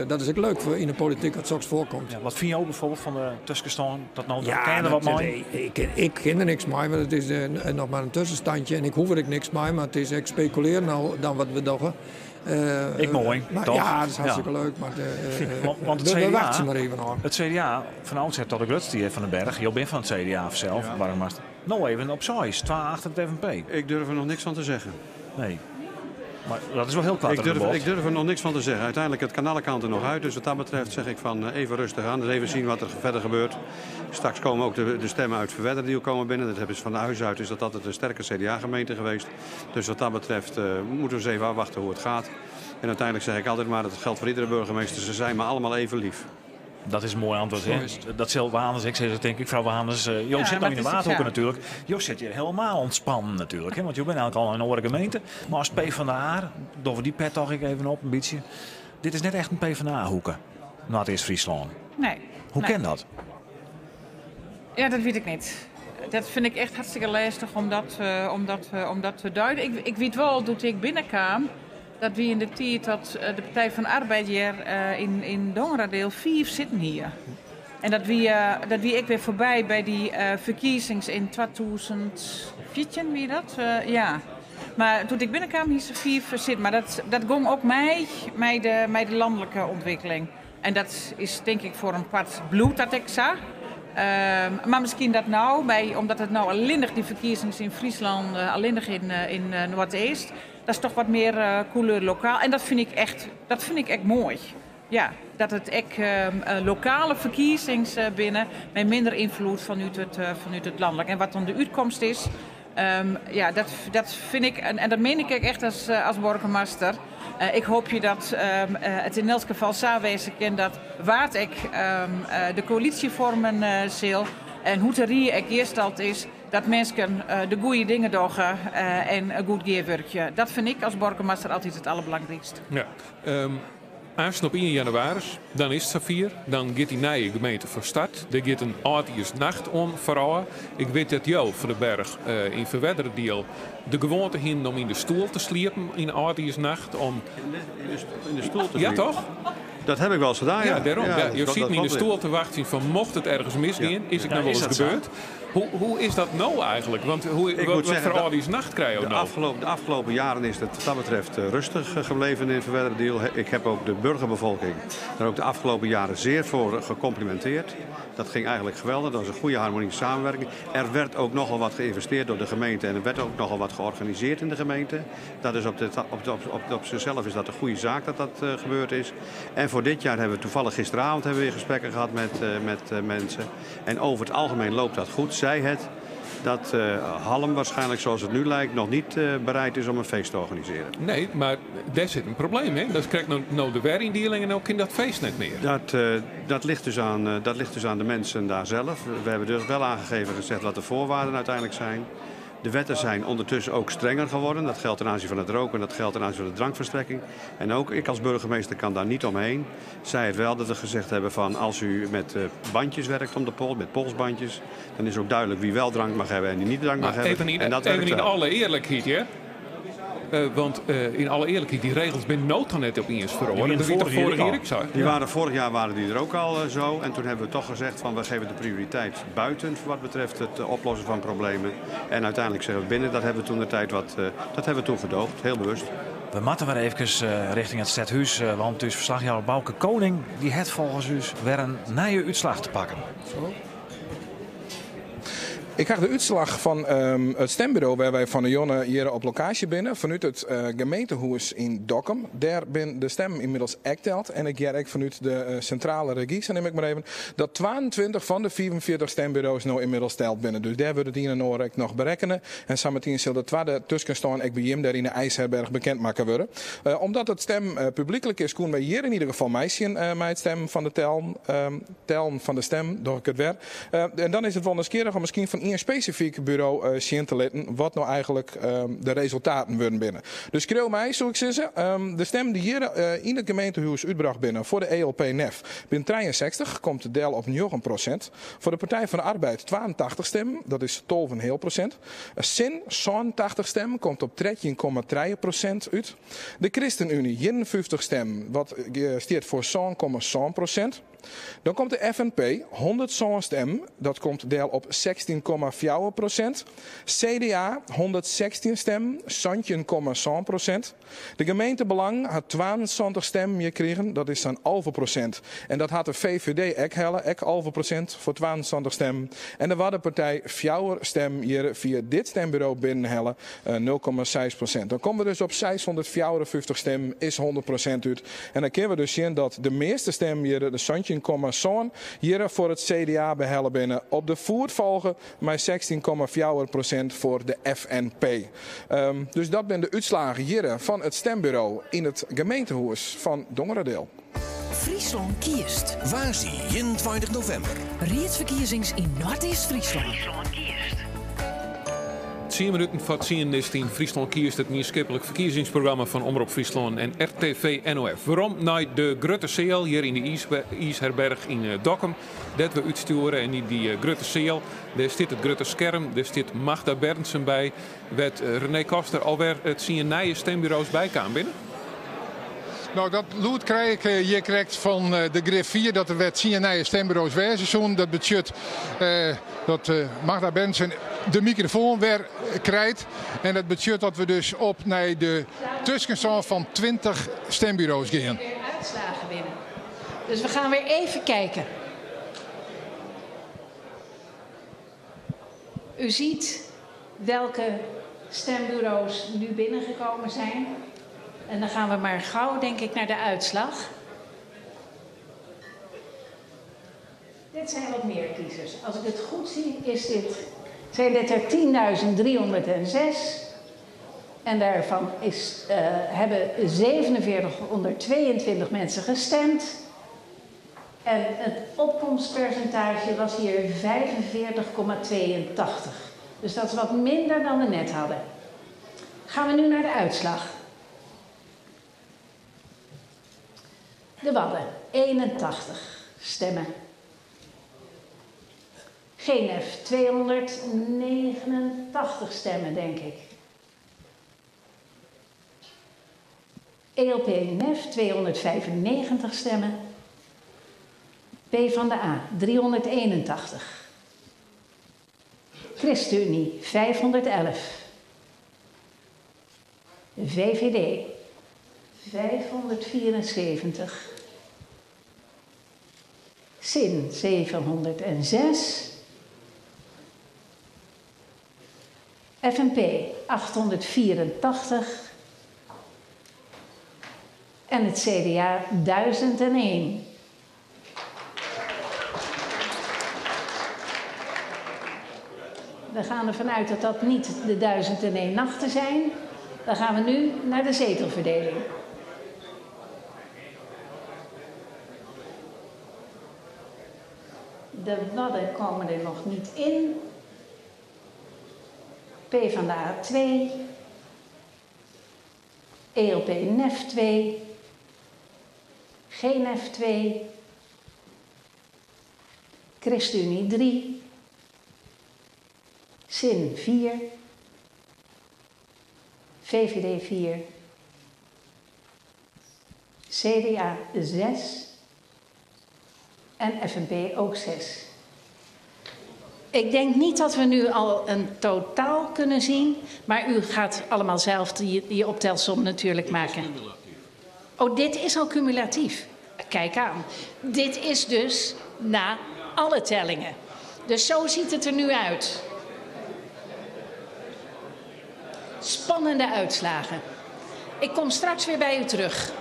Speaker 16: dat is ook leuk voor in de politiek dat zoiets voorkomt.
Speaker 4: Ja, wat vind je ook bijvoorbeeld van de tussenstand? Dat nou, dat
Speaker 16: Ja,
Speaker 4: ken je er
Speaker 16: dat
Speaker 4: wat mee?
Speaker 16: ik ken er niks mee, want het is nog maar een tussenstandje. En ik hoef er ook niks mee, maar het is ik speculeer nou dan wat we doen.
Speaker 4: Ik moai,
Speaker 16: maar,
Speaker 4: toch?
Speaker 16: Ja, dat is hartstikke leuk. Maar
Speaker 4: want het
Speaker 16: we
Speaker 4: CDA,
Speaker 16: wachten maar even aan.
Speaker 4: Het CDA, van oudsher tot de grootste hier van den Berg. Jo bent van het CDA zelf,
Speaker 15: Ja.
Speaker 4: waarom was het? Nou even op 6, 2 achter het FNP.
Speaker 15: Ik durf er nog niks van te zeggen.
Speaker 4: Nee. Maar dat is wel heel kwaad.
Speaker 15: Ik durf er nog niks van te zeggen. Uiteindelijk, het kan alle kanten nog uit. Dus wat dat betreft zeg ik van even rustig aan. Dus even zien wat er verder gebeurt. Straks komen ook de stemmen uit Ferwerderadiel komen binnen. Dat hebben ze van huis uit. Is dat altijd een sterke C D A-gemeente geweest. Dus wat dat betreft moeten we eens even afwachten hoe het gaat. En uiteindelijk zeg ik altijd maar, dat geldt voor iedere burgemeester. Ze zijn me allemaal even lief.
Speaker 4: Dat is een mooi antwoord,
Speaker 16: Zo
Speaker 4: hè?
Speaker 16: is het.
Speaker 4: Dat zal Waanders, ik zeg het denk ik, vrouw Waanders. Jo
Speaker 17: Ja,
Speaker 4: zit nog
Speaker 17: maar
Speaker 4: in de
Speaker 17: het is ook
Speaker 4: Waadhoeken
Speaker 17: zo.
Speaker 4: natuurlijk. Jo zit hier helemaal ontspannen natuurlijk, hè? Want je bent eigenlijk al in een andere gemeente. Maar als P van de A, doen we die pet toch ik even op een beetje. Dit is net echt een P van de A-hoeken. Nou, het is Friesland.
Speaker 17: Nee.
Speaker 4: Hoe
Speaker 17: Nee.
Speaker 4: kan dat?
Speaker 17: Ja, dat weet ik niet. Dat vind ik echt hartstikke lastig om dat te duiden. Ik weet wel, toen ik binnenkwam, dat we in de tijd dat de Partij van de Arbeid hier in Dongeradeel 4 zitten hier. En dat wie ik weer voorbij bij die verkiezings in 2014, wie dat? Ja. Maar toen ik binnenkwam, hier ze 4 zitten. Maar dat ging ook mij de landelijke ontwikkeling. En dat is denk ik voor een part bloed dat ik zag. Maar misschien dat nou, omdat het nou alleen die verkiezingen in Friesland, alleen in Noordoost, dat is toch wat meer couleur lokaal. En dat vind ik echt mooi. Ja, dat het echt lokale verkiezings binnen met minder invloed vanuit het landelijk. En wat dan de uitkomst is, ja, dat vind ik, en dat meen ik echt als burgemeester. Ik hoop je dat het in elk geval zou wezen kan dat waar ik de coalitie vormen zal en hoe de rie ik eerst altijd is, dat mensen de goede dingen doen en een goed geerwerkje. Dat vind ik als burgemeester altijd het allerbelangrijkste.
Speaker 2: Ja, aanstaan op 1 januari, dan is het zover. Dan gaat die nieuwe gemeente van start. Er gaat een oudjaarsnacht om vooral. Ik weet dat jou van de Berg in Ferwerderadiel de gewoonte hin om in de stoel te sliepen in oudjaarsnacht. Om
Speaker 15: In de stoel te
Speaker 2: Ja,
Speaker 15: sliepen?
Speaker 2: toch?
Speaker 15: Dat heb ik wel eens gedaan,
Speaker 2: Ja,
Speaker 15: ja.
Speaker 2: daarom.
Speaker 15: Ja,
Speaker 2: Ja, je
Speaker 15: dat
Speaker 2: ziet me in de
Speaker 15: klopt.
Speaker 2: stoel te wachten van mocht het ergens misgaan, is het
Speaker 4: Ja,
Speaker 2: nou wel
Speaker 4: is
Speaker 2: eens
Speaker 4: dat zo?
Speaker 2: gebeurd? Hoe is dat nou eigenlijk? Want
Speaker 15: Ik moet
Speaker 2: wat
Speaker 15: zeggen,
Speaker 2: voor oudjaarsnacht krijg je nou?
Speaker 15: De afgelopen jaren is het wat dat betreft rustig gebleven in Ferwerderadiel. Ik heb ook de burgerbevolking daar ook de afgelopen jaren zeer voor gecomplimenteerd. Dat ging eigenlijk geweldig. Dat was een goede harmonische samenwerking. Er werd ook nogal wat geïnvesteerd door de gemeente en er werd ook nogal wat georganiseerd in de gemeente. Dat is op, de, op, de, op, op, op zichzelf is dat een goede zaak dat dat gebeurd is. En voor dit jaar hebben we toevallig gisteravond hebben we weer gesprekken gehad met mensen. En over het algemeen loopt dat goed. Zij het dat Hallum waarschijnlijk, zoals het nu lijkt, nog niet bereid is om een feest te organiseren.
Speaker 2: Nee, maar daar zit een probleem, hè? Dat krijgt nou de werindeling en ook in dat feest net meer.
Speaker 15: Dat ligt dus aan de mensen daar zelf. We hebben dus wel aangegeven gezegd wat de voorwaarden uiteindelijk zijn. De wetten zijn ondertussen ook strenger geworden. Dat geldt ten aanzien van het roken en dat geldt ten aanzien van de drankverstrekking. En ook ik als burgemeester kan daar niet omheen. Zij het wel dat we gezegd hebben van als u met bandjes werkt om de pols, met polsbandjes, dan is ook duidelijk wie wel drank mag hebben en wie niet drank mag
Speaker 2: Maar
Speaker 15: hebben. En dat
Speaker 2: even
Speaker 15: werkt
Speaker 2: in
Speaker 15: wel.
Speaker 2: alle eerlijkheid, hè? Want in alle eerlijkheid, die regels binnen nood dan net opeens verhoren.
Speaker 4: Die
Speaker 2: Dat weet toch
Speaker 4: vorig jaar
Speaker 2: vorig
Speaker 4: ook
Speaker 2: jaar
Speaker 4: al.
Speaker 2: ik zo.
Speaker 15: Die waren vorig jaar waren die er ook al zo. En toen hebben we toch gezegd van we geven de prioriteit buiten voor wat betreft het oplossen van problemen. En uiteindelijk zeggen we binnen, dat hebben we toen de tijd wat dat hebben we toen gedoogd, heel bewust.
Speaker 4: We moeten weer even richting het stadhuis, want dus verslagjouwer Bouke Koning, die het volgens u weer een nieuwe uitslag te pakken.
Speaker 16: Zo.
Speaker 9: Ik krijg de uitslag van het stembureau waar wij van de Jonne hier op locatie binnen. Vanuit het gemeentehuis in Dokkum. Daar ben de stem inmiddels ekteld. En ik jerk vanuit de centrale regie, zo neem ik maar even, dat 22 van de 44 stembureaus nou inmiddels telt binnen. Dus daar wordt het in en oor nog berekenen. En samen zal de tweede tussenstaan ik bij hem daar in de IJsherberg bekend maken worden. Omdat het stem publiekelijk is, koen wij hier in ieder geval meisje met het stem van de tellen van de stem, doe ik het weer. En dan is het wel nieuwsgierig om misschien van één specifiek bureau zien te laten wat nou eigenlijk de resultaten worden binnen. Dus schreeuw mij, zou ik zeggen, de stem die hier in het gemeentehuis uitbracht binnen voor de ELP-NEF binnen 63 komt de deel op 9%. Voor de Partij van de Arbeid 82 stemmen, dat is 12,5%. Zin, 86 stemmen, komt op 13,3% uit. De ChristenUnie, 51 stemmen, wat stiert voor 1,1%. Dan komt de FNP, 107 stemmen, dat komt del op 16,4 prosint. CDA, 116 stemmen, 17,7 prosint. De Gemeentebelang hat 72 stemmen hjir krigen, dat is sa'n 11 prosint. En dat hat de VVD ek helle, ek 11 prosint foar 72 stemmen. En de Waddenpartij fjouwer stemmen hjir fia dit stemburo binnenhelle, 0,6 prosint. Dan komme we dus op 654 stimmen, is 100 prosint út. En dan kinne we dus sjen dat de measte stimmen hjir, de 17,7, hjir foar it CDA behelle binne. Op de foet folge mei 16,4 prosint foar de FNP. Dus dat binne de útslagen hjir fan it stemburo yn it gemeentehûs fan Dongeradeel.
Speaker 8: Fryslân kiest.
Speaker 12: Woansdei 21 novimber.
Speaker 8: Riedsferkiezings yn Noardeast-Fryslân.
Speaker 2: Tsien minuten foar tsien is it yn Fryslân kiest, it mienskiplik ferkiezingsprogramma fan Omrop Fryslân en RTV NOF. Werom nei de grutte seal hjir yn de IIsherberch yn Dokkum, dêr't we útstjoere. En yn dy grutte seal, dêr stiet it grutte skerm, dêr stiet Magda Berndsen by, wêr't René Koster alwer tsien nije stemburo's by kaam binne.
Speaker 6: No, dat lûd krij ik hjir krekt fan de griffier dat der wer tsien nije stemburo's wêze soenen. Dat betsjut dat Magda Berndsen de mikrofoan wer krijt. En dat betsjut dat we dus op nei de tuskenstân fan 20 stemburo's gean.
Speaker 7: Weer uitslagen binnen. Dus we gaan weer even kijken. U ziet welke stembureaus nu binnengekomen zijn. En dan gaan we maar gauw, denk ik, naar de uitslag. Dit zijn wat meer kiezers. Als ik het goed zie, is dit, zijn dit er 10.306. En daarvan is, hebben 4722 mensen gestemd. En het opkomstpercentage was hier 45,82. Dus dat is wat minder dan we net hadden. Gaan we nu naar de uitslag. De Wadden, 81 stemmen. GNF, 289 stemmen, denk ik. ELP-NF, 295 stemmen. P van de A, 381. ChristenUnie, 511. VVD, 574. SIN, 706. FNP, 884. En het CDA, 1001. We gaan ervan uit dat dat niet de 1001 nachten zijn. Dan gaan we nu naar de zetelverdeling. De Wadden komen er nog niet in. P van de A 2. ELP NEF 2. GNF 2. ChristenUnie 3. SIN 4. VVD 4. CDA 6. En FNP ook 6. Ik denk niet dat we nu al een totaal kunnen zien, maar u gaat allemaal zelf die optelsom natuurlijk maken. Oh, dit is al cumulatief. Kijk aan. Dit is dus na alle tellingen. Dus zo ziet het er nu uit. Spannende uitslagen. Ik kom straks weer bij u terug.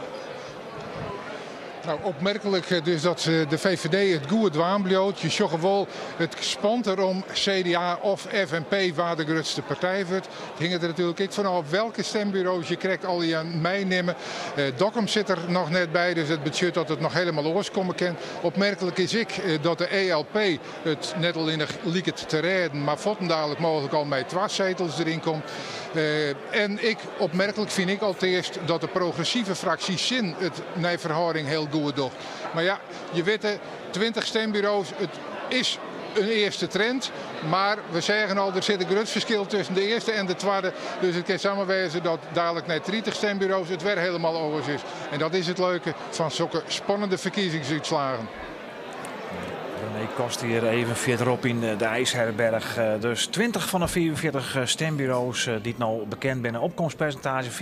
Speaker 6: Nou, opmerkelijk dus dat de VVD it goed dwaan bliuwt. Je sjogge wol, it spant derom CDA of FNP wa de grutste partij wurdt. It hinget der natuerlik ek fan ôf welke stemburo's je krekt allegear meinimme. Dokkum sit der noch net by, dus dat betsjut dat it noch hielendal oars komme kin. Opmerklik is ek dat de ELP it net allinnich liket te rêden, mar fuortendalik mooglik al mei twa setels deryn komt. En ek opmerklik fyn ik alteast dat de progressive fraksje SIN it nei ferhâlding hiel goed docht. Mar ja, je witte, 20 stemburo's, it is in earste trend. Mar we seagen al, der sit in grut ferskil tusken de earste en de twadde. Dus it kin samar wêze dat dalik nei 30 stemburo's it wer hielendal oars is. En dat is it leuke fan sokke spannende ferkiezingsútslaggen.
Speaker 4: René Koster hier even fierderop yn de IJsherberg. Dus 20 fan de 45 stimburo's dy't no bekend binne. Opkomstpersintaazje 45%.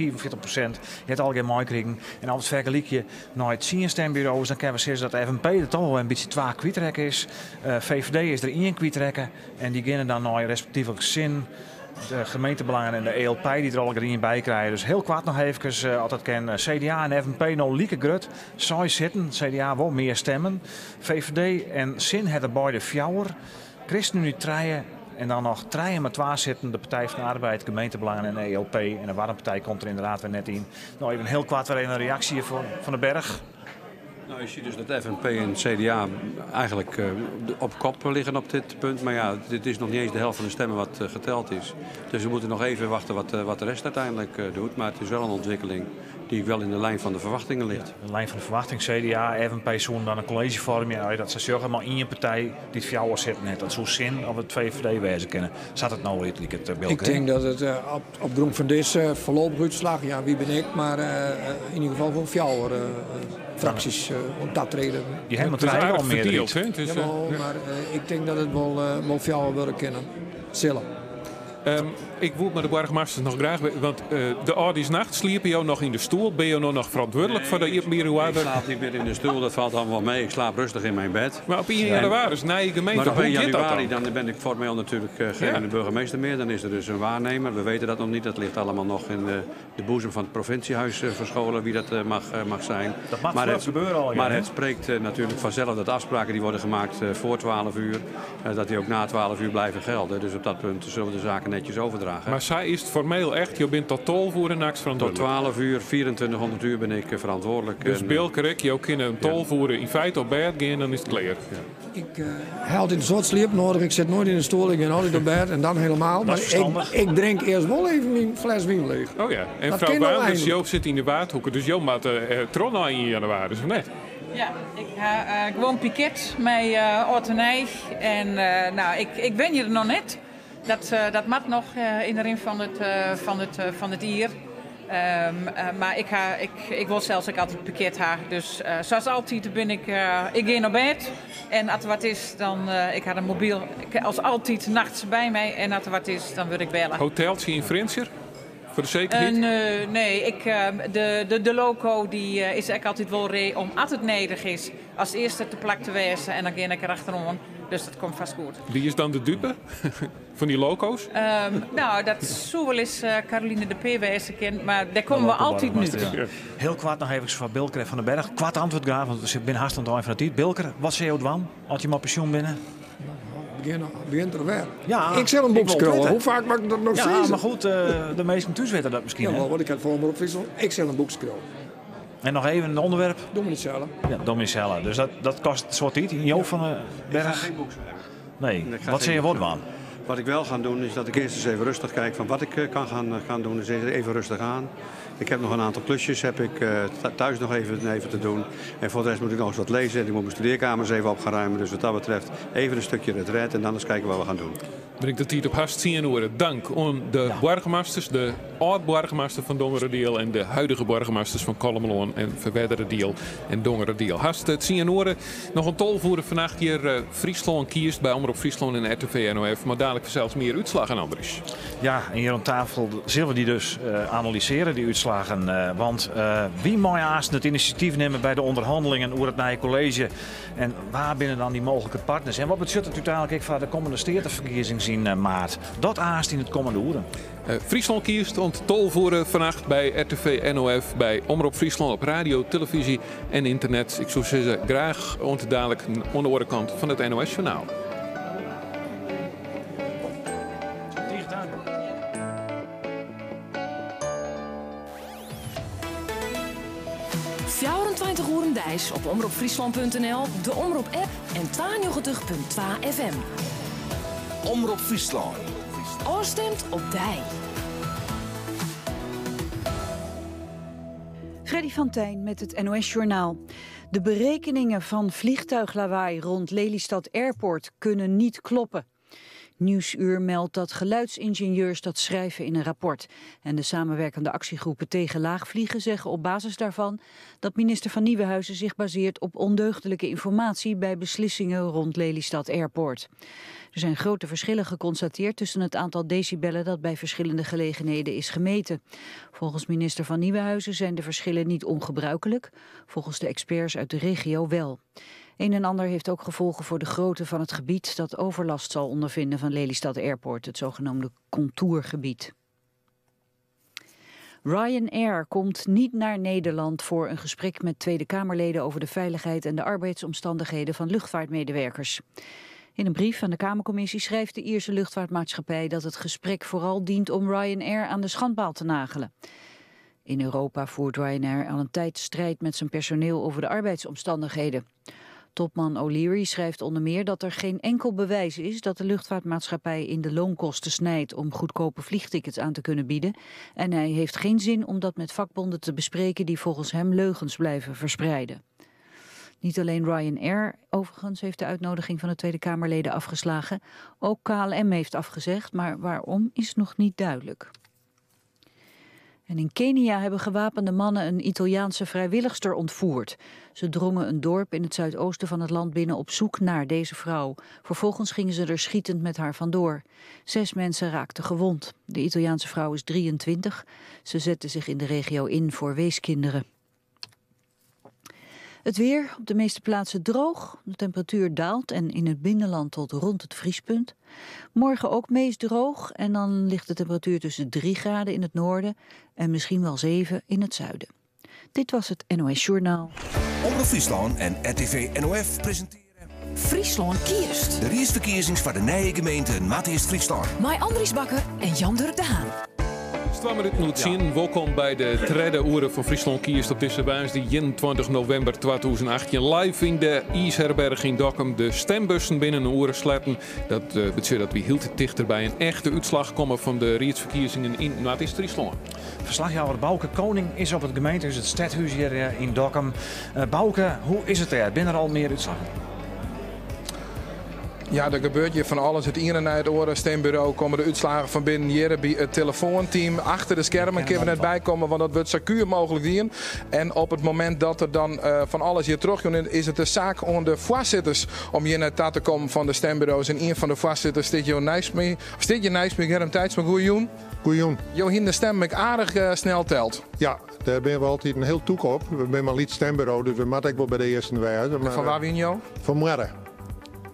Speaker 4: Je het allegear meikrigen. En as we it fergelykje nei 10 stimburo's, dan kinne we sizze dat de FNP der toch wol in bytsje twa kwytrekke is. VVD is der ien kwytrekke en dy geane dan nei respektivelik Sin, de gemeentebelangen en de ELP dy't der allegear ien by krije. Dus hiel koart noch eefkes, as dat kin. CDA en FNP no like grut, seis sitten. CDA wol mear stimmen. VVD en Sin ha der beide fjouwer. Christenunie trije en dan noch trije mei twa sitten. De Partij van de Arbeid, gemeentebelangen en de ELP. En de Waddenpartij komt der ynderdaad wer net yn. No even hiel koart wer even in reaksje fan Van den Berg.
Speaker 15: Nou, je ziet dus dat FNP en CDA eigenlijk op kop liggen op dit punt. Maar ja, dit is nog niet eens de helft van de stemmen wat geteld is. Dus we moeten nog even wachten wat de rest uiteindelijk doet. Maar het is wel een ontwikkeling die wel in de lijn van de verwachtingen ligt.
Speaker 4: Ja, de lijn van de verwachting, CDA, FNP soene dan in kolleezje foarmje. Ja, dat se sjogge, mar ien partij dy't fjouwer sitten hat. Dat soe Sin of it VVD wêze kinne. Sa't it no is, liket it, Bilker.
Speaker 16: Ik tink dat it op grûn fan dizze foarlopige útslach, ja, wie bin ik, mar yn ieder gefal wol fjouwer fraksjes oan tatrede.
Speaker 2: Die hebben het aardich ferdield, hè?
Speaker 16: Jawel, mar ik tink dat it wol fjouwer wurde kinne, sille.
Speaker 2: Ik woe mei de boargemasters noch graach witte, want de âldjiersnacht sliepe jo noch yn de stoel. Binne jo no noch ferantwurdlik foar de iepenbiere oarder?
Speaker 15: Ik slaap niet meer in de stoel, dat valt allemaal wel mee. Ik slaap rustig in mijn bed.
Speaker 2: Maar op 1 januari, nije gemeente,
Speaker 15: Maar op
Speaker 2: hoe
Speaker 15: 1
Speaker 2: giet dat
Speaker 15: januari
Speaker 2: dan?
Speaker 15: dan ben ik formeel natuurlijk geen burgemeester meer. Dan is er dus een waarnemer. We weten dat nog niet. Dat ligt allemaal nog in de boezem van het provinciehuis verscholen, wie dat mag zijn.
Speaker 4: Dat mag
Speaker 15: Maar
Speaker 4: vlug gebeuren al, ja,
Speaker 15: maar
Speaker 4: hè?
Speaker 15: het spreekt natuurlijk vanzelf dat afspraken die worden gemaakt voor 12 uur, dat die ook na 12 uur blijven gelden. Dus op dat punt zullen we de zaken netjes overdragen.
Speaker 2: Maar zij is het formeel echt, je bent tot tolf uur en nachts verantwoordelijk.
Speaker 15: Tot 12 uur, 2400 uur ben ik verantwoordelijk.
Speaker 2: Dus
Speaker 15: En
Speaker 2: Bilker, ik, je kunnen een tolf uur in feite op bed gaan, dan is het klaar.
Speaker 15: Ja.
Speaker 16: Ik heb altijd een soort sliep nodig. Ik zit nooit in de stoel, ik ben altijd op bed en dan helemaal.
Speaker 4: Dat
Speaker 16: Maar
Speaker 4: is verstandig.
Speaker 16: ik drink eerst wel even mijn fles wijn leeg.
Speaker 2: Oh ja, en
Speaker 16: Dat
Speaker 2: mevrouw
Speaker 16: kan nou
Speaker 2: Waanders,
Speaker 16: eindelijk.
Speaker 2: Joop zit in de Waadhoeken, dus Joop moet tron al in januari, of net?
Speaker 17: Ja, ik ga gewoon piket met Ort en Eich. En ik ben hier nog net. Dat mag nog in de rin van het ier. Maar ik wil zelfs ook altijd piket haar. Dus zoals altijd ben ik ga naar bed. En als er wat is, dan ik had een mobiel. Ik, als altijd nachts bij mij. En als er wat is, dan wil ik bellen.
Speaker 2: Hoteltje in Frensjer? Voor de zekerheid?
Speaker 17: Nee, de loco die is eigenlijk altijd wel re om als het nedig is als eerste te plak te wezen en dan ga ik erachterom. Dus dat komt vast goed.
Speaker 2: Wie is dan de dupe van die loco's?
Speaker 17: Dat zou wel eens Caroline de P. wezen kind, maar daar komen we
Speaker 4: De loco
Speaker 17: altijd nu.
Speaker 4: burgemeester, ja. Heel kwart nog even van Bilker en Van den Berg. Kwart antwoord graag, want we zitten binnen haast aan het eind van de tijd. Bilker, wat zei je dan als je maar pensioen binnen?
Speaker 16: Begint er weer.
Speaker 4: Ja,
Speaker 16: ik zal een boek
Speaker 4: ik wil het
Speaker 16: scrollen.
Speaker 4: weten.
Speaker 16: Hoe vaak mag ik dat nog
Speaker 4: Ja,
Speaker 16: zeggen?
Speaker 4: maar goed, de meesten thuis weten dat misschien,
Speaker 16: Ja,
Speaker 4: hè?
Speaker 16: want ik heb voor me op Friesland. Ik zal een boek scrollen.
Speaker 4: En nog even een onderwerp.
Speaker 16: Dominicelle.
Speaker 4: Ja, Dominicelle. Dus dat kost een soort iets. Joop van den Berg.
Speaker 15: Ik ga geen boek schrijven.
Speaker 4: Nee.
Speaker 15: Ik ga
Speaker 4: Wat
Speaker 15: geen
Speaker 4: zeg je
Speaker 15: boek
Speaker 4: wat, man?
Speaker 15: schrijven. Wat ik wel ga doen is dat ik eerst eens even rustig kijk van wat ik kan gaan doen. Dus even rustig aan. Ik heb nog een aantal klusjes heb ik thuis nog even te doen. En voor de rest moet ik nog eens wat lezen. En ik moet mijn studeerkamer eens even op gaan ruimen. Dus wat dat betreft even een stukje retret en dan eens kijken wat we gaan doen.
Speaker 2: Brengt de tijd op haast 10 uur. Dank aan de burgemeesters, de oud-burgemeester van Dongeradeel en de huidige burgemeesters van Kollumerlân en Ferwerderadiel en Dongeradeel. Haast het 10 uur. Nog een tol voeren vannacht hier Friesland kiest bij Omrop Friesland en RTV NOF. Maar dadelijk zelfs meer uitslag en anders.
Speaker 4: Ja, en hier aan tafel zullen we die dus analyseren, die uitslagen. Want wie mag haast het initiatief nemen bij de onderhandelingen over het nieuwe college? En waar binnen dan die mogelijke partners? En wat betekent het uiteindelijk ik voor de komende stedenverkiezing in maart? Dat haast in het komende uren.
Speaker 2: Friesland kiest ont tolvoeren vannacht bij RTV NOF, bij Omrop Friesland op radio, televisie en internet. Ik zou zeggen, graag ont dadelijk aan de andere kant van het NOS Journaal.
Speaker 8: 24 uur deis op omrop friesland punt N L, de Omrop app en 92.2 FM.
Speaker 12: Omrop Friesland.
Speaker 8: Oorstemt op dij.
Speaker 14: Freddy van Tijn met het NOS Journaal. De berekeningen van vliegtuiglawaai rond Lelystad Airport kunnen niet kloppen. Nieuwsuur meldt dat geluidsingenieurs dat schrijven in een rapport. En de samenwerkende actiegroepen tegen laagvliegen zeggen op basis daarvan dat minister van Nieuwenhuizen zich baseert op ondeugdelijke informatie bij beslissingen rond Lelystad Airport. Er zijn grote verschillen geconstateerd tussen het aantal decibellen dat bij verschillende gelegenheden is gemeten. Volgens minister van Nieuwenhuizen zijn de verschillen niet ongebruikelijk, volgens de experts uit de regio wel. Een en ander heeft ook gevolgen voor de grootte van het gebied dat overlast zal ondervinden van Lelystad Airport, het zogenoemde contourgebied. Ryanair komt niet naar Nederland voor een gesprek met Tweede Kamerleden over de veiligheid en de arbeidsomstandigheden van luchtvaartmedewerkers. In een brief aan de Kamercommissie schrijft de Ierse luchtvaartmaatschappij dat het gesprek vooral dient om Ryanair aan de schandpaal te nagelen. In Europa voert Ryanair al een tijd strijd met zijn personeel over de arbeidsomstandigheden. Topman O'Leary schrijft onder meer dat er geen enkel bewijs is dat de luchtvaartmaatschappij in de loonkosten snijdt om goedkope vliegtickets aan te kunnen bieden. En hij heeft geen zin om dat met vakbonden te bespreken die volgens hem leugens blijven verspreiden. Niet alleen Ryanair overigens heeft de uitnodiging van de Tweede Kamerleden afgeslagen. Ook KLM heeft afgezegd, maar waarom is nog niet duidelijk. En in Kenia hebben gewapende mannen een Italiaanse vrijwilligster ontvoerd. Ze drongen een dorp in het zuidoosten van het land binnen op zoek naar deze vrouw. Vervolgens gingen ze er schietend met haar vandoor. 6 mensen raakten gewond. De Italiaanse vrouw is 23. Ze zette zich in de regio in voor weeskinderen. Het weer, op de meeste plaatsen droog. De temperatuur daalt en in het binnenland tot rond het vriespunt. Morgen ook meest droog en dan ligt de temperatuur tussen 3 graden in het noorden en misschien wel 7 in het zuiden. Dit was het NOS Journaal.
Speaker 12: Omrop Fryslân en RTV NOF presenteren
Speaker 8: Fryslân kiest.
Speaker 12: De riedsverkiezings foar de nije gemeente Noardeast-Fryslân.
Speaker 8: Mei Andries Bakker en Jan Durk de Haan.
Speaker 2: 10:02. Wolkom by de tredde oere fan Fryslân Kiest op dizze woansdei 21 novimber 2018. Live yn de IIsherberch yn Dokkum. De stembussen binne in oere sletten. Dat betsjut dat wy hieltyd tichter by in echte útslach komme fan de riedsferkiezingen yn Noardeast-Fryslân.
Speaker 4: Ferslachjouwer Bauke Koning is op it gemeentehûs, it stedhûs hjir yn Dokkum. Bauke, hoe is it dêr? Binne der al mear útslaggen?
Speaker 9: Ja, der gebeurt hjir fan alles. It iene nei it oare stimburo komme de útslagen fan binnen. Hjir by it telefoanteam achter de skermen kinne we net bykomme, want dat wurdt sa kuer mooglik dien. En op it momint dat der dan fan alles hjir trochjûn is, is it de saak oan de foarsitters om hjir nei ta te kommen fan de stemburo's. En ien fan de foarsitters stiet jo neist my, stiet hjir neist my, Germ Tijtsma. Goejûn.
Speaker 13: Goejûn.
Speaker 9: Jo hiene de stemmen ek aardich snel teld.
Speaker 13: Ja, dêr binne we altyd in hiel tûk op. We binne mar in lyts stemburo, dus we moatte ek wol by de earsten wêze.
Speaker 9: En fan wa wiene jo?
Speaker 13: Fan Moarre.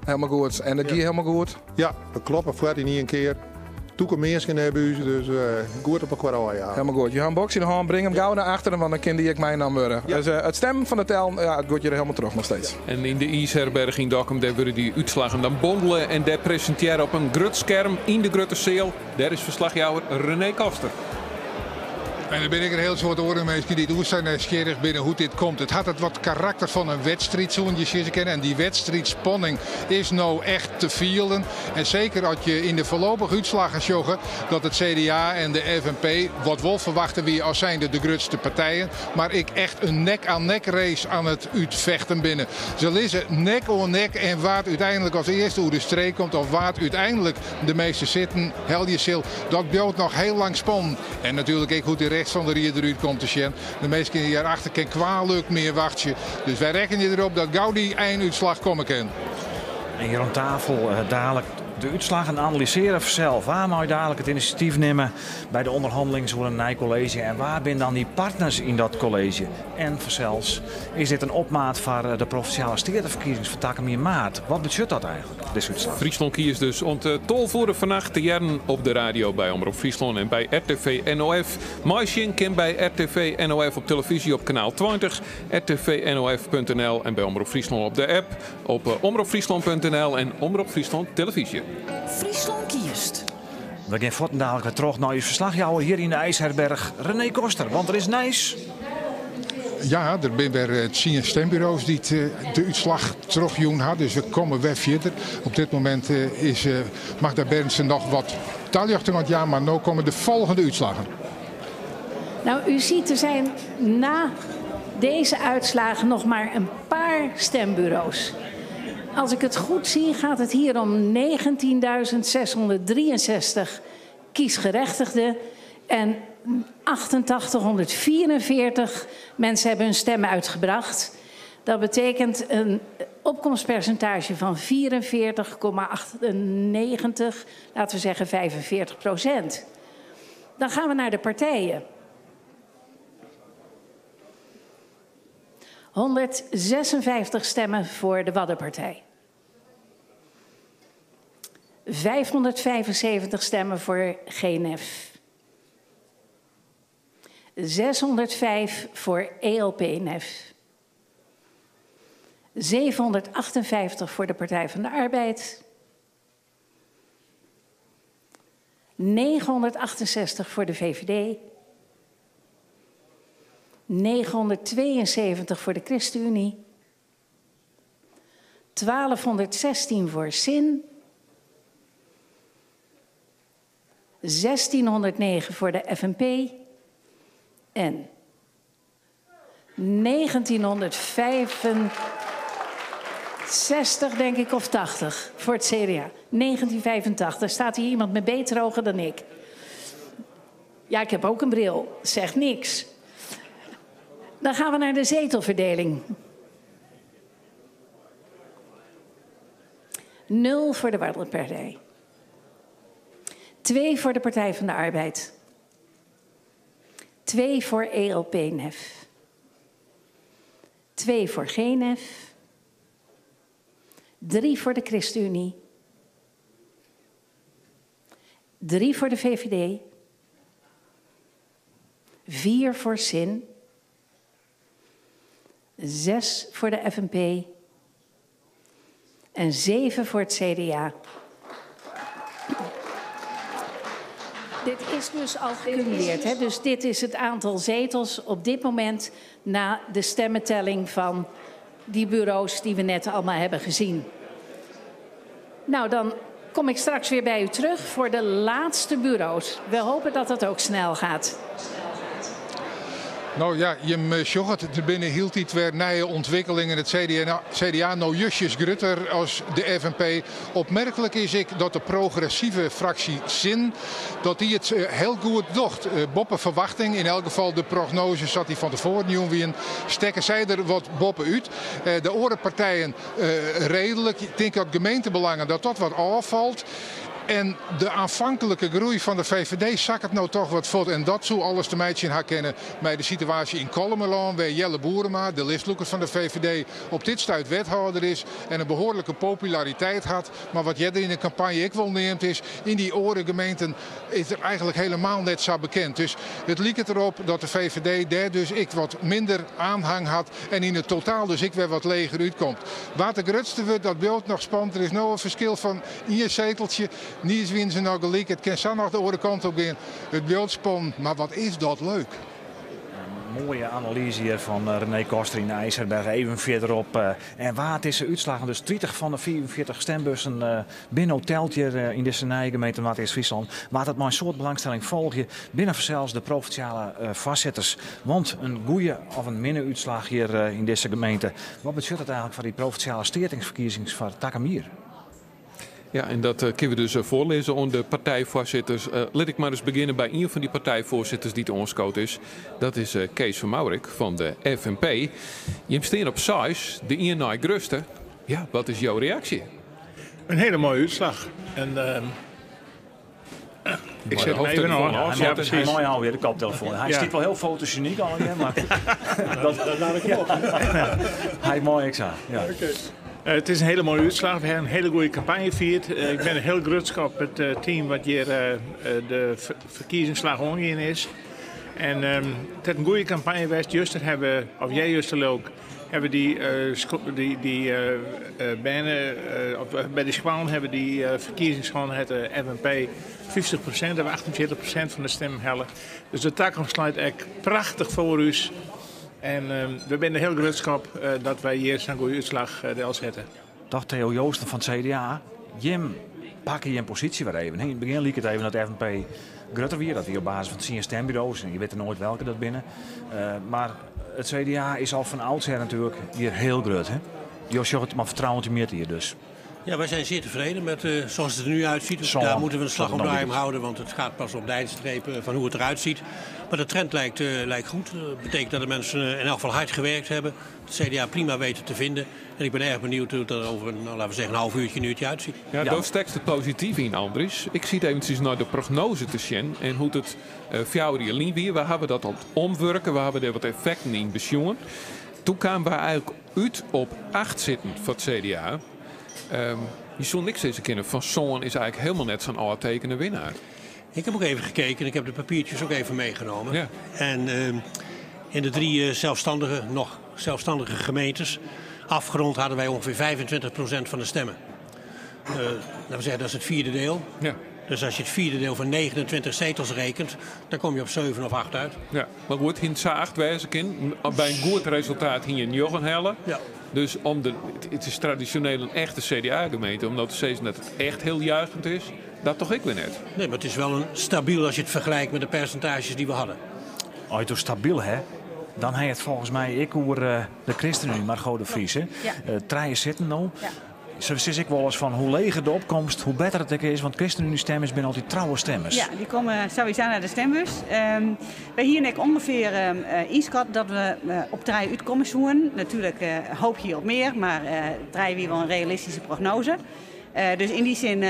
Speaker 9: Helemaal goed. En dat gie helemaal goed?
Speaker 13: Ja, we kloppen foar yn ien kear. Tûke minsken by ús, dus goed op elkoar ôf, ja.
Speaker 9: Helemaal goed. Jo ha in boks yn de hân, bring him gau nei achteren, want dan kin dy ek meinaam wurde. Dus it stemmen fan de tellen, ja, it giet hjir helemaal troch noch steeds.
Speaker 2: En yn de IIsherberch yn Dokkum, dêr wurde dy útslaggen dan bondele en dêr presintearre op in grut skerm yn de grutte seal. Dêr is ferslachjouwer René Koster.
Speaker 6: En der binne ek in hiel soad oare minsken dy't oer sa nijsgjirrich binne hoe't dit komt. It hat it wat karakter fan in wedstriid, soene je sizze kinne. En dy wedstriidspanning is no echt te fielen. En seker as je yn de foarlopige útslaggen sjogge dat it CDA en de FNP, wat wol ferwachte wie as zijnde de grutste partijen, mar ek echt in nek-aan-nek race oan it útfechten binne. Se lizze nek oan nek en wa't úteinlik as earste oer de streek komt of wa't úteinlik de measte sitten helje sil, dat bliuwt noch hiel lang spannend. En natuerlik ek hoe't de rest fan de ried derút komt te sjen. De minsken hjirachter kin kwalik mear wachtsje. Dus wy rekkenje derop dat gau dy einútslach komme kin.
Speaker 4: En hjir oan tafel dalik de útslaggen analysearje fansels. Wa mei dalik it inisjatyf nimme by de ûnderhannelings oer in nij kolleezje en wa binne dan dy partners yn dat kolleezje? En fansels is dit in opmaat foar de provinsjale steateferkiezings fan takom jier maart. Wat betsjut dat eigenlik, dizze útslach?
Speaker 2: Fryslân kiest dus oant 12 oere fannacht te hearren op de radio by Omrop Fryslân en by RTV NOF. Meisjen kin by RTV NOF op telefyzje op kanaal 20, rtvnof.nl en by Omrop Fryslân op de app op omropfryslan.nl en Omrop Fryslân Televyzje.
Speaker 8: Fryslân kiest.
Speaker 4: We gean fuortendalik wer troch nei ús ferslachjouwer hjir yn de IIsherberch, René Koster, want der is nijs.
Speaker 6: Ja, der binne wer 10 stemburo's dy't de útslach trochjûn ha, dus we komme wer fierder. Op dit momint is Magda Berndsen noch wat taljochting oan it jaan, mar no komme de folgjende útslaggen.
Speaker 7: Nou, u ziet, er zijn na deze uitslagen nog maar een paar stembureaus. Als ik het goed zie, gaat het hier om 19.663 kiesgerechtigden. En 8844 mensen hebben hun stem uitgebracht. Dat betekent een opkomstpercentage van 44,98, laten we zeggen 45%. Dan gaan we naar de partijen. 156 stemmen voor de Waddenpartij. 575 stemmen voor GNF. 605 voor ELP-NEF. 758 voor de Partij van de Arbeid. 968 voor de VVD. 972 voor de ChristenUnie. 1216 voor SIN. 1609 voor de FNP. En 1965, denk ik, of 80 voor het CDA. 1985. Staat hier iemand met betere ogen dan ik? Ja, ik heb ook een bril. Zegt niks. Dan gaan we naar de zetelverdeling. 0 voor de Waddenpartij. 2 voor de Partij van de Arbeid. 2 voor ELP-NEF. 2 voor GNF. 3 voor de ChristenUnie. 3 voor de VVD. 4 voor SIN. 6 voor de FNP. En 7 voor het CDA. Dit is dus al gecumuleerd. Hè? Dus dit is het aantal zetels op dit moment na de stemmentelling van die bureaus die we net allemaal hebben gezien. Nou, dan kom ik straks weer bij u terug voor de laatste bureaus. We hopen dat dat ook snel gaat.
Speaker 6: Nou ja, je sjogget er binnen hield iets weer nieuwe ontwikkelingen. Het CDA nou justjes grutter als de FNP. Opmerkelijk is ik dat de progressieve fractie ZIN, dat die het heel goed docht. Boppe verwachting, in elk geval de prognose zat die van tevoren niet wien. Stekken zij er wat boppen uit. De orenpartijen redelijk. Ik denk dat gemeentebelangen dat dat wat afvalt. En de aanvankelijke groei van de VVD zakt het nou toch wat voort. En dat zou alles te meidje herkennen bij de situatie in Kollumerland, waar Jelle Boerema, de listloeker van de VVD, op dit stuit wethouder is en een behoorlijke populariteit had. Maar wat jij er in de campagne ik wel neemt is, in die orengemeenten is er eigenlijk helemaal net zo bekend. Dus het liep het erop dat de VVD daar dus ik wat minder aanhang had en in het totaal dus ik weer wat leger uitkomt. Wat de grootste wordt, dat beeld nog spannend. Er is nou een verschil van één zeteltje. Niet eens ze nou gelijk. Het kan zo nog de andere kant op gaan. Het beeld spannend, maar wat is dat leuk.
Speaker 4: Een mooie analyse hier van René Koster in de IJsselberg. Even verderop. En waar is de uitslag? Dus 20 van de 44 stembussen binnen telt hier in deze gemeente Noardeast-Fryslân. Maar dat maar een soort belangstelling volg je binnen zelfs de provinciale vastzitters. Want een goede of een minder uitslag hier in deze gemeente. Wat betekent dat eigenlijk voor die provinciale steertingsverkiezingen van Takamir?
Speaker 2: Ja, en dat kunnen we dus voorlezen onder de partijvoorzitters. Laat ik maar eens beginnen bij een van die partijvoorzitters die te onskoot is. Dat is Kees van Maurik van de FNP. Je staat op size, de Ian Gruste. Ja, wat is jouw reactie?
Speaker 5: Een hele mooie uitslag. En, ik zet hem even
Speaker 4: af. Ja, precies. Mooi alweer de koptelefoon. Hij stiet wel heel fotogeniek al, maar
Speaker 5: dat laat ik hem op.
Speaker 4: Hij mooi, ik zei. Ja.
Speaker 5: Okay. Het is een hele mooie uitslag. We hebben een hele goede campagne gevierd. Ik ben heel trots op het team wat hier de verkiezingsslag omgegaan is. En het is een goede campagne geweest. Juster hebben, of jij juster ook, hebben die, die bijna, of bij de school hebben die verkiezingsschool het FNP 50% of 48% van de stemmen hellen. Dus de toekomst sluit echt prachtig voor u. En we zijn er heel trots op dat wij hier zo'n goede uitslag uh, zetten.
Speaker 4: Dag Theo Joosten van het CDA. Jim, pak je een positie weer even. In het begin liep het even dat FNP grutter weer, dat we op basis van het 10 stembureaus en je weet er nooit welke dat binnen. Maar het CDA is al van oudsher natuurlijk hier heel grut, hè? Jo sjogge it mei fertrouwen temjitte hjir dus.
Speaker 1: Ja, wij zijn zeer tevreden met uh, zoals het er nu uitziet.
Speaker 4: Zo,
Speaker 1: Daar moeten we een slag
Speaker 4: dat
Speaker 1: om de
Speaker 4: nog
Speaker 1: arm
Speaker 4: niet.
Speaker 1: houden, want het gaat pas op de eindstreep eh, van hoe het eruit ziet. Maar de trend lijkt, eh, lijkt goed. Dat betekent dat de mensen eh, in elk geval hard gewerkt hebben. Het CDA prima weten te vinden. En ik ben erg benieuwd hoe het er over een, nou, laten we zeggen, een half uurtje, een uurtje uitziet.
Speaker 2: Ja, daar steekt het positief in, Andries. Ik zie het eventjes naar de prognose te zien en hoe het uh, fjouwer wie. We hebben dat op het omwerken, we hebben er wat effecten in besjongen. Toen kwamen we eigenlijk uit op 8 zitten voor het CDA. Je zult niks deze kennen. Van Zoon is eigenlijk helemaal net zo'n aftekende winnaar.
Speaker 1: Ik heb ook even gekeken en ik heb de papiertjes ook even meegenomen.
Speaker 2: Ja.
Speaker 1: En in de drie zelfstandige, nog zelfstandige gemeentes, afgerond hadden wij ongeveer 25% van de stemmen. Laten we zeggen, dat is het vierde deel.
Speaker 2: Ja.
Speaker 1: Dus als je het vierde deel van 29 zetels rekent, dan kom je op 7 of 8 uit.
Speaker 2: Ja, maar goed, in 8 wijze kind, bij een goed resultaat hier in Jochen
Speaker 1: Ja.
Speaker 2: Dus om de, het is traditioneel een echte CDA-gemeente, omdat te zeggen dat het echt heel juichend is, dat toch ik weer net.
Speaker 1: Nee, maar het is wel een stabiel als je het vergelijkt met de percentages die we hadden.
Speaker 4: Als je het stabiel hè, dan heb je het volgens mij ik over de ChristenUnie, Margot de Vries. Hè.
Speaker 22: Ja.
Speaker 4: Treien zitten nou.
Speaker 22: Ja.
Speaker 4: Zo is ik wel eens van hoe leger de opkomst, hoe beter het ook is. Want ChristenUnie stemmers zijn altijd trouwe stemmers.
Speaker 22: Ja, die komen sowieso naar de stembus. Wij hier nek ongeveer inschat dat we op drie uitkomen zoeken. Natuurlijk hoop je op meer, maar drie wie wel een realistische prognose. Dus in die zin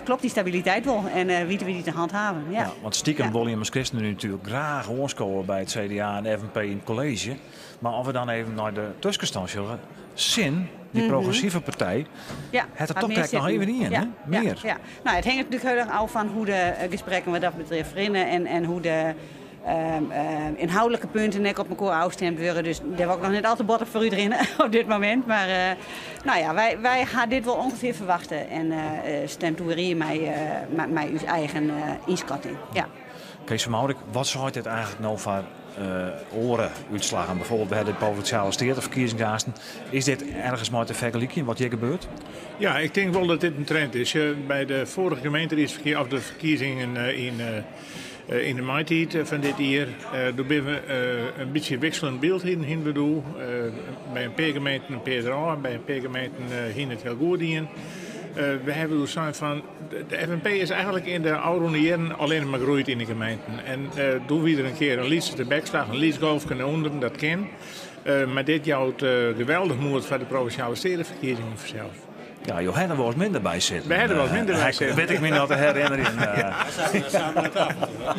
Speaker 22: klopt die stabiliteit wel en weten we die te handhaven. Ja.
Speaker 4: Ja, want stiekem wil je als ChristenUnie natuurlijk graag hoorskomen bij het CDA en FNP in het college. Maar of we dan even naar de tussenstand zullen, zin, die progressieve partij,
Speaker 22: Ja,
Speaker 4: het er
Speaker 22: had
Speaker 4: toch
Speaker 22: meer
Speaker 4: kijk nog
Speaker 22: zitten.
Speaker 4: even in,
Speaker 22: Ja,
Speaker 4: hè?
Speaker 22: ja,
Speaker 4: Meer.
Speaker 22: ja. Nou, het hangt natuurlijk heel erg af van hoe de gesprekken wat dat betreft rennen en hoe de inhoudelijke punten nek op elkaar afgestemd worden. Dus daar wil ik nog net al te bot op voor u erin op dit moment. Maar wij gaan dit wel ongeveer verwachten. En stemt hoe hier mij uw eigen inschatting. Ja.
Speaker 4: Kees van Maurik, wat zou dit eigenlijk nou voor oren uitslagen? Bijvoorbeeld bij de provinciale stedenverkiezingsgaasten. Is dit ergens maar te vergelijken wat hier gebeurt?
Speaker 5: Ja, ik denk wel dat dit een trend is. Bij de vorige gemeenteraadsverkiezingen, of de verkiezingen in de maitijd van dit jaar, daar ben we een beetje wisselend beeld in bedoel. Bij een paar gemeenten een PDA en bij een paar gemeenten in het heel goed in. We hebben dus zijn van, de FNP is eigenlijk in de oude jaren alleen maar groeit in de gemeenten. En doen we er een keer een liedje de bekslag, een liedje kunnen onder, dat kan. Maar dit jouwt geweldig moed voor de provinciale stedenverkiezingen vanzelf.
Speaker 4: Ja, joh, er was minder bij zitten.
Speaker 5: Wij hebben er wel minder bij zitten.
Speaker 4: Weet ik me nog te herinneren.
Speaker 5: Ja.
Speaker 1: We zaten samen aan tafel, toch?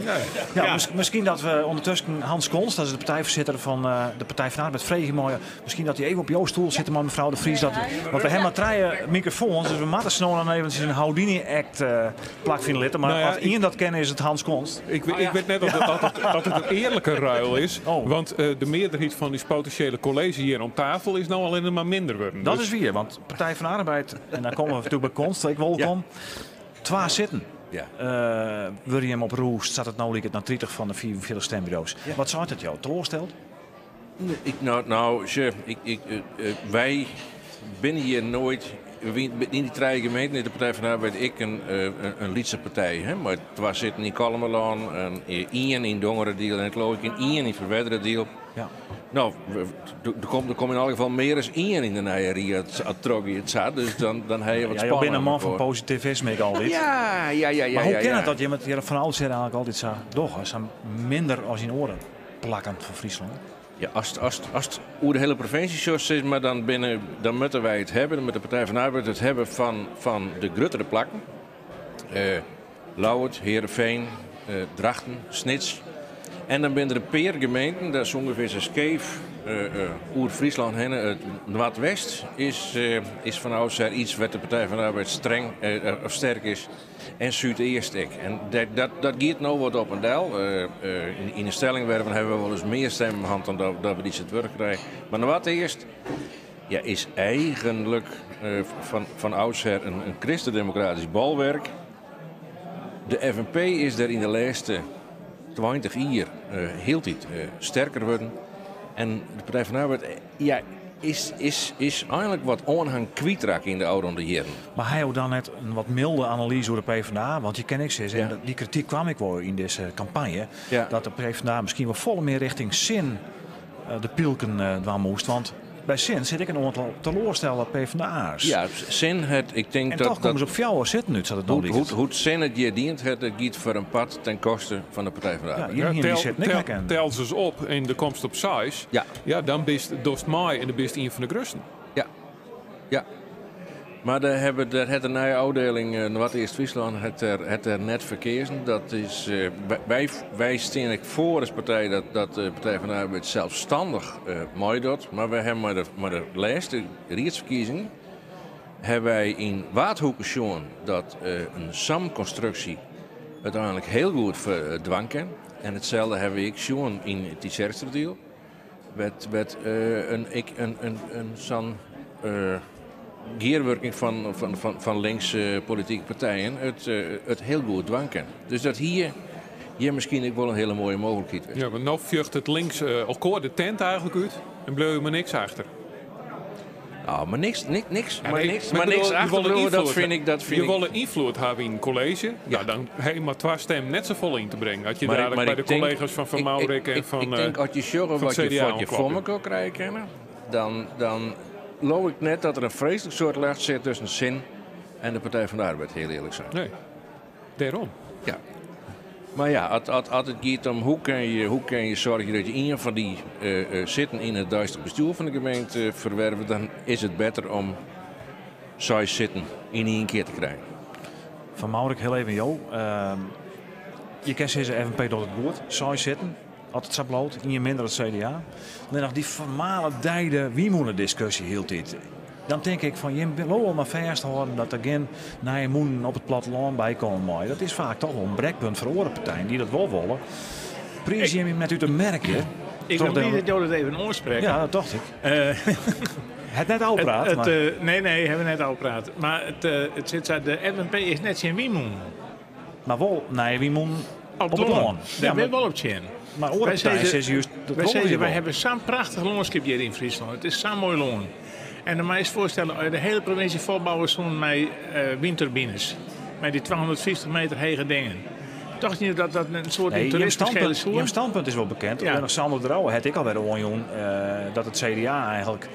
Speaker 4: Ja. Ja, misschien dat we ondertussen Hans Konst, dat is de partijvoorzitter van de Partij van de Arbeid, vreeg mooi. Misschien dat hij even op jouw stoel zit, maar mevrouw de Vries. Dat, want we hebben maar drie microfoons, dus we moeten snel dan even een Houdini-act plak vinden litten. Maar als iemand dat kennen, is het Hans Konst.
Speaker 2: Ik weet net dat het een eerlijke ruil is. Want de meerderheid van die potentiële college hier om tafel is nou alleen maar minder worden.
Speaker 4: Dat
Speaker 2: Dus
Speaker 4: is weer, want Partij van de Arbeid, en dan komen we natuurlijk bij Konst, ik welkom. Twa zitten. Wil je hem op roest, staat het nou liek het naar 30 van de 44 stembureaus. Wat zou het jou teleurstelt?
Speaker 23: Nee, ik, nou, nou, chef, ik, ik wij binnen hier nooit, in die drie gemeenten, in de Partij van de Arbeid, ik een Lietse partij. Hè? Maar het was zitten in Kollumerlân, en één in Dongeradeel en ik geloof ik in één in Ferwerderadiel. Nou, er komt in elk geval meer dan één in de Nijeria, het trok je het zat, dus dan heb je wat
Speaker 4: Ja, je bent een
Speaker 23: spannender
Speaker 4: man van
Speaker 23: voor.
Speaker 4: positivisme, ik altijd.
Speaker 23: Ja, ja, ja, ja,
Speaker 4: Maar hoe
Speaker 23: ja,
Speaker 4: kan
Speaker 23: ja.
Speaker 4: het dat je met je van oudsher eigenlijk altijd zo doch, zo minder als in oren plakken van Friesland?
Speaker 23: Ja, als het hoe de hele provincie zo is, maar dan moeten wij het hebben, met de Partij van de Arbeid het hebben van de gruttere plakken. Lauwert, Heerenveen, Drachten, Snits. En dan binnen de peergemeenten, dat is ongeveer zo'n skeef Oer-Friesland heen, het Noordwest, is van oudsher iets wat de Partij van de Arbeid streng of sterk is. En Zuid-Eerst ik. En dat gaat nou wat op een deel. In de stellingwerven hebben we wel eens meer stemmen gehad dan dat we iets het werk krijgen. Maar Noord-Eerst, ja, is eigenlijk van oudsher een christendemocratisch bolwerk. De FNP is daar in de laatste 20 jaar heel tijd sterker worden. En de Partij van de Arbeid ja, is eigenlijk wat aanhang kwijtraak in de oude jaren.
Speaker 4: Maar hij had dan net een wat milde analyse over de PvdA, want die ken ik ze. En die kritiek kwam ik wel in deze campagne. Dat de PvdA misschien wel volle meer richting zin de pielken dwaan moest. Want By Sin sit ek in oantal teloarstelde PvdA'ers.
Speaker 23: Ja, Sin hat, ik tink
Speaker 4: En
Speaker 23: dat...
Speaker 4: toch komme se op fjouwer sitten út, sa't it no liket.
Speaker 23: Hoe't Sin it hjir dien hat, dat giet foar in part ten koste fan de Partij van de Arbeid.
Speaker 4: Ja, hjir hiene dy sitten ek herkend.
Speaker 2: Tel se op en do komst op seis.
Speaker 23: Ja.
Speaker 2: Ja, dan bist, dochst mei en dan bist ien fan de grutsten.
Speaker 23: Ja. Ja. Mar dêr hawwe, dêr hat de nije ôfdieling Noardeast-Fryslân hat der, hat der net foar keazen. Dat is, wy, wy stean ek foar as partij dat, dat de Partij van de Arbeid selsstannich meidocht. Mar wy hawwe mei de, mei de lêste riedsferkiezing hawwe wy yn Waadhoeke sjoen dat in samkonstruksje úteinlik hiel goed dwaan kin. En itselde hawwe wy ek sjoen yn Tytsjerksteradiel. Wêr't, wêr't in, ek in, in, in sa'n gearwurking fan, fan, fan, fan linkse politike partijen it, it hiel goed dwaan kin. Dus dat hie hjir miskien ek wol in hiele moaie mooglikheid west.
Speaker 2: Ja, want no fjochtet links elkoar de tent eigentlik út en bliuwe je mei niks achter.
Speaker 23: Nou, mar niks, niks, niks,
Speaker 2: Ja,
Speaker 23: mar
Speaker 2: nee,
Speaker 23: niks,
Speaker 2: maar
Speaker 23: mar
Speaker 2: ik
Speaker 23: niks
Speaker 2: bedoel, je
Speaker 23: achterbliuwe,
Speaker 2: wolle
Speaker 23: dat
Speaker 2: ynfloed
Speaker 23: fyn ik, dat fyn
Speaker 2: Je
Speaker 23: ik
Speaker 2: wolle ynfloed hawwe yn it kolleezje. Ja. Dan ha je mar twa stimmen net safolle yn te bringen. As je
Speaker 23: Maar ik-
Speaker 2: dadelijk
Speaker 23: maar
Speaker 2: by de
Speaker 23: ik tink-
Speaker 2: kollega's fan Van
Speaker 23: ik-
Speaker 2: Mourik
Speaker 23: ik-
Speaker 2: en van
Speaker 23: Ik tink, as je sjogge
Speaker 2: fan
Speaker 23: wat je,
Speaker 2: CDA
Speaker 23: wat je foar
Speaker 2: oanklopje.
Speaker 23: elkoar krije kinne, dan, dan leau ik net dat der in freeslik soad lucht sit tusken Sin en de Partij van de Arbeid, hiel earlik sein.
Speaker 2: Nee, dêrom.
Speaker 23: Ja. Mar ja, as, as, as it giet om hoe kin je, hoe kin je soargje dat je ien fan dy sitten yn it deistich bestjoer fan de gemeente ferwerve, dan is it better om seis sitten yn ien kear te krijen.
Speaker 4: Van Mourik, hiel even jo. Je kinne sizze FNP docht it goed, seis sitten, as it sa bliuwt, ien minder it CDA. Allinnich dy fermaledijde wynmûnediskusje hieltyd. Dan tink ik fan jim bliuwe mar fêsthâlden dat der gjin nije mûnen op it plattelân by komme meie. Dat is faak toch wol in brekpunt foar oare partijen dy't dat wol wolle. Priis jim net út de merk hjir.
Speaker 5: Ik ben blij dat jo dat even oansprekke.
Speaker 4: Ja, dat tocht ik. Het net ôfpraat, mar-
Speaker 5: Nee, nee, hawwe we net ôfpraat. Mar it sit sa, de FNP is net tsjin wynmûnen.
Speaker 4: Mar wol nije wynmûnen
Speaker 5: Op
Speaker 4: op it
Speaker 5: it lân.
Speaker 4: lân.
Speaker 5: Dêr
Speaker 4: Ja,
Speaker 5: binne
Speaker 4: mar
Speaker 5: wol op tsjin.
Speaker 4: Mar oare
Speaker 5: Wy
Speaker 4: partijen
Speaker 5: sizze-
Speaker 4: sizze just, dat
Speaker 5: wy
Speaker 4: wolle
Speaker 5: sizze,
Speaker 4: wy
Speaker 5: wy
Speaker 4: wol.
Speaker 5: hawwe sa'n prachtich lânskip hjir yn Fryslân. It is sa'n moai lân. En dan moatst foarstelle, as je de hiele provinsje folbouwe soenen mei wynturbines. Mei dy 250 meter hege dingen. Tocht je dat dat in soart
Speaker 4: Nee, jim
Speaker 5: toerisme skele
Speaker 4: standpunt,
Speaker 5: soe?
Speaker 4: jim standpunt is wol bekend.
Speaker 5: Ja.
Speaker 4: Allinnich Sander de Rouwe hat ek alwer oanjûn dat it CDA eigentlik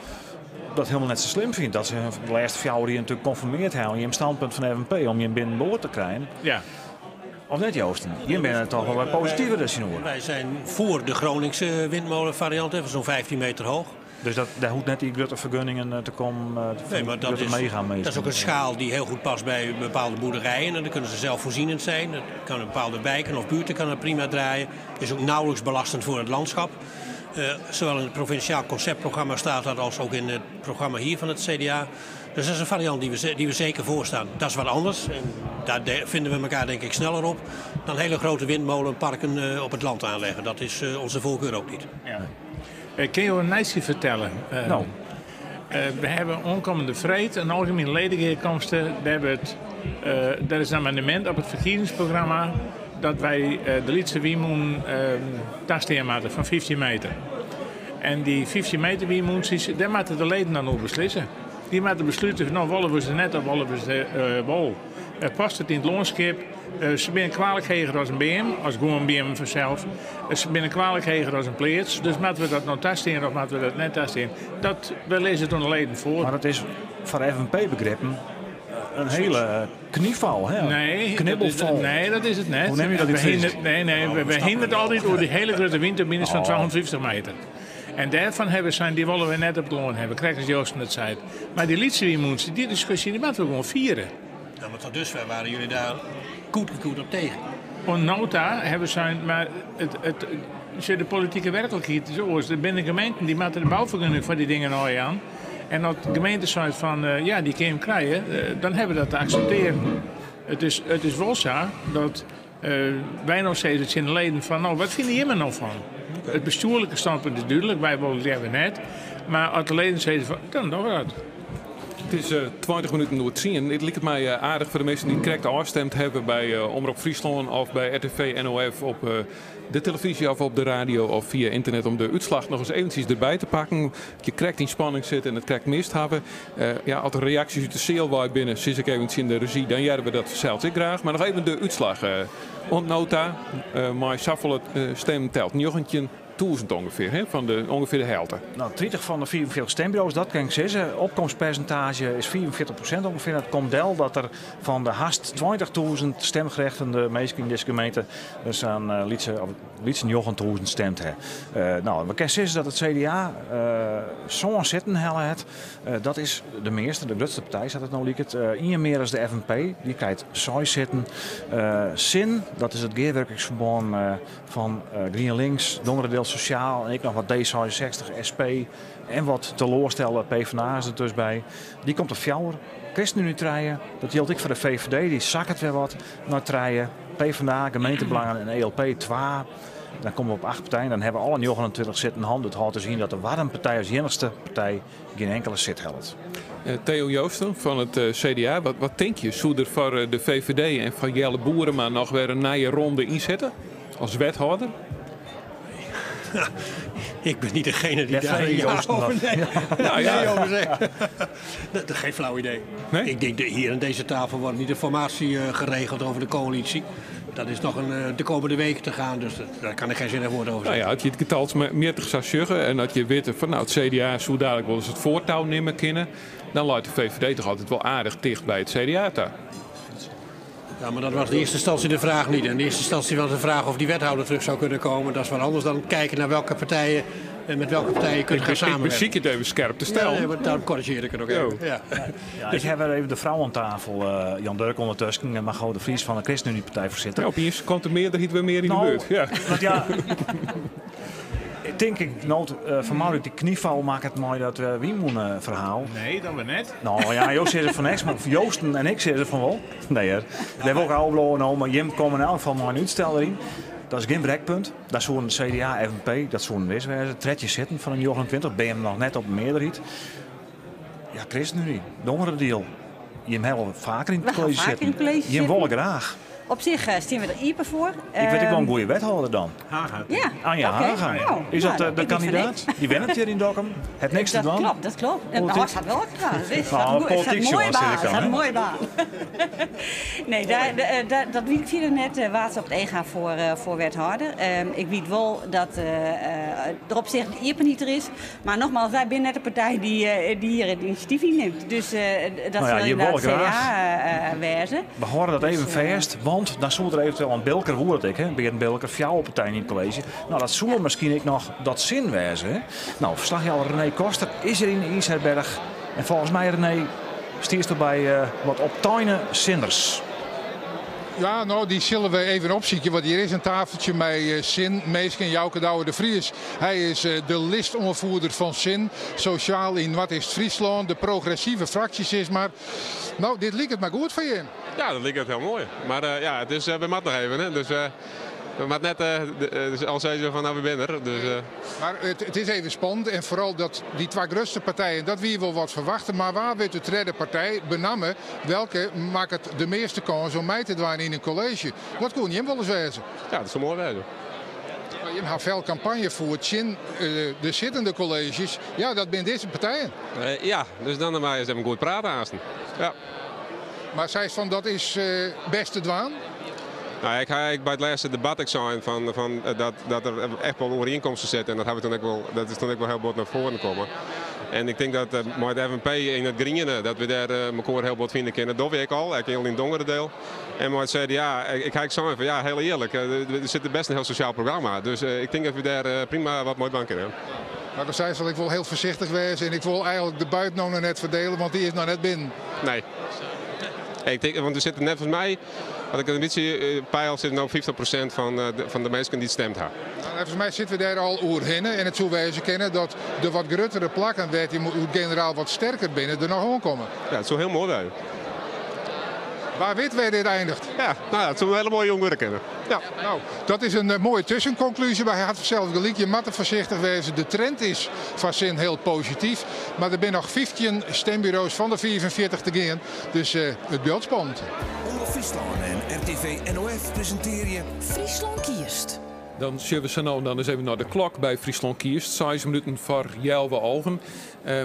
Speaker 4: dat hielendal net sa slim fynt. Dat se hun de lêste fjouwer jier natuerlik konformeard hawwe oan jim standpunt fan de FNP om jim binnenboard te krijen.
Speaker 5: Ja.
Speaker 4: Of net, Joosten? Jim binne toch wol wat positiver dêr tsjinoer.
Speaker 1: Wij zijn voor de Groningse windmolenvariant, hè, van zo'n 15 meter hoog.
Speaker 4: Dus dat, daar hoecht net dy grutte fergunningen te kommen,
Speaker 1: Nee,
Speaker 4: fan
Speaker 1: maar
Speaker 4: grutte mega
Speaker 1: dat is ook een schaal die heel goed past bij bepaalde boerderijen. En dan kunnen ze zelfvoorzienend zijn. Dat kan in bepaalde wijken of buurten kan het prima draaien. Is ook nauwelijks belastend voor het landschap. Zowel in het provinciaal conceptprogramma staat dat als ook in het programma hier van het CDA. Dus dat is een variant die we zeker voorstaan. Dat is wat anders en daar vinden we elkaar denk ik sneller op dan hele grote windmolenparken op het land aanleggen. Dat is onze voorkeur ook niet.
Speaker 5: Ja. Kin jo in nijsje fertelle?
Speaker 4: No.
Speaker 5: We hawwe oankommende freed in algemiene ledegearkomste. Dêr hebben der is in amendemint op it ferkiezingsprogramma dat wy de lytse wynmûnen tastean moatte fan 15 meter. En dy 15 meter wynmûntsjes, dêr moatte de leden dan oer beslisse. Dy moatte beslute, no wolle we se net of wolle we se wol. Past it yn it lânskip? Se binne kwalik heger as in beam, as gewoan beammen fansels. Se binne kwalik heger as in pleats. Dus moatte we dat no tastean of moatte we dat net tastean? Dat, we lizze it oan de leden foar.
Speaker 4: Mar dat is foar FNP-begrippen in hiele knyfal, hè?
Speaker 5: Nee,
Speaker 4: Knibbelfal.
Speaker 5: nee, dat is it net.
Speaker 4: Hoe neame je dat yn
Speaker 5: We
Speaker 4: it Frysk?
Speaker 5: hiene, nee, nee, we hiene it altyd oer dy hiele grutte wynturbines fan 250 meter. En dêrfan hawwe we sein, dy wolle we net op it lân hawwe, krekt as Joosten it seit. Mar dy lytse wynmûntsjes, dy diskusje dy moatte we gewoan fiere.
Speaker 1: Ja, mar tot dusver waren jullie daar goed en goed op tegen.
Speaker 5: Oant no ta hawwe we sein, mar sjoch, de politike werklikheid is oars. Der binne gemeenten dy moatte de boufergunning foar dy dingen ôfjaan. En as de gemeente seit fan, ja, dy kinne jim krije, dan hawwe we dat te akseptearjen. It is wol sa dat wy no sizze tsjin de leden fan, no, wat fine jimme no fan? It bestjoerlike standpunt is dúdlik, wy wolle it leaver net. Mar as de leden sizze fan, dan dogge we dat.
Speaker 2: It is 20 minuten oer tsien. It liket my aardich foar de minsken dy't krekt ôfstimd hawwe by Omrop Fryslân of by RTV NOF op de televyzje of op de radio of fia ynternet om de útslach noch ris eventsjes derby te pakken. As je krekt yn spanning sitte en it krekt mist hawwe. Ja, as der reaksjes út de seal wei binne, sis ik even tsjin de rezjy, dan hearre we dat fansels ek graach. Mar noch even de útslach. Oant no ta, mei safolle stimmen telt 19. 20.000 ûngefear, hè? Fan de, ûngefear de helte.
Speaker 4: No, 30 fan de 45 stimburo's, dat kin ik sizze. Opkomstpersintaazje is 45% ûngefear. Dat komt del dat der fan de hast 20.000 stemgerechtigde minsken yn dizze gemeente der sa'n eh, lytse, of lytse 9.000 stimd ha. Eh, no, we kinne sizze dat it CDA eh, sân sitten helle hat. Dat is de measte, de grutste partij, sa't it no liket. Ien mear as de FNP, dy krijt seis sitten. Sin, dat is it gearwurkingsferbân fan GrienLinks, Dongeradeel Sosjaal en ek noch wat D66, SP en wat teloarstelde PvdA's der dus by. Dy komt op fjouwer. ChristenUnie trije. Dat jildt ek foar de VVD, dy sakket wer wat nei trije. PvdA, Gemeentebelangen en ELP twa. Dan komme we op acht partijen. Dan hawwe we alle 29 sitten hân. Dat hâldt dus yn dat de Waddenpartij as iennichste partij gjin inkele sit hellet.
Speaker 2: Theo Joosten fan it CDA, wat tinke je? Soe der foar de VVD en foar Jelle Boerema noch wer in nije ronde ynsitte as wethâlder?
Speaker 1: Ik ben niet degene die daar ja over, nee. Nou, ja. nee over zegt. Dat is geen flauw idee. Nee? Ik denk, hier aan deze tafel wordt niet de formatie geregeld over de coalitie. Dat is nog de komende weken te gaan, dus daar kan ik geen zinnig woord over
Speaker 2: zeggen. Nou ja, as je it getalsmjittich sa sjogge en as je witte fan nou, it CDA soe dadlik wolris it foartou nimme kinne, dan leit de VVD toch altyd wol aardich ticht by it CDA ta.
Speaker 1: Ja, maar dat was in eerste instantie de vraag niet. In eerste instantie was de vraag of die wethouder terug zou kunnen komen. Dat is wat anders dan kijken naar welke partijen en met welke partijen je kunt gaan
Speaker 2: Ik
Speaker 1: samenwerken.
Speaker 2: besykje it even skerp te stellen.
Speaker 1: Ja, nee, maar daarom corrigeer ik het ook even. Ja.
Speaker 4: Ja, ik ha wer even de frou oan tafel, Jan Durk ûndertusken en Margot de Vries fan de ChristenUnie partijfoarsitter.
Speaker 2: Ja, opiens komt de mearderheid wer mear yn de
Speaker 4: Nou,
Speaker 2: buert. Ja.
Speaker 4: Want ja, tink ik, no't Van Mourik dy knyfal makket mei dat wynmûneferhaal.
Speaker 5: Nee, dan wer net.
Speaker 4: No ja, jo sizze fan niks, mar Joosten en ik sizze fan wol. Nee hear, dêr wol ik ôfbliuwe no, mar jim komme yn elk gefal mei in útstel deryn. Dat is gjin brekpunt. Dan soenen CDA, FNP, dat soenen wis wêze. 13 sitten fan de 29, binne jim noch net op de mearderheid. Ja, ChristenUnie, Dongeradiel. Jim hawwe al faker yn it
Speaker 22: We hawwe
Speaker 4: kolleezje
Speaker 22: faker yn
Speaker 4: sitten.
Speaker 22: it kolleezje
Speaker 4: Jim wolle
Speaker 22: sitten.
Speaker 4: graach.
Speaker 22: Op sich stean we der iepen foar.
Speaker 4: Ik wit ek wol in goede wethâlder dan.
Speaker 5: Haga.
Speaker 22: Ja,
Speaker 4: Anja
Speaker 22: oké.
Speaker 4: Haga.
Speaker 22: Nou,
Speaker 4: Is dat
Speaker 22: nou,
Speaker 4: de
Speaker 22: ik wit van
Speaker 4: kandidaat?
Speaker 22: niks.
Speaker 4: Dy wennet hjir yn Dokkum. Hat niks te
Speaker 22: Dat
Speaker 4: dwaan.
Speaker 22: klopt, dat klopt. En
Speaker 4: Politiek.
Speaker 22: oh, se hat wol wat te dwaan. Het is
Speaker 4: Nou,
Speaker 22: een
Speaker 4: politiek
Speaker 22: mooie
Speaker 4: jongens,
Speaker 22: baan.
Speaker 4: zeg ik dan,
Speaker 22: Het is
Speaker 4: hè?
Speaker 22: een mooie baan. Nee, dat wit ik fierder net wa't se op it each ha foar wethâlder. Ik wit wol dat der op sich de iepenheid der is. Mar nogmaals, wy binne net de partij dy't hjir it inisjatyf yn nimt. Dus dat
Speaker 4: Nou ja,
Speaker 22: sil
Speaker 4: je
Speaker 22: ynderdaad
Speaker 4: wolle graach.
Speaker 22: CDA wêze.
Speaker 4: We hâlde dat
Speaker 22: Dus,
Speaker 4: even fêst, want dan soe der eventueel in Bilker, hoe dat ek, hè, Bearn Bilker, fjouwer partijen yn it kolleezje. Nou, dat soe miskien ek noch dat sin wêze. Hè? Nou, ferslachjouwer René Koster is hjir yn de IIsherberch. En folgens my, René, stiest der by wat opteine sinners.
Speaker 6: Ja, no, dy sille we even opsykje, want hjir is in tafeltsje mei Sin, minsken. Jouke Douwe de Vries, hy is de listoanfierder fan Sin, sosjaal yn Noardeast-Fryslân, de progressive fraksje sis mar. No, dit liket mar goed foar jim.
Speaker 3: Ja, dat liket hiel moai. Mar ja, it is, we moatte noch even. Hè? Dus we moatte net dus al sizze fan nou we binne der. Dus.
Speaker 6: Mar it is even spannend en foaral dat dy twa grutste partijen, dat wie wol wat ferwachte. Mar wa wurdt de tredde partij? Benammen, welke makket de measte kâns om mei te dwaan yn in kolleezje? Dat koe jim wolris wêze.
Speaker 3: Ja, dat soe moai wêze.
Speaker 6: Mar jim ha fel kampanje fierd tsjin de sittende kolleezjes. Ja, dat binne dizze partijen.
Speaker 3: Ja, dus dan moatte wy even goed prate aansten. Ja.
Speaker 6: Mar seist fan dat is bêst te dwaan?
Speaker 3: Nou, ik ha ek by it lêste debat ek sein fan dat der echt wol oerienkomsten sitte en dat hawwe we toen ek wol, dat is toen ek wol hiel bot nei foaren kommen. En ik tink dat mei it FNP yn it griene dat we dêr mekoar hiel bot fine kinne. Dat dogge we ek al, ek hiel yn Dongeradeel. En mei it CDA, ik ha ek sein fan ja, hiel earlik, der sit bêst in hiel sosjaal programma. Dus ik tink dat we dêr prima wat mei dwaan kinne.
Speaker 6: Mar dan seist al, ik wol hiel foarsichtich wêze en ik wol eigentlik de buit no noch net ferdiele, want dy is noch net binnen.
Speaker 3: Nee. Ik tink, want der sitte neffens my, as ik it in bytsje peil, sit no 50% fan de minsken dy't stimd ha.
Speaker 6: Neffens my sitte we dêr al oerhinne en it soe wêze kinne dat de wat gruttere plakken wêr't dy oer generaal wat sterker binne der noch oankomme.
Speaker 3: Ja, it soe hiel moai wêze.
Speaker 6: Wa wit wêr dit einiget.
Speaker 3: Ja, nou ja, it soe in hiele moaie jûn wurde kinne. Ja.
Speaker 6: Nou, dat is in moaie tuskenkonklúzje, mar hy hat fansels gelyk. Je moatte foarsichtich wêze. De trend is foar Sin hiel posityf, mar der binne noch 15 stimburo's fan de 45 te gean. Dus it bliuwt spannend.
Speaker 12: Omrop Fryslân en RTV NOF presintearje
Speaker 8: Fryslân kiest.
Speaker 2: Dan sjogge we sa no en dan ris even nei de klok by Fryslân Kiest. Seis minuten foar healwei alven.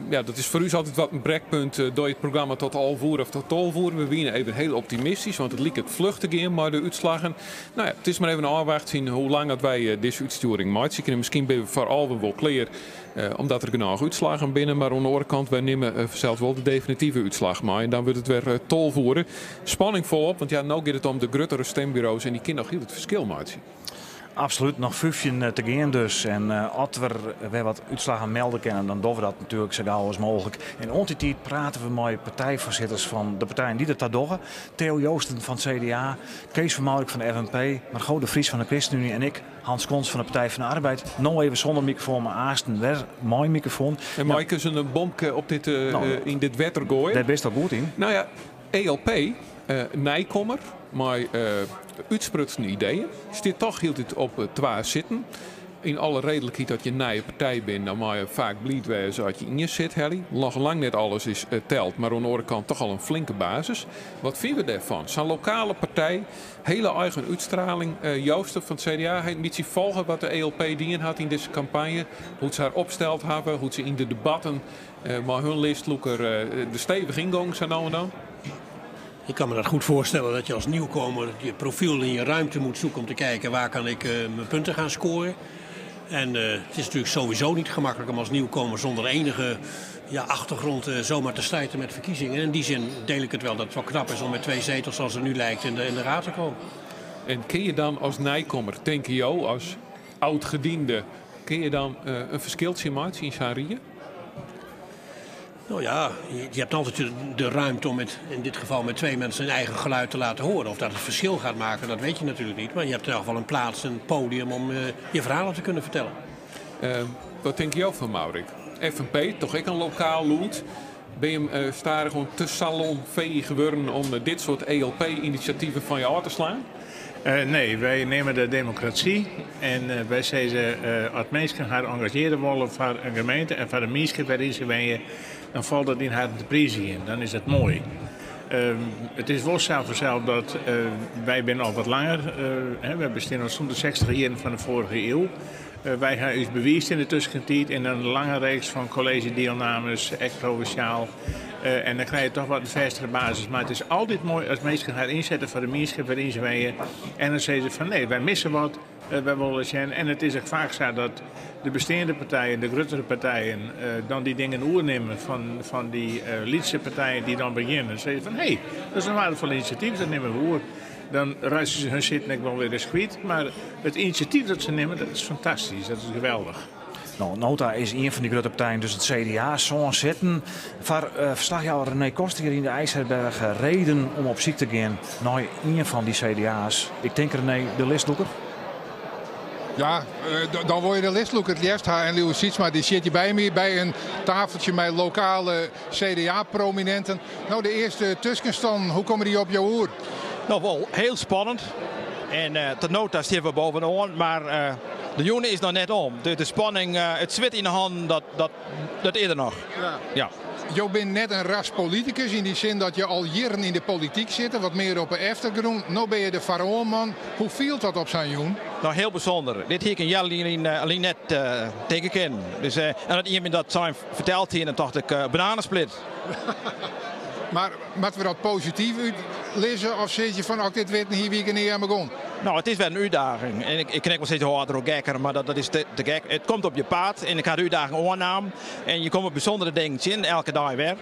Speaker 2: Ja, dat is foar ús altyd wat in brekpunt. Doch je it programma tot alve oere of tot 12 oere? We wiene even hiel optimistysk, want it liket fluch te gean mei de útslaggen. No ja, it is mar even ôfwachtsjen hoe lang dat wy dizze útstjoering meitsje kinne. Miskien binne we foar alven wol klear, omdat der genôch útslaggen binne. Mar oan de oare kant, wy nimme fansels wol de definitive útslach mei. En dan wurdt it wer 12 oere. Spanning folop, want ja, no giet it om de gruttere stimburo's en dy kinne noch hiel it ferskil meitsje.
Speaker 4: Absolút, noch 15 te gean dus. En as we wer wat útslaggen melde kinne, dan dogge we dat natuerlik sa gau as mooglik. En oant dy tiid prate we mei partijfoarsitters fan de partijen dy't der ta dogge. Theo Joosten fan it CDA, Kees van Mourik fan de FNP, Margot de Vries fan de ChristenUnie en ik, Hans Konst fan de Partij van de Arbeid. No even sûnder mikrofoan, mar aansten wer mei mikrofoan.
Speaker 2: En mei ik ris in bomke op dit, yn dit wetter goaie?
Speaker 4: Dêr bist al goed yn.
Speaker 2: No ja, ELP, nijkommer mei útsprutsen ideeën, stiet toch hieltyd op twa sitten. Yn alle reedlikheid, as je in nije partij binne, dan meie je faak bliid wêze as je ien sit helje. Noch lang net alles is teld, mar oan de oare kant toch al in flinke basis. Wat fine we dêrfan? Sa'n lokale partij, hele eigen útstraling. Joosten fan it CDA hat in bytsje folge wat de ELP dien hat yn dizze kampanje. Hoe't se har opsteld hawwe, hoe't se yn de debatten mei hun listlûker der stevich yngongen sa no en dan.
Speaker 1: Ik kan me dat goed voorstellen dat je als nieuwkomer je profiel in je ruimte moet zoeken om te kijken waar kan ik mijn punten gaan scoren. En het is natuurlijk sowieso niet gemakkelijk om als nieuwkomer zonder enige ja, achtergrond zomaar te strijden met verkiezingen. En in die zin deel ik het wel dat het wel knap is om met twee zetels zoals het nu lijkt in de raad te komen.
Speaker 2: En kin je dan as nijkommer, tinke jo, as oud-gediende, kin je dan in ferskiltsje meitsje yn sa'n rie?
Speaker 1: Nou ja, je hebt altijd de ruimte om met, in dit geval met twee mensen een eigen geluid te laten horen. Of dat het verschil gaat maken, dat weet je natuurlijk niet. Maar je hebt in elk geval een plaats, een podium om je verhalen te kunnen vertellen.
Speaker 2: Wat tinke jo fan Mourik? FNP, toch ek in lokaal lûd. Binne jim stadichoan te salonfeech wurden om dit soart ELP-inisjativen fan je ôf te slaan?
Speaker 5: Nee, wy nimme de demokrasy en wy sizze as minsken har engazjearje wolle foar in gemeente en foar de mienskip wêryn se wenje, dan falt dat yn harren te priizgjen. Dan is dat moai. It is wol sa fansels dat wy binne al wat langer, hè, wy bestean al sûnt de 60 jierren fan de foarige iuw. Wy ha ús bewiisd yn de tuskentiid yn in lange reeks fan kolleezjedielnames, ek provinsjaal. En dan krije je toch wat in fêstere basis. Mar it is altyd moai as minsken har ynsette foar de mienskip wêryn se wenje. En dan sizze se fan nee, wy misse wat, wy wolle sjen. En it is ek faak sa dat de besteande partijen, de gruttere partijen, dan dy dingen oernimme fan dy lytse partijen dy't dan begjinne. Dan sizze fan hé, dat is in weardefol inisjatyf, dat nimme we oer. Dan reitsje se hun sitten ek wol wer ris kwyt. Mar it inisjatyf dat se nimme, dat is fantastysk, dat is geweldich.
Speaker 4: No, Nota is ien fan dy grutte partijen, dus it CDA, sân sitten. Foar ferslachjouwer René Koster hjir yn de IJsherberg reden om op syk te gean nei ien fan dy CDA's. Ik tink René, de listlûker.
Speaker 6: Ja, dan wol je de listlûker it leafst ha. En Liuwe Sytsma dy sit hjir by my by in tafeltsje mei lokale CDA-prominenten. No, de earste tuskenstannen, hoe komme dy op jo oer?
Speaker 10: No, wol hiel spannend. En tot no ta steane we boppe-oan, mar de jûn is noch net om. De spanning, it swit yn de hannen, dat is der noch. Ja.
Speaker 6: Jo binne net in ras politikus yn dy sin dat je al jierren yn de polityk sitte, wat mear op de eftergrûn. No binne je de foaroanman. Hoe fielt dat op sa'n jûn?
Speaker 10: No, hiel bysûnder. Dit hie ik in healjier lyn net tinke kinnen. Dus, en dat ien my dat sein ferteld hie, dan tocht ik, bananesplit.
Speaker 6: Mar moatte we dat posityf útlizze of sizze je fan as ik dit witten hie, wie ik der nea oan begûn?
Speaker 10: No, it is wer in útdaging. En ik kin ek wol sizze, hâld der ook gekker, mar dat is te gek. It komt op je paad en ik ha de útdaging oannaam. En je komme bysûndere dingen tsjin, elke dei wer.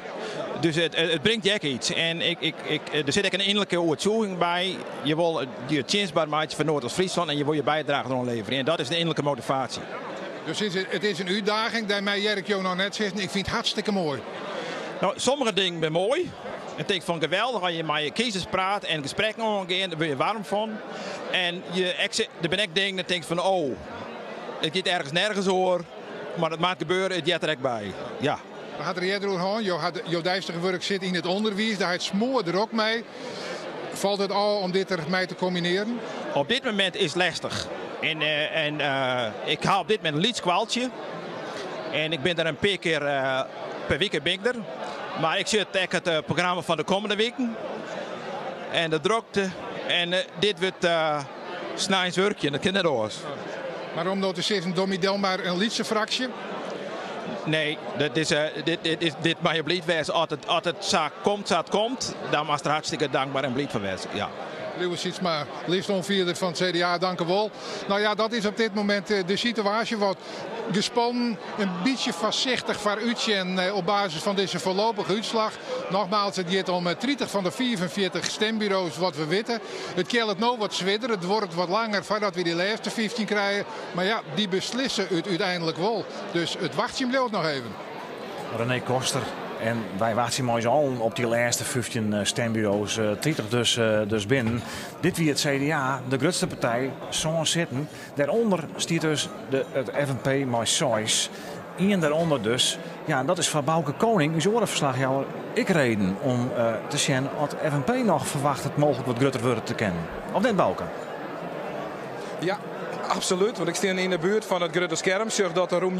Speaker 10: Dus it bringt je ek yts. En der sit ek in ynnerlike oertsjûging by. Je wol je tsjinstber meitsje foar Noardeast-Fryslân en je wol je bydrage deroan leverje. En dat is de ynnerlike motivaasje.
Speaker 6: Dus it is in útdaging, dêrmei hear ik jo noch net sizzen, ik fyn it hartstikke moai.
Speaker 10: No, sommige dingen binne moai. Ik tink fan geweldich as je mei je kiezers praat en gesprekken oangean, dêr wurd je waarm fan. En der binne ek dingen dat tinkst fan oh, it giet ergens nergens oer, mar it moat gebeure, it heart der ek by. Ja.
Speaker 6: We ha it der earder oer hân, jo deistige wurk sit yn it ûnderwiis, dêr ha it smoar drok mei. Falt it ôf om dit der mei te kombinearjen?
Speaker 10: Op dit momint is it lestich. En ik ha op dit momint in lyts skoaltsje. En ik bin der in pear kear per wike bin ik der. Mar ik sjoch ek it programma fan de kommende wiken. En de drokte. En dit wurdt sneins wurkjen, dat kin net oars.
Speaker 6: Mar om no te sizzen, doch my del mar in lytse fraksje.
Speaker 10: Nee, dat is, dit, dit, is, dit mei je bliid wêze. As it, as it sa komt sa't it komt, dan moatst der hartstikke dankber en bliid foar wêze. Ja.
Speaker 6: Liuwe Sytsma, listoanfierder fan it CDA, dank u wol. No ja, dat is op dit momint de situaasje. Wat gespannen, in bytsje foarsichtich foarútsjen op basis fan dizze foarlopige útslach. Nogmaals, it giet om 30 fan de 45 stimburo's wat we witte. It keallet no wat swierder, it duorret wat langer foardat we dy lêste 15 krije. Mar ja, dy beslisse it úteinlik wol. Dus it wachtsjen bliuwt noch even.
Speaker 4: René Koster, En wy wachtsje mei ús allen op dy lêste 15 stimburo's, 30 dus, dus binnen. Dit wie it CDA, de grutste partij, sân sitten. Dêrûnder stiet dus de, it FNP mei seis. Ien dêrûnder dus. Ja, en dat is foar Bauke Koning, ús oare ferslachjouwer, ek reden om te sjen oft FNP noch ferwachtet mooglik wat grutter wurde te kinnen. Of net, Bauke?
Speaker 9: Ja, absolút. Want ik stean yn de buert fan it grutte skerm. Sjoch dat der rûm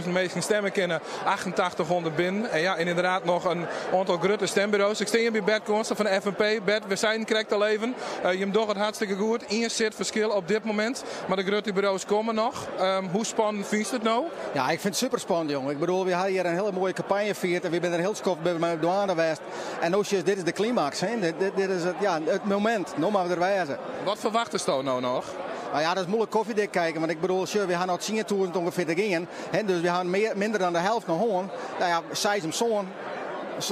Speaker 9: 19.000 minsken stimme kinne. 8800 binnen. En ja, en ynderdaad noch in oantal grutte stimburo's. Ik stean hjir by Bert Koornstra fan de FNP. Bert, we seinen krekt al even. Jim dogge it hartstikke goed. Ien sit ferskil op dit momint. Mar de grutte buro's komme noch. Hoe spannend fynst it no?
Speaker 11: Ja, ik fyn it super spannend, jonge. Ik bedoel, we ha hjir in hiele moaie kampanje fierd en we binne der hiel skoft mei dwaande west. En no sjochst, dit is de klimaks. Hè? Dit, dit, dit is it, ja, it momint. No moatte we der wêze.
Speaker 9: Wat ferwachtesto no noch?
Speaker 11: Nou ja, dat is moeilijk koffiedik kijken. Want ik bedoel, sjoch, we ha noch 10.000 ûngefear te gean. Hè? Dus we ha mear, minder dan de helft noch hân. Nou ja, seis om sân. As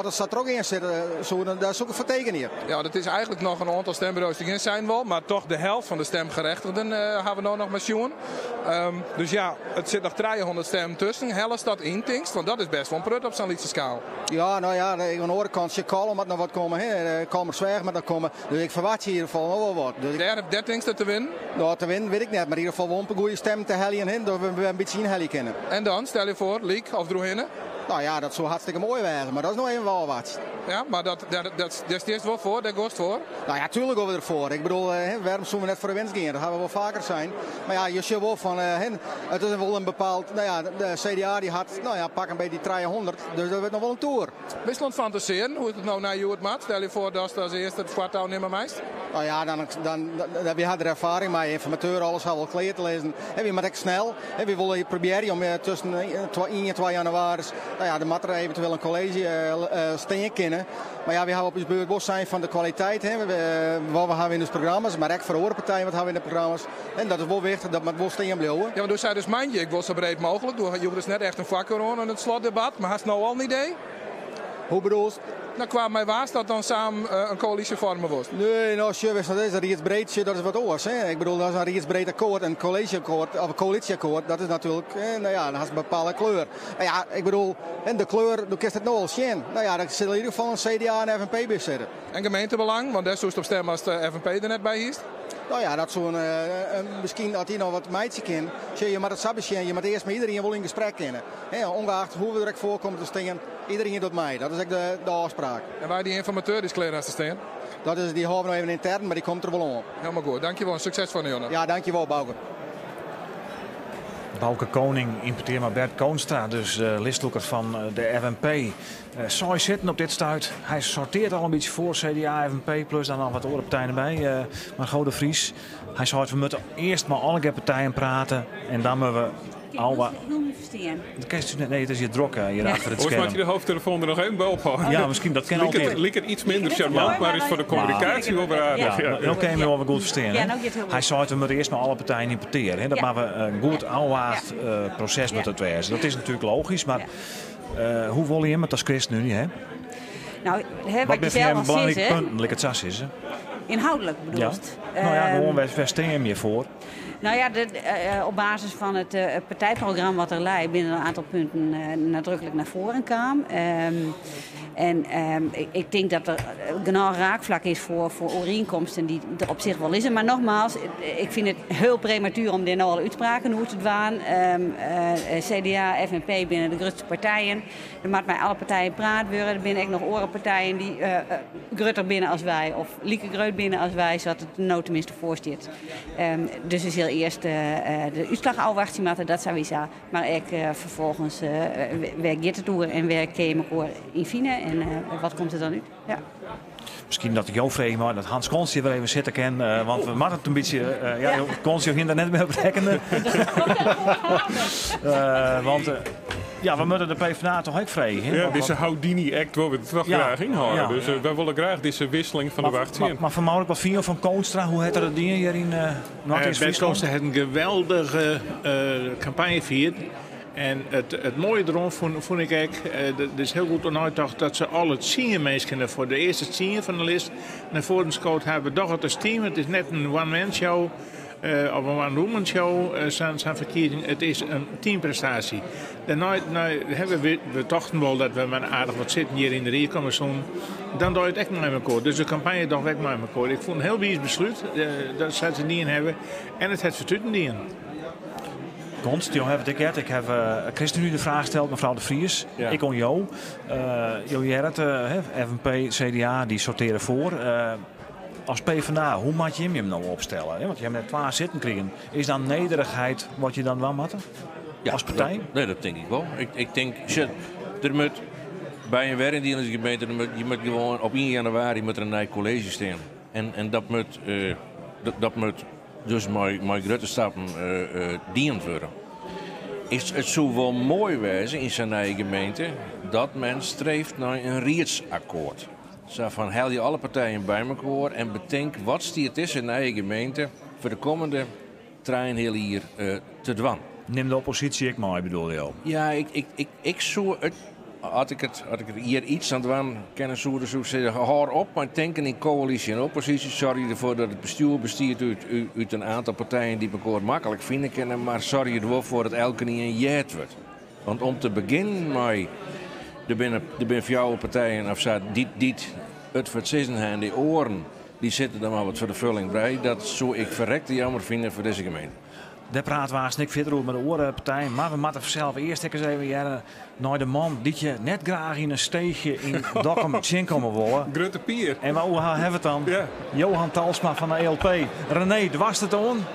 Speaker 11: it sa trochgean soe, dan dêr soe ik it foar tekenje.
Speaker 9: Ja, dat is eigentlik noch in oantal stimburo's te gean seinen wol, mar toch de helft fan de stemgerechtigden ha we no noch mar sjoen. Dus ja, it sit noch 300 stimmen tusken. Hellest dat yn, tinkst? Want dat is bêst wol in prut op sa'n lytse skaal.
Speaker 11: Ja, no ja, oan de oare kant, Kollum moat noch wat komme, hè. Kollumersweach moat noch komme. Dus ik ferwachtsje yn ieder gefal noch wol wat. Dus ik...
Speaker 9: Dêr, dêr tinkst it te winnen?
Speaker 11: No, te winnen wit ik net, mar yn ieder gefal wol in pear goede stimmen te heljen, hè, dat we wer in bytsje ynhelje kinne.
Speaker 9: En dan, stel je foar, lyk of deroerhinne?
Speaker 11: No ja, dat soe hartstikke moai wêze, mar dat is noch even ôfwachtsjen.
Speaker 9: Ja, mar dat, dat, dat, dêr stiest wol foar, dêr goest foar?
Speaker 11: No ja, tuerlik gean we der foar. Ik bedoel, wêrom soene we net foar de winst gean? Dat ha we wol faker sein. Mar ja, je sjogge wol fan, it is wol in bepaald, no ja, de CDA dy hat, no ja, pak in bytsje 300, dus dat wurdt noch wol in toer.
Speaker 9: Bist oan it fantasearjen hoe't it no nei hjoed moat? Stel je foar datst as earste it foartou nimme meist.
Speaker 11: No ja, dan, dan, dan, wy ha der erfaring mei. Ynformateur, alles ha we al klear te lizzen. En wy moatte ek snel. En wy wolle probearje om tusken 1 en 2 jannewaris, no ja, dan moat der eventueel in kolleezje stean kinne. Mar ja, wy hawwe op ús beurt wol sein fan de kwaliteit, hè, wat we hawwe yn ús programma's, mar ek foar oare partijen wat hawwe we yn de programma's. En dat is wol wichtich, dat moat wol stean bliuwe.
Speaker 9: Ja, want do seidest moandei, ik wol sa breed mooglik. Do joechst dus net echt in foarkar oan yn it slotdebat, mar hast no al in idee?
Speaker 11: Hoe bedoelst?
Speaker 9: No, kwa mei wa'tst dat dan samen in koälysje foarmje wolst?
Speaker 11: Nee, no, sjoch, witst wat it is, in riedsbreed, sjoch, dat is wat oars. Hè. Ik bedoel, dat is in riedsbreed akkoart, in kolleezjeakkoart, of in koälysjeakkoart, dat is natuerlik, no ja, dan hast in bepaalde kleur. No ja, ik bedoel, en de kleur, do kinst it no al sjen. No ja, der sil yn ieder gefal in CDA en FNP by sitte.
Speaker 9: En gemeentebelang, want dêr soest op stemme ast de FNP der net by hiest?
Speaker 11: No ja, dat soe in, miskien as dy noch wat meitsje kin. Sjoch, je moatte it sa besjen, je moatte earst mei iderien wol yn gesprek kinne. Hè, ongeacht hoe we der ek foar komme te stean, iderien docht mei. Dat is ek de, de ôfspraak.
Speaker 9: En wa dy ynformateur dy't klear hast te stean?
Speaker 11: Dat is, dy hâlde we noch even yntern, mar dy komt der wol oan.
Speaker 9: Helemaal goed. Dankjewol en sukses foar de jûn.
Speaker 11: Ja, dankjewol Bauke.
Speaker 4: Bauke Koning yn petear mei Bert Koonstra, dus de listlûker fan de FNP. Seis sitten op dit stuit. Hy sortearret al in bytsje foar CDA, FNP, plus dan noch wat oare partijen derby. Margot de Vries, hy seit we moatte earst mei allegear partijen prate en dan moatte we
Speaker 22: Alwa. Ik wil niet verstaan.
Speaker 4: Dat kinst dus net. Nee, it is hjir drok hjir achter it
Speaker 2: Oars
Speaker 4: skerm.
Speaker 2: moat je de hoofdtelefoon er nog even bij ophouden.
Speaker 4: Ja, miskien dat kin altyd.
Speaker 2: Liket iets minder sjarmant, mar is foar de kommunikaasje wol wer aardich.
Speaker 4: Ja, no kinne we wol wer goed ferstean.
Speaker 22: Ja, no giet it hiel
Speaker 4: Hy
Speaker 22: goed.
Speaker 4: seit we moatte earst mei alle partijen yn petear. Hè. Dat moat in goed ôfwaagd proses moat it wêze. Dat is natuerlik logysk, mar hoe wolle jim it as ChristenUnie? Hè?
Speaker 22: No, hè,
Speaker 4: Wat
Speaker 22: wat je
Speaker 4: binne foar
Speaker 22: sels
Speaker 4: jim
Speaker 22: al
Speaker 4: belangrike
Speaker 22: sizze,
Speaker 4: punten, lit ik it sa sizze?
Speaker 22: Ynhâldlik bedoelst?
Speaker 4: Ja. No ja, gewoan wêr steane jim hjirfoar?
Speaker 22: No ja, op basis fan it partijprogram wat der lei, binne der in oantal punten nadruklik nei foaren kaam. En ik tink dat der genôch raakflak is foar oerienkomsten dy't der op sich wol lizze. Mar nogmaals, ik fyn it hiel prematuer om dêr no al útspraken oer te dwaan. CDA, FNP binne de grutste partijen. Der moat mei alle partijen praat wurde. Der binne ek noch oare partijen dy't grutter binne as wy of like grut binne as wy, sa't it der no teminsten foar stiet. Dus we sille earst de útslach ôfwachtsje moatte, dat sawiesa. Mar ek ferfolgens, wêr giet it oer en wêr kinne je mekoar yn fine en wat komt der dan út. Ja.
Speaker 4: Miskien dat ik jo freegje mei dat Hans Konst hjir wer even sitte kin, want we moatte it in bytsje. Ja, jo Konst, jo hiene der net mear op rekkene. Want ja, we moatte de PvdA toch ek freegje.
Speaker 2: Ja, dizze Houdini-act wolle we toch graach ynhâlde. Dus wy wolle graach dizze wisseling fan de wacht sjen.
Speaker 4: Mar Van Mourik, wat fine jo fan Koonstra? Hoe hat er it dien hjir yn Noardeast-Fryslân?
Speaker 5: Koonstra hat in geweldige kampanje fierd. En it, it moaie deroan fûn, fûn ik ek, der is hiel goed oer neitocht dat se alle tsien minsken der foar de earste tsien fan de list nei foaren skood hawwe. We dogge it as team, it is net in one-man show of in one-woman show, sa'n sa'n ferkiezing. It is in teamprestaasje. Dêrnei nei, we, we, we tochten wol dat we mar aardich wat sitten hjir yn de rie komme soenen. Dan dogge je it ek mei mekoar. Dus de kampanje dogge we ek mei mekoar. Ik fûn in hiel wiis beslút dat se it dien hawwe en it hat fertuten dien.
Speaker 4: Konst, jo hawwe it ek heard. Ik haw ChristenUnie de fraach steld, mefrou De Vries. Ja. Ek oan jo. Jo hearre it, FNP, CDA, dy sortearje foar. As PvdA, hoe moat jim jim no opstelle? Want jim hawwe net twa sitten krigen. Is dan nederigheid wat je dan dwaan moatte?
Speaker 23: Ja,
Speaker 4: as partij?
Speaker 23: Dat, nee, dat tink ik wol. Ik, ik tink, sjoch, der moat by in weryndielingsgemeente, der moat, je moat gewoan op 1 januari moat der in nij kolleezje stean. En, en dat moat, dat, dat moat dus mei, mei grutte stappen dien wurde. Is, it soe wol moai wêze yn sa'n nije gemeente dat men streeft nei in riedsakkoart. Sa fan helje alle partijen by mekoar en betink wat stiet dizze nije gemeente foar de kommende trijenheal jier te dwaan.
Speaker 4: Nim de opposysje ek mei, bedoele jo?
Speaker 23: Ja, ik, ik, ik, ik soe it, as ik it, as ik der hjir iets oan dwaan kinne soe, dan soe ik sizze, hâld op mei tinken yn koälysje en opposysje. Soargje derfoar dat it bestjoer bestiet út, út in aantal partijen dy't mekoar maklik fine kinne, mar soargje der wol foar dat elkenien heard wurdt. Want om te begjinnen mei, der binne, der binne fjouwer partijen of sa dy't, dy't it foar it sizzen ha en dy oaren dy sitte der mar wat foar de fulling by, dat soe ik ferrekte jammer fine foar dizze gemeente.
Speaker 4: Dêr prate we aanst ek fierder oer mei de oare partijen. Mar we moatte fansels earst ek ris even hearre nei de man dy't je net graach yn in steechje yn Dokkum tsjinkomme wolle.
Speaker 2: Grutte Pier.
Speaker 4: En wa oer ha we it dan? Johan Talsma fan de ELP. René, doarst it oan?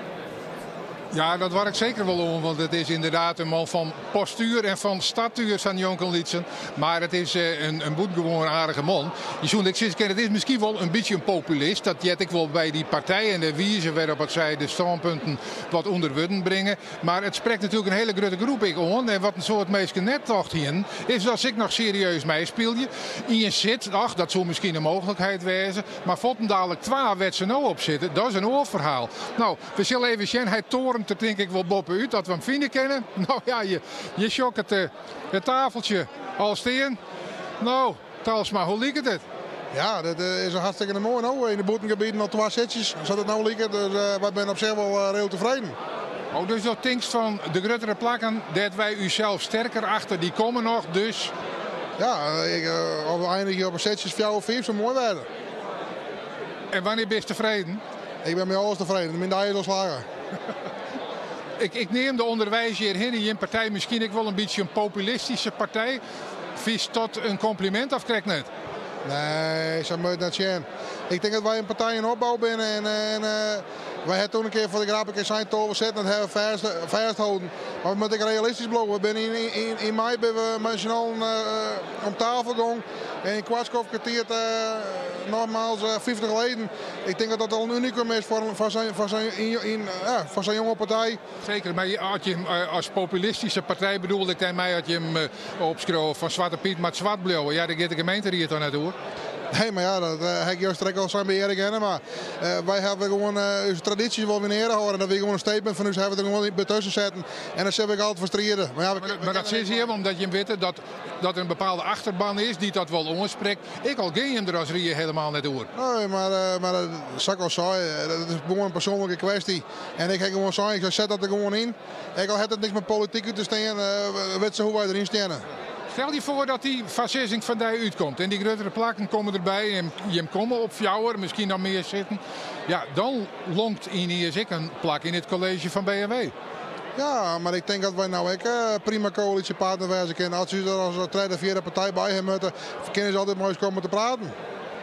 Speaker 6: Ja, dat doar ik seker wol oan, want it is ynderdaad in man fan postuer en fan statuer, sa njonkenlytsen. Mar it is in, in bûtengewoan aardige man. Je soene ek sizze kinne, it is miskien wol in bytsje in populist. Dat heart ek wol by dy partij en de wize wêrop at sy de stânpunten wat ûnder wurden bringe. Mar it sprekt natuerlik in hiele grutte groep ek oan. En wat in soad minsken net tocht hienen, is dat se ek noch serieus meispylje. Ien sit, ach, dat soe miskien in mooglikheid wêze. Mar fuortendalik twa wêr't se no op sitte, dat is in oar ferhaal. No, we sille even sjen. Hy toarnt der tink ik wol boppe-út dat we him fine kinne. No ja, je, je sjoch it, it tafeltsje al stean. No, Talsma, hoe liket it?
Speaker 13: Ja, dat is hartstikke moai no. Yn de bûtengebieten al twa sitsjes, sa't it no liket. Dus wy binne op sich wol reëel tefreden.
Speaker 6: Oh, dus do tinkst fan de gruttere plakken dêr't wy ússels sterker achter, dy komme noch, dus?
Speaker 13: Ja, ik, of we einigje op in sitsjes fjouwer, fiif, soe moai wêze.
Speaker 6: En wannear bist tefreden?
Speaker 13: Ik bin mei alles tefreden. Myn dei is al slagge.
Speaker 6: Ik, ik neamde ûnderweis hjirhinne jim partij miskien ek wol in bytsje in populistyske partij. Fynst dat in komplimint of krekt net?
Speaker 13: Nee, sa moat it net sjen. Ik tink dat wy in partij yn opbou binne en, en wy ha toen in kear foar de grap in kear sein 12 sitten, dat ha we fêst, fêstholden. Mar we moatte ek realistysk bliuwe. We binne yn, yn, yn mei binne we mei syn allen om tafel gong en yn koart skoftke tiid nogmaals 50 leden. Ik tink dat dat al in unikum is foar, foar sa'n foar sa'n yn, ja, foar sa'n jonge partij.
Speaker 6: Seker, mar as je him as populistyske partij bedoelde ik dêrmei as je him opskriuwe fan Swarte Pyt moat swart bliuwe. Ja, dêr giet de gemeenteried dan net oer.
Speaker 13: Nee, mar ja, dat ha ik juster ek al sein by Erik Ennema. Wy hawwe gewoan ús tradysjes wol yn eare hâlde. Dat wie gewoan in statement fan ús, hawwe we der gewoan by tusken setten. En dêr sille we ek altyd foar stride.
Speaker 6: Mar, ja, we, mar dat sizze jim omdat jim witte dat, dat der in bepaalde achterban is dy't dat wol oansprekt. Ek al gean jim der as rie helemaal net oer.
Speaker 13: Nee, mar, mar sa't ik al sei, dat is gewoan in persoanlike kwesty. En ik ha gewoan sein, ik sei, set dat der gewoan yn. Ek al hat it niks mei polityk út te stean, wit se hoe wy deryn steane.
Speaker 6: Stel je foar dat dy foarsizzing fan dy útkomt en dy gruttere plakken komme derby en jim komme op fjouwer, miskien noch mear sitten. Ja, dan lonkt yniens ek in plak yn it kolleezje fan B en W.
Speaker 13: Ja, mar ik tink dat wy no ek prima koälysjepartner wêze kinne. As se ús der as tredde, fjirde partij by ha moatte, kinne se altyd mei ús komme te praten.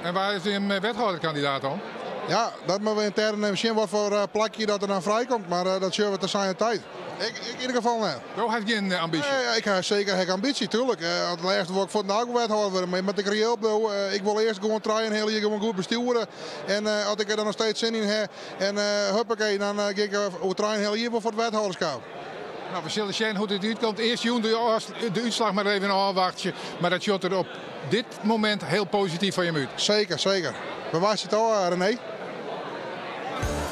Speaker 6: En wa is jim wethâlderkandidaat dan?
Speaker 13: Ja, dat moatte we yntern even sjen watfoar plakje dat der dan frijkomt. Mar dat sjogge we te zijner tijd. Ik, ik yn ieder gefal net.
Speaker 6: Do hast gjin ambysje?
Speaker 13: Nee, ik ha seker ek ambysje, tuerlik. As lêste wol ik fuortendalik wethâlder wurde, mar je moatte ek reëel bliuwe. Ik wol earst gewoan trijenheal jier gewoan goed bestjoere. En as ik der dan noch steeds sin yn ha en huppakee, dan gean ik oer trijenheal jier wol foar it wethâlderskap.
Speaker 6: No, we sille sjen hoe't dit útkomt. Earst jûn de útslach mar even ôfwachtsje. Mar dat sjocht der op dit momint hiel posityf foar jim út.
Speaker 13: Seker, seker. We wachtsje it ôf, René.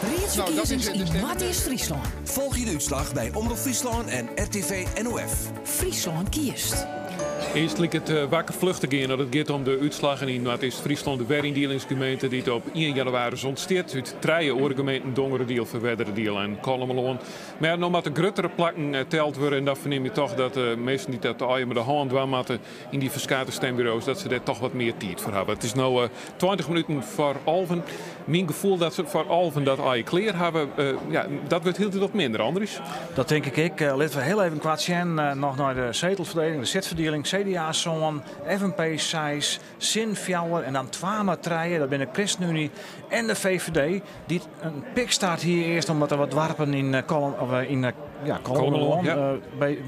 Speaker 8: Riedsferkiezings yn Noardeast-Fryslân.
Speaker 12: Folgje de útslach by Omrop Fryslân en RTV NOF.
Speaker 8: Fryslân kiest.
Speaker 2: Earst liket it wakker fluch te gean as it giet om de útslaggen yn Noardeast-Fryslân. De weryndielingsgemeente dy't op ien jannewaris ûntstiet út trije oare gemeenten, Dongeradiel, Ferwerderadiel en Kollumerlân. Mar no moatte gruttere plakken teld wurde en dan fernim je toch dat de minsken dy't dat allegear mei de hân dwaan moatte yn dy ferskate stemburo's, dat se dêr toch wat mear tiid foar hawwe. It is no 20 minuten foar alven. Myn gefoel dat se foar alven dat allegear klear hawwe, ja, dat wurdt hieltyd wat minder, Andries.
Speaker 4: Dat tink ik ek. Litte we hiel even koart sjen noch nei de setelferdieling, de sitferdieling. CDA sân, FNP seis, Sin fjouwer en dan twa mar trije. Dat binne Christenunie en de VVD, dy't in pikstart hie earst omdat der wat doarpen yn Kollum, of yn ja, Kollumerlân ja.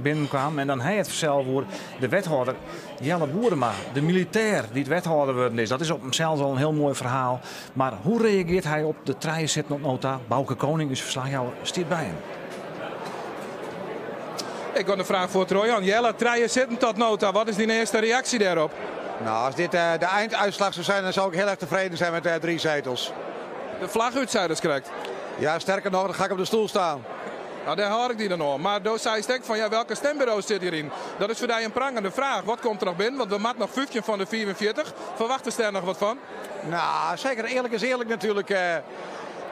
Speaker 4: binnenkwamen. En dan ha je it fansels oer de wethâlder Jelle Boerema, de militêr dy't wethâlder wurden is. Dat is op himsels al in hiel moai ferhaal. Mar hoe reagearret hy op de trije sitten oant no ta? Bauke Koning, ús ferslachjouwer, stiet by him.
Speaker 9: Ik ha in fraach foar Trojan. Jelle, trije sitten tot no ta. Wat is dyn earste reaksje dêrop?
Speaker 18: Nou, als dit de einduitslag zou zijn, dan zou ik heel erg tevreden zijn met drie zetels.
Speaker 9: De flagge út, sei krekt.
Speaker 18: Ja, sterker nog, dan ga ik op de stoel staan.
Speaker 9: Nou, dêr hâld ik dy dan oan. Mar do seist ek fan, ja, welke stemburo's sit hjiryn? Dat is foar dy in prangende fraach. Wat komt der noch binnen? Want we moatte noch 15 fan de 45. Ferwachtest dêr noch wat fan?
Speaker 18: Nou, zeker. Eerlijk is eerlijk natuurlijk.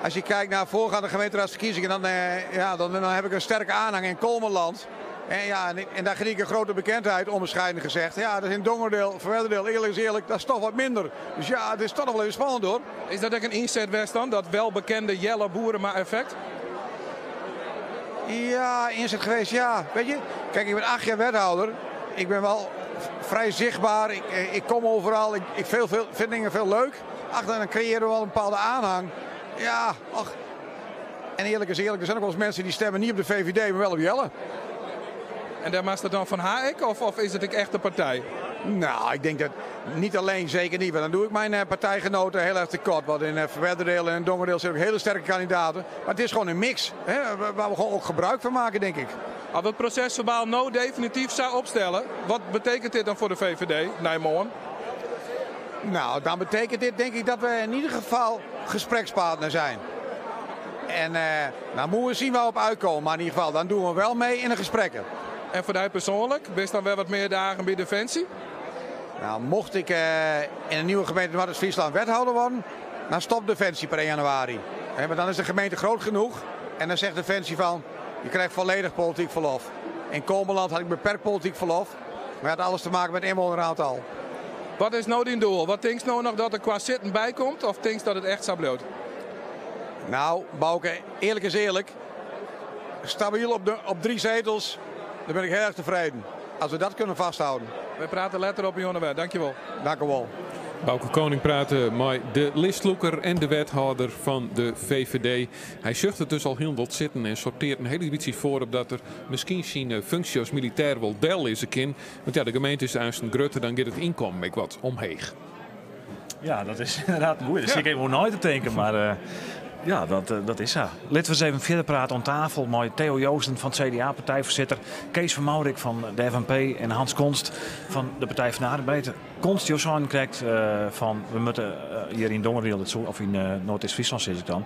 Speaker 18: Als je kijkt naar voorgaande gemeenteraadsverkiezingen, dan, ja, dan heb ik een sterke aanhang in Kollumerland. En, ja, en daar geniet ik een grote bekendheid, onbescheiden gezegd. Ja, dat is in Dongeradeel, Ferwerderadiel, eerlijk is eerlijk, dat is toch wat minder. Dus ja, het is toch nog wel even spannend hoor.
Speaker 9: Is dat ek in ynset west dan, dat welbekende Jelle Boerema effect?
Speaker 18: Ja, inzet geweest, ja. Weet je, kijk, ik ben 8 jaar wethouder. Ik ben wel vrij zichtbaar. Ik kom overal. Ik vind dingen veel leuk. Ach, dan creëren we wel een bepaalde aanhang. Ja, ach. En eerlijk is eerlijk, er zijn ook wel eens mensen die stemmen niet op de VVD, maar wel op Jelle.
Speaker 9: En daar maakt het dan van haar ik, of is het ik echt de partij?
Speaker 18: Nou, ik denk dat niet alleen, zeker niet. Want dan doe ik mijn partijgenoten heel erg tekort. Want in Ferwerderadiel en in Dongeradeel zijn ook hele sterke kandidaten. Maar het is gewoon een mix, hè, waar we gewoon ook gebruik van maken, denk ik.
Speaker 9: Als we het procesverbaal nou definitief zou opstellen, wat betekent dit dan voor de VVD, Nijmoorn?
Speaker 18: Nou, dan betekent dit denk ik dat we in ieder geval gesprekspartner zijn. En nou moeten we zien waar we op uitkomen, maar in ieder geval, dan doen we wel mee in de gesprekken.
Speaker 9: En voor jou persoonlijk, bist dan wel wat meer dagen bij Defensie?
Speaker 18: Nou, mocht ik in een nieuwe gemeente Noardeast-Fryslân wethouder worden, dan stopt Defensie per 1 januari. Hè, maar dan is de gemeente groot genoeg en dan zegt Defensie van, je krijgt volledig politiek verlof. In Kollumerland had ik beperkt politiek verlof, maar het had alles te maken met inwoneraantal.
Speaker 9: Wat is nou dyn doel? Wat tinkst no noch dat der kwa sitten by komt of tinkst dat it echt sa bliuwt?
Speaker 18: Nou, Bauke, eerlijk is eerlijk. Stabiel op 3 zetels, dan ben ik heel erg tevreden. Als we dat kunnen vasthouden.
Speaker 9: We praten letter op, Jonne. Dankjewel.
Speaker 18: Dank u wel.
Speaker 2: Bauke Koning praatte mei de listlûker en de wethâlder fan de VVD. Hy sjocht it dus al hiel wat sitten en sortearret in hiele bytsje foar op dat er miskien syn funksje as militêr wol dellizze kin. Want ja, de gemeente is aansten grutter, dan giet it ynkommen ek wat omheech.
Speaker 4: Ja, dat is ynderdaad goed. Dêr sit ik even oer nei te tinken, mar ja, dat is sa. Litte we ris even fierder prate oan tafel mei Theo Joosten fan it CDA, partijfoarsitter, Kees van Mourik fan de FNP en Hans Konst fan de Partij fan de Arbeid. Konst, jo seinen krekt fan we moatte hjir yn Dongeradiel, of yn Noardeast-Fryslân sis ik dan,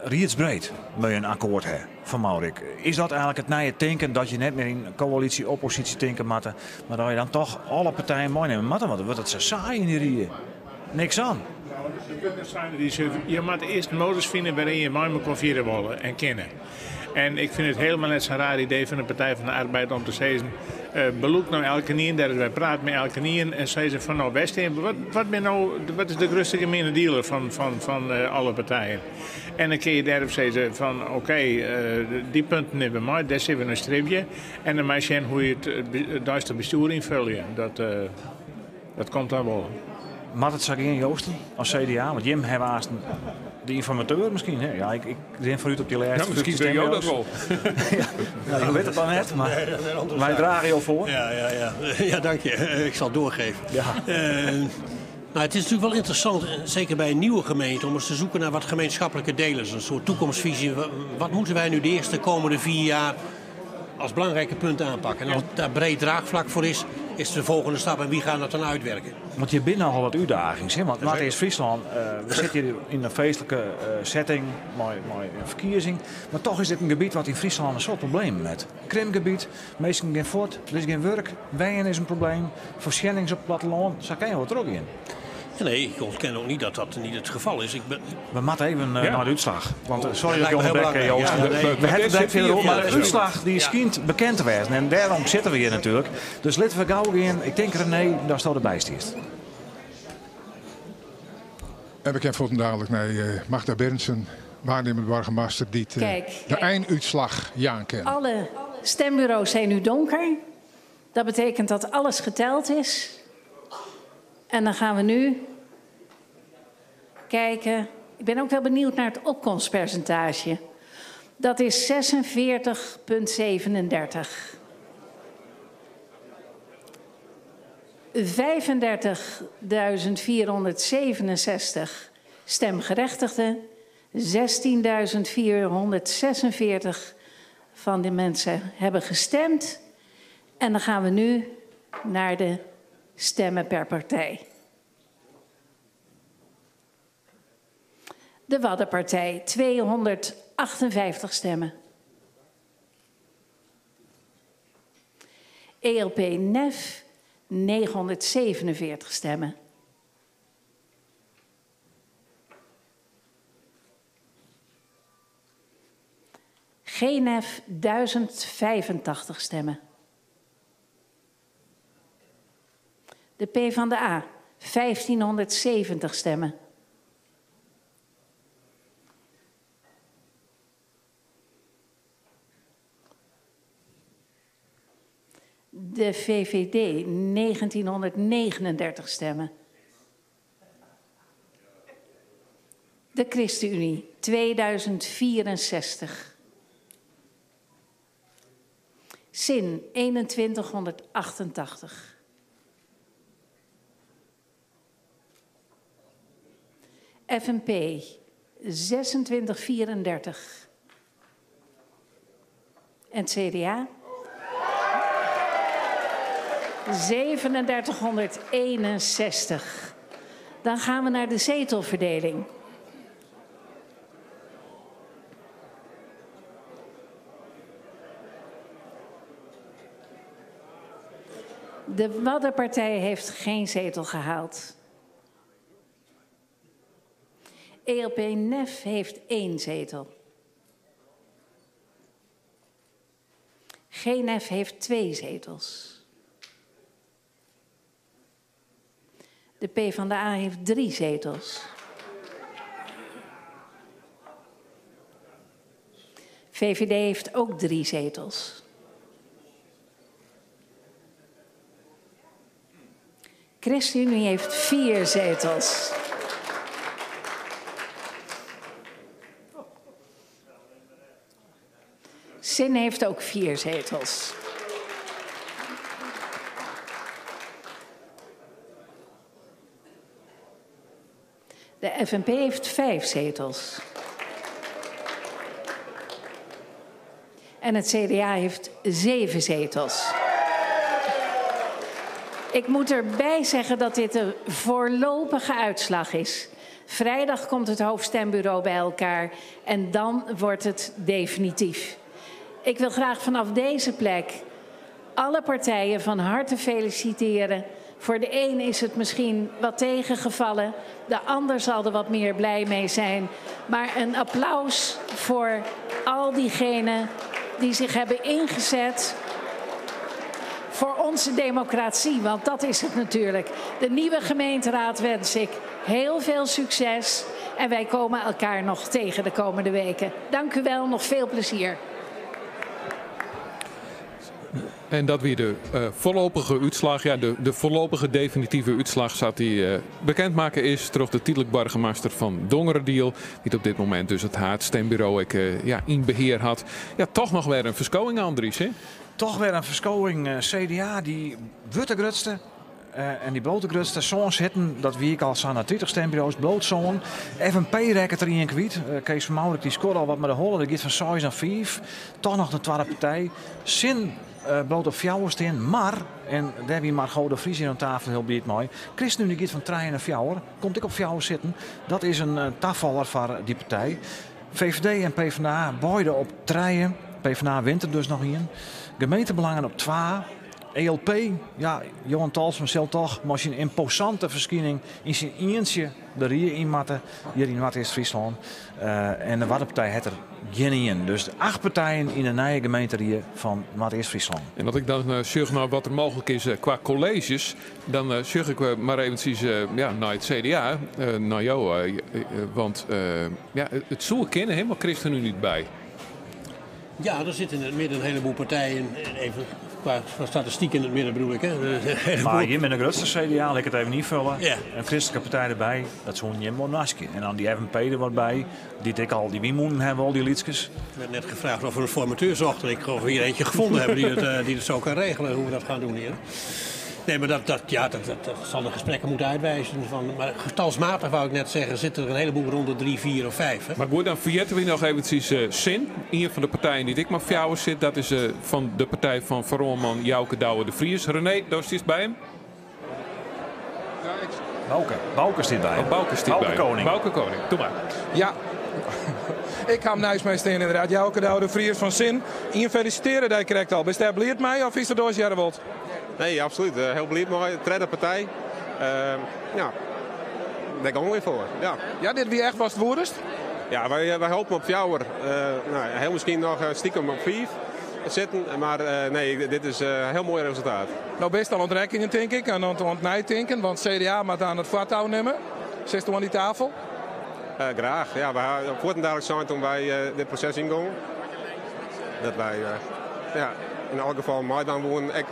Speaker 4: riedsbreed mei in akkoart ha. Van Mourik, is dat eigenlik it nije tinken dat je net mear yn koälysje, opposysje tinke moatte, mar dat je dan toch alle partijen meinimme moatte, want dan wurdt it sa saai yn dy rie. Niks oan.
Speaker 5: Je moatte earst in modus fine wêryn je mei mekoar fierder wolle en kinne. En ik fyn it hielendal net sa'n raar idee fan de Partij van de Arbeid om te sizzen, belûk no elkenien, dêr is wy prate mei elkenien en sizze fan no wêr stean we, wat bin no, wat is de grutste gemiene dieler fan alle partijen? En dan kinne je dêrop sizze fan oké, dy punten nimme we mei, dêr sille we nei stribje. En dan mei sjen hoe je it deistich bestjoer ynfolje. Dat komt dan wol.
Speaker 4: Moat it sa gean, Joosten, as CDA? Want jim hawwe aansten De ynformateur miskien, hè? Ja, ik, ik rin foarút op dy lêste
Speaker 2: Ja, miskien
Speaker 4: 50
Speaker 2: binne jo dat
Speaker 4: stemburo's.
Speaker 2: wol.
Speaker 4: ja, nou, jo witte it dan net, mar
Speaker 1: Nee, dat is een andere
Speaker 4: wy
Speaker 1: zaak.
Speaker 4: drage jo foar.
Speaker 1: Ja, ja, ja. ja dank je. Ik zal het doorgeven.
Speaker 4: Ja.
Speaker 1: Nou, het is natuurlijk wel interessant, zeker bij een nieuwe gemeente, om eens te zoeken naar wat gemeenschappelijke delers. Een soort toekomstvisie. Wat moeten wij nu de eerste komende 4 jaar als belangrijke punten aanpakken? En als daar breed draagvlak voor is, is de volgende stap en wie gaat dat dan uitwerken?
Speaker 4: Want je bent nogal wat uitdagingen, hè? Want Noardeast-Fryslân, we zitten hier in een feestelijke setting, mooi een ferkiezing. Mar toch is dit in gebiet wat yn Fryslân in soad problemen hat. Krimpgebiet, minsken geane fuort, der is gjin wurk, wenjen is in probleem, foarsjennings op it plattelân, sa kinne je wol trochgean.
Speaker 1: Ja, nee, ik ontken ook niet dat dat niet het geval is. Ik ben...
Speaker 4: We moeten even
Speaker 1: Ja.
Speaker 4: naar de uitslag. Want
Speaker 1: Oh,
Speaker 4: sorry
Speaker 1: dat
Speaker 4: dat ik
Speaker 1: lijkt me heel
Speaker 4: onderbreek,
Speaker 1: belangrijk.
Speaker 4: Joost.
Speaker 1: Ja, nee.
Speaker 4: We hebben het
Speaker 1: Dit
Speaker 4: verder op,
Speaker 1: zit
Speaker 4: maar
Speaker 1: hier.
Speaker 4: de uitslag die
Speaker 1: Ja.
Speaker 4: schijnt bekend te wezen. En daarom zitten we hier natuurlijk. Dus laten we gauw gaan. Ik denk René, daar staat erbij stiest.
Speaker 6: En we kennen dadelijk naar Magda Berndsen, waarnemend burgemeester, die het,
Speaker 7: Kijk,
Speaker 6: de
Speaker 7: kijk.
Speaker 6: einduitslag jaan kent.
Speaker 7: Alle stembureaus zijn nu donker. Dat betekent dat alles geteld is. En dan gaan we nu kijken. Ik ben ook wel benieuwd naar het opkomstpercentage. Dat is 46,37. 35.467 stemgerechtigden. 16.446 van de mensen hebben gestemd. En dan gaan we nu naar de stemmen per partij. De Waddenpartij, 258 stemmen. ELP NEF, 947 stemmen. GNF, 1085 stemmen. De P van de A, 1570 stemmen. De VVD, 1939 stemmen. De ChristenUnie, 2064. Zin, 2188. FNP, 2634. En het CDA? 3761. Dan gaan we naar de zetelverdeling. De Waddenpartij heeft geen zetel gehaald. ELP NEF heeft 1 zetel. GNF heeft 2 zetels. De PvdA heeft 3 zetels. VVD heeft ook 3 zetels. ChristenUnie heeft 4 zetels. Zin heeft ook 4 zetels. De FNP heeft 5 zetels. En het CDA heeft 7 zetels. Ik moet erbij zeggen dat dit een voorlopige uitslag is. Vrijdag komt het hoofdstembureau bij elkaar en dan wordt het definitief. Ik wil graag vanaf deze plek alle partijen van harte feliciteren. Voor de een is het misschien wat tegengevallen, de ander zal er wat meer blij mee zijn. Maar een applaus voor al diegenen die zich hebben ingezet voor onze democratie, want dat is het natuurlijk. De nieuwe gemeenteraad wens ik heel veel succes en wij komen elkaar nog tegen de komende weken. Dank u wel, nog veel plezier.
Speaker 2: En dat wie de foarlopige útslach. Ja, de foarlopige definitive útslach sa't dy bekend makke is troch de tydlik boargemaster fan Dongeradiel, dy't op dit momint dus it haadstemburo ek ja, yn behear hat. Ja, toch noch wer in ferskowing, Andries, hè?
Speaker 4: Toch wer in ferskowing. CDA dy wurdt de grutste. En dy bliuwt de grutste. Sân sitten, dat wie ek al sa nei 30 stemburo's, bliuwt sân. FNP rekket der ien kwyt. Kees van Mourik dy skodde al wat mei de holle. Dat giet fan seis nei fiif. Toch noch de twadde partij. Sin bliuwt op fjouwer stean, mar, en dêr wie Margot de Vries hjir oan tafel hiel bliid mei, ChristenUnie giet fan trije nei fjouwer, komt ek op fjouwer sitten. Dat is in tafaller foar dy partij. VVD en PvdA beide op trije. PvdA wint der dus noch ien. Gemeentebelangen op twa. ELP, ja, Johan Talsma sil toch mei syn ymposante ferskining yn syn ientsje de rie yn moatte hjir yn Noardeast-Fryslân. En de Waddenpartij hat der gjin ien. Dus acht partijen yn de nije gemeenterie fan Noardeast-Fryslân.
Speaker 2: En as ik dan sjoch nei wat der mooglik is kwa kolleezjes, dan sjoch ik mar eventsjes ja, nei it CDA, nei jo. Want ja, it soe kinne, hè, mei ChristenUnie by.
Speaker 1: Ja, er zitten in het midden een heleboel partijen. Even qua statistiek in het midden bedoel ik. Hè.
Speaker 4: Mar jim binne de grutste CDA, lit ik it even ynfolje. Ja. In kristlike partij derby, dat soene jim wol naskje. En dan dy FNP der wat by, dy't ek al dy wynmûnen hawwe, al dy lytskes.
Speaker 1: Er werd net gevraagd of we een formateur zochten. Ik geloof we hier eentje gevonden hebben die het zo kan regelen hoe we dat gaan doen hier. Nee, maar dat, ja, dat zal de gesprekken moeten uitwijzen. Van, maar getalsmatig wou ik net zeggen, zitten er een heleboel rond de 3, 4 of 5. Hè?
Speaker 2: Mar goed, dan ferjitte we noch eventsjes Sin. Ien fan de partijen dy't ek mei fjouwer sit, dat is fan de partij fan foaroanman Jouke Douwe de Vries. René, do stiest by him?
Speaker 4: Bauke. Bauke stiet by him.
Speaker 2: Oh, Bauke stiet
Speaker 4: Bauke
Speaker 2: by him.
Speaker 4: Koning.
Speaker 2: Bauke Koning, doe mar.
Speaker 9: Ja, ik ha him neist my stean ynderdaad. Jouke Douwe de Vries fan Sin. Ien felisitearre dy krekt al. Bist dêr bliid mei of fynst it oars hearre wold?
Speaker 3: Nee, absoluut. Hiel bliid mei. Tredde partij. Ja, dêr gean we foar. Ja.
Speaker 9: Ja, dit wie echt watst woedest?
Speaker 3: Ja, wy hopen op fjouwer. No, hiel miskien noch stikem op fiif sitten. Mar nee, dit is in hiel moai resultaat.
Speaker 9: No bist al oan it rekkenjen, tink ik, en oan it neitinken, want CDA moat dan it foartou nimme. Sitsto oan dy tafel?
Speaker 3: Graach. Ja, wy ha fuortendaliks sein toen wy dit proses yngongen dat wy ja, yn alle gefallen meidwaan woenen, ek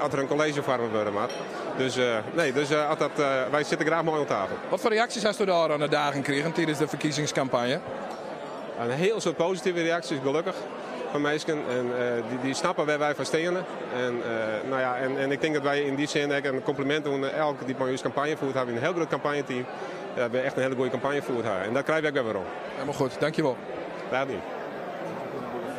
Speaker 3: as der in kolleezje foarme wurde moat. Dus nee, dus as dat, wy sitte graach mei oan tafel.
Speaker 9: Wat foar reaksjes hasto de ôfrûne dagen krigen tidens de ferkiezingskampanje?
Speaker 3: In hiel soad positive reaksjes, gelokkich, fan minsken. En dy snappe wêr't wy foar steane. En, no ja, en ik tink dat wy yn dy sin ek in komplimint oan elk dy't mei ús kampanje fierd ha. Wy in hiel grut kampanjeteam. Dat wy echt in hiele goede kampanje fierd ha. En dat krije wy ek wer werom.
Speaker 9: Helemaal goed, dankjewol.
Speaker 3: Graach dien.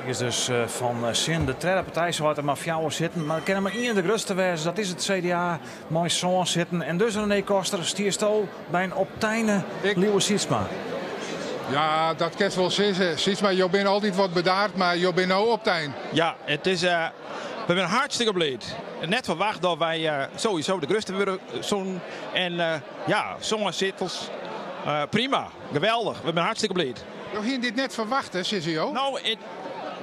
Speaker 4: Is dus fan Sin de tredde partij, sa hat der mar fjouwer sitten. Mar der kin der mar ien de grutste wêze, dat is it CDA mei sân sitten. En dus René Koster, stiesto by in opteine Liuwe Sytsma.
Speaker 6: Ja, dat kinst wol sizze. Sytsma, jo binne altyd wat bedaard, mar jo binne no optein.
Speaker 10: Ja, it is, we binne hartstikke bliid. Net ferwacht dat wy sowieso de grutste wurde soenen. En ja, sân sittels, prima, geweldich. We binne hartstikke bliid.
Speaker 6: Jo hienen dit net ferwachte, sizze jo?
Speaker 10: No,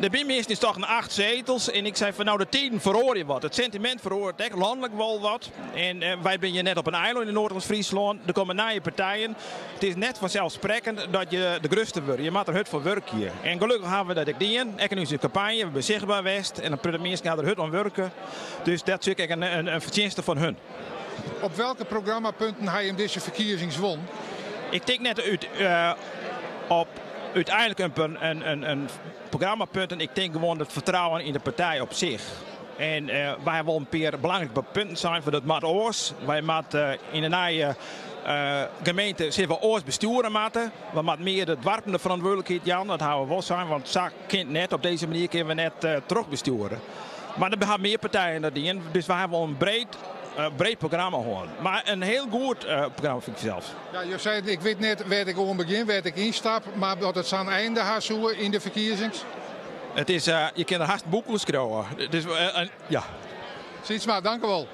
Speaker 10: de bymeasten is toch in acht zetels. En ik sei fan no, de tiden feroarje wat. It sentimint feroaret ek lanlik wol wat. En wy binne hjir net op in eilân yn Noardeast-Fryslân. Der komme nije partijen. It is net fanselssprekkend dat je de grutste wurde. Je moatte der hurd foar wurkje. En gelokkich hawwe we dat ek dien. Ek yn ús kampanje. We binne sichtber west. En in protte minsken hawwe der hurd oan wurke. Dus dat is ek in fertsjinste fan hun.
Speaker 6: Op welke programmapunten ha jim dizze ferkiezings won?
Speaker 10: Ik tink net út op úteinlik in programmapunten. Ik tink gewoan it fertrouwen yn de partij op sich. En wy hawwe wol in pear belangrike punten sein fan dat moat oars. Wy moatte yn de nije gemeente sille we oars bestjoere moatte. We moatte mear de doarpen de ferantwurdlikheid jaan. Dat hawwe we wol sein, want sa kin it net. Op dizze manier kinne we net trochbestjoere. Mar der hawwe mear partijen dat dien, dus wy hawwe wol in breed programma hân. Mar in hiel goed programma fyn ik sels.
Speaker 6: Ja, jo seiden ik wit net wêr't ik oan begjin, wêr't ik ynstap, mar dat it sa'n einde ha soe yn de ferkiezings?
Speaker 10: It is, je kinne der hast in boek oer skriuwe. It is, ja.
Speaker 6: Sytsma, dankewol.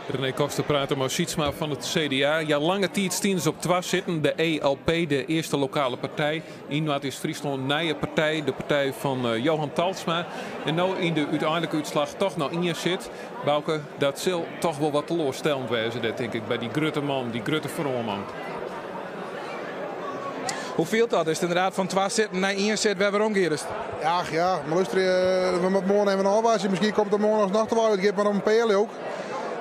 Speaker 2: René Koster prate mei Sytsma fan it CDA. Ja, lange tiid stienen se op twa sitten. De ELP, de Eerste Lokale Partij yn Noardeast-Fryslân, nije partij, de partij fan Johan Talsma. En no yn de úteinlike útslach toch noch ien sit. Bauke, dat sil toch wol wat teloarstellend wêze dêr, tink ik, by dy grutte man, dy grutte foaroanman.
Speaker 9: Hoe fielt dat? Is it ynderdaad fan twa sitten nei ien sit wer werom giest?
Speaker 13: Ach ja, mar lúster, we moatte moarn even ôfwachtsje. Miskien komt der moarn noch te wei. It giet mar om in pear leau 'k.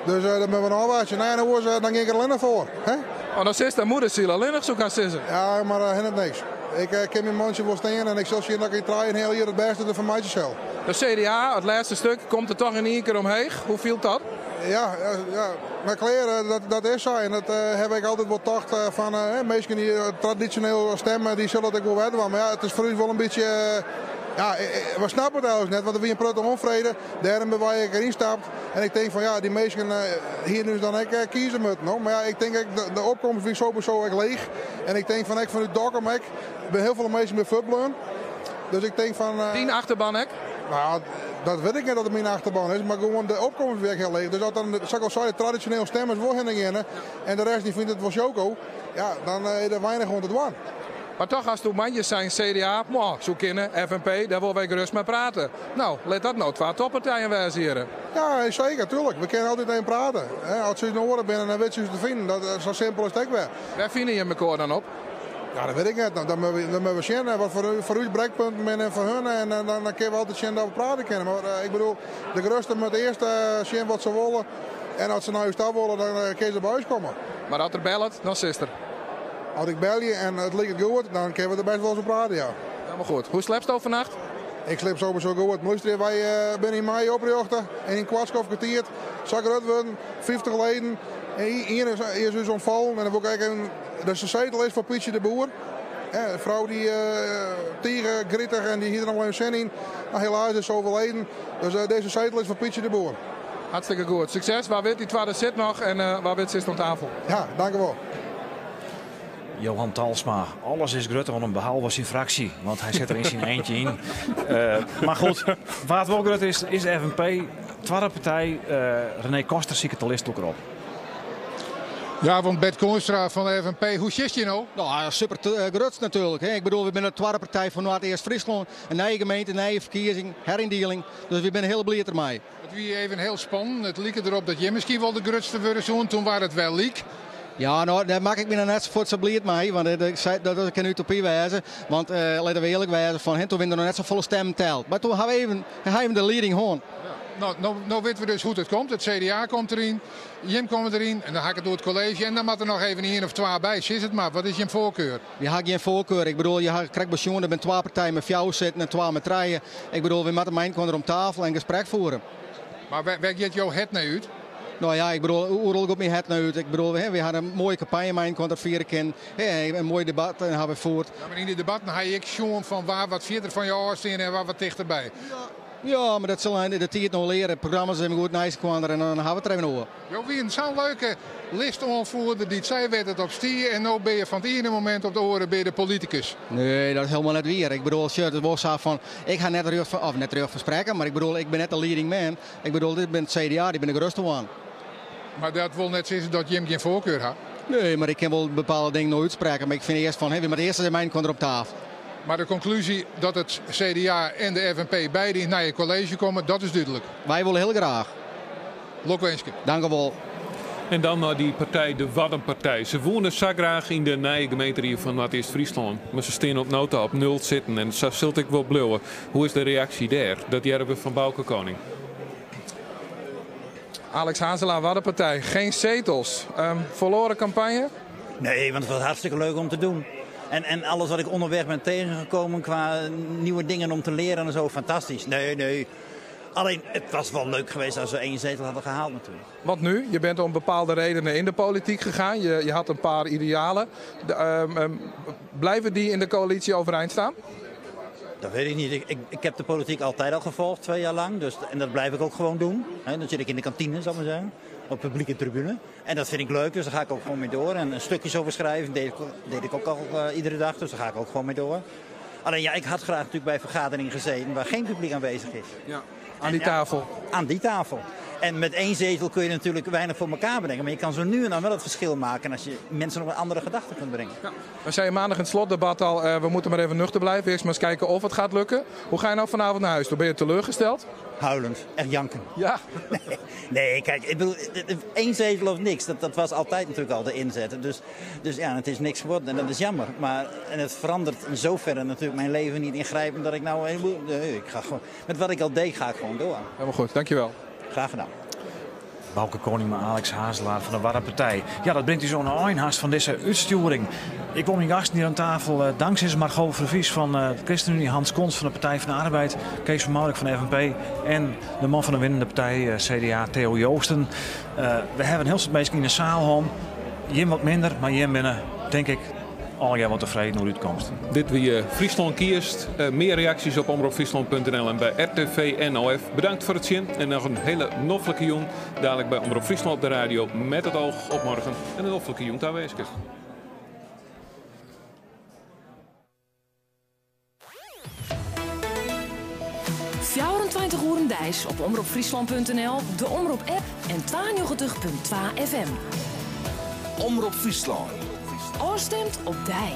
Speaker 13: Dus dat moatte we ôfwachtsje. Nee, en oars dan gean ik der allinnich foar. Hè?
Speaker 9: Oh, dan sitst dêr moedersiel allinnich, soe ik hast sizze.
Speaker 13: Ja, mar hinderet niks. Ik kin myn mantsje wol stean en ik sil sjen dat ik yn trijenheal jier it bêste derfan meitsje sil.
Speaker 9: De CDA, it lêste stik, komt der toch yn ien kear omheech. Hoe fielt dat?
Speaker 13: Ja, ja, mar klear, dat is sa. En dat ha ik altyd wol tocht fan minsken dy't tradisjoneel stimme, dy sille it ek wol wer dwaan. Mar ja, it is foar ús wol in bytsje, ja, we snappe it eigentlik net, want der wie in protte ûnfrede. Dêrom binne wy ek deryn stapt. En ik tink fan ja, dy minsken hiene ús dan ek kieze moatten. No. Mar ja, ik tink ek, de opkomst wie sowieso ek leech. En ik tink fan ek fanút Dokkum ek, der binne hiel folle minsken by fuortbleaun. Dus ik tink fan.
Speaker 9: Dyn achterban ek?
Speaker 13: Nou, dat wit ik net oft it myn achterban is, mar gewoan de opkomst wie ek hiel leech. Dus as dan, sa't ik al sei, de tradisjonele stemmers wol hinne geane en de rest dy fynt it wol sjoko, ja, dan is der weinich oan te dwaan.
Speaker 9: Mar toch hasto moandei sein CDA, moah, soe kinne, FNP, dêr wolle wy gerust mei prate. No, lit dat no twa toppartijen wêze hjirre.
Speaker 13: Ja, seker, tuerlik. We kinne altyd even prate. As se ús nedich binne, dan witte se ús te finen. Dat, sa simpel is it ek wer.
Speaker 9: Wêr fine jim mekoar dan op?
Speaker 13: Ja, dat wit ik net. Dan moatte we sjen wat foar ús brekpunten binne en foar hun. En dan kinne we altyd sjen dat we prate kinne. Mar ik bedoel, de grutste moat earst sjen wat se wolle. En as se nei ús ta wolle, dan kinne se by ús komme.
Speaker 9: Mar as er bellet, dan sitst der.
Speaker 13: As ik belje en it liket goed, dan kinne we der bêst wol ris oer prate, ja.
Speaker 9: Helemaal goed. Hoe sliepsto fannacht?
Speaker 13: Ik sliep sowieso goed. Lústerje, wy binne yn maaie oprjochte en yn koart skoftke tiid sa grut wurden, 50 leden. En ien is ús ûntfallen en dan wol ik ek even, dus de setel is foar Pietsje de Boer. In frou dy tige gritich en dy hie der noch wol even sin yn. Mar helaas is se overleden. Dus dizze setel is foar Pietsje de Boer.
Speaker 9: Hartstikke goed. Sukses. Wa wit dy twadde sit noch en wa wit sitst oan tafel.
Speaker 13: Ja, dankewol.
Speaker 4: Johan Talsma, alles is grutter oan him behalve syn fraksje, want hy sit der yn syn eentje yn. Mar goed, wa't wol grut is, is de FNP. Twadde partij, René Koster siket de listlûker op.
Speaker 6: Ja, want Bert Koornstra fan de FNP, hoe sjochst je no?
Speaker 11: Nou, super grut natuerlik. Hè. Ik bedoel, we binne de twadde partij fan Noardeast-Fryslân. In nije gemeente, nije ferkiezing, heryndieling. Dus we binne hiel bliid dermei.
Speaker 6: It wie even hiel spannend. It like derop dat jim miskien wol de grutste wurde soene. Toen waard it wer lyk.
Speaker 11: Ja, no, dêr makke ik my noch net fuort sa bliid mei, want dat kin utopy wêze. Want litte we earlik wêze, fan hè, toen wiene der noch net safolle stemmen teld. Mar toen ha we even, ha even de lieding hân.
Speaker 6: Ja, no, no witte we dus hoe't it komt. It CDA komt deryn, jim komme deryn en dan ha ik it oer it kolleezje. En dan moat der noch even ien of twa by. Sis it mar, wat is jim foarkeur?
Speaker 11: Wy ha gjin foarkeur. Ik bedoel, je ha krekt besjoen, der binne twa partijen mei fjouwer sitten en twa mei trije. Ik bedoel, wy moatte mei inoar om tafel en gesprek fiere.
Speaker 6: Mar wêr giet jo hert nei út?
Speaker 11: No ja, ik bedoel, oeral giet myn hert nei út. Ik bedoel, wy ha in moaie kampanje mei inoar fiere kinnen. In moai debat ha we fierd.
Speaker 6: Ja, mar yn dy debatten ha je ek sjoen fan wa wat fierder fan je ôfstean en wa wat tichterby.
Speaker 11: Ja, mar dat sil de tiid no leare. Programma's even goed neist elkoar en dan ha we it der even oer.
Speaker 6: Jo wienen sa'n leuke listoanfoerder dy't sei wêr't it op stie en no binne je fan it iene momint op de oare binne de politikus.
Speaker 11: Nee, dat is helemaal net wier. Ik bedoel, sjoch, it is wol sa fan, ik ha net rjocht fan, of net rjocht fan sprekken, mar ik bedoel, ik bin net de leading man. Ik bedoel, dit bin it CDA, dy binne de grutste one.
Speaker 6: Mar dat wol net sizze dat jim gjin foarkeur ha.
Speaker 11: Nee, mar ik kin wol bepaalde dingen no útsprekke, mar ik fyn earst fan, we moatte earst ris mei elkoar om tafel.
Speaker 6: Mar de konklúzje dat it CDA en de FNP beide yn it nije kolleezje komme, dat is dúdlik.
Speaker 11: Wy wolle hiel graach.
Speaker 6: Lokwinske.
Speaker 11: Dankewol.
Speaker 2: En dan nei dy partij, de Waddenpartij. Se woene sa graach yn de nije gemeenterie fan Noardeast-Fryslân, mar se stean oant no ta op nul sitten en sa sil it ek wol bliuwe. Hoe is de reaksje dêr? Dat hearre we fan Bauke Koning.
Speaker 9: Alex Hazelaar, Waddenpartij, geen zetels. Verloren campagne?
Speaker 19: Nee, want het was hartstikke leuk om te doen. En alles wat ik onderweg ben tegengekomen qua nieuwe dingen om te leren en zo, fantastisch. Nee, nee. Alleen, het was wel leuk geweest als we één zetel hadden gehaald natuurlijk.
Speaker 9: Want nu? Je bent om bepaalde redenen in de politiek gegaan. Je had een paar idealen. Blijven die in de coalitie overeind staan?
Speaker 19: Dat weet ik niet. Ik heb de politiek altijd al gevolgd, 2 jaar lang. En dat blijf ik ook gewoon doen. He, dan zit ik in de kantine, zal ik maar zeggen. Op publieke tribune. En dat vind ik leuk, dus daar ga ik ook gewoon mee door. En stukjes over schrijven deed ik ook al iedere dag, dus daar ga ik ook gewoon mee door. Alleen ja, ik had graag natuurlijk bij vergaderingen gezeten waar geen publiek aanwezig is.
Speaker 9: Ja, aan die tafel.
Speaker 19: Aan die tafel. En met één zetel kun je natuurlijk weinig voor elkaar brengen. Maar je kan zo nu en dan wel het verschil maken als je mensen op een andere gedachte kunt brengen. Ja.
Speaker 9: We zeiden maandag in het slotdebat al, we moeten maar even nuchter blijven. Eerst maar eens kijken of het gaat lukken. Hoe ga je nou vanavond naar huis? Ben je teleurgesteld?
Speaker 19: Huilend, echt janken.
Speaker 9: Ja.
Speaker 19: Nee, nee, kijk, ik bedoel, één zetel of niks, dat was altijd natuurlijk al de inzet. Dus ja, het is niks geworden en dat is jammer. Maar, en het verandert in zoverre natuurlijk mijn leven niet ingrijpend dat ik nou... Nee, ik ga gewoon, met wat ik al deed ga ik gewoon door.
Speaker 9: Helemaal goed, dankjewel.
Speaker 19: Graag gedaan.
Speaker 4: Bouke Koning met Alex Hazelaar van de Warre Partij. Ja, dat brengt u zo'n eindhaast van deze uitsturing. Ik kom hier gasten hier aan tafel. Dankzij Margot Vervies van de ChristenUnie, Hans Konst van de Partij van de Arbeid, Kees van Maurik van de FNP en de man van de winnende partij, CDA, Theo Joosten. We hebben heel veel mensen in de zaal gehad. Jim wat minder, maar Jim binnen, denk ik, al jij wat tevreden hoe het komt.
Speaker 2: Dit wie Friesland kiest. Meer reacties op omroepfriesland.nl en bij RTV NOF. Bedankt voor het zien en nog een hele noffelijke jong. Dadelijk bij Omroep Friesland op de radio met het oog op morgen. En een noffelijke jong aanwezig.
Speaker 8: 24 uur deis op omroepfriesland.nl, de Omroep app en 92.2 FM.
Speaker 12: Omroep Friesland.
Speaker 8: Oorstemt op dij.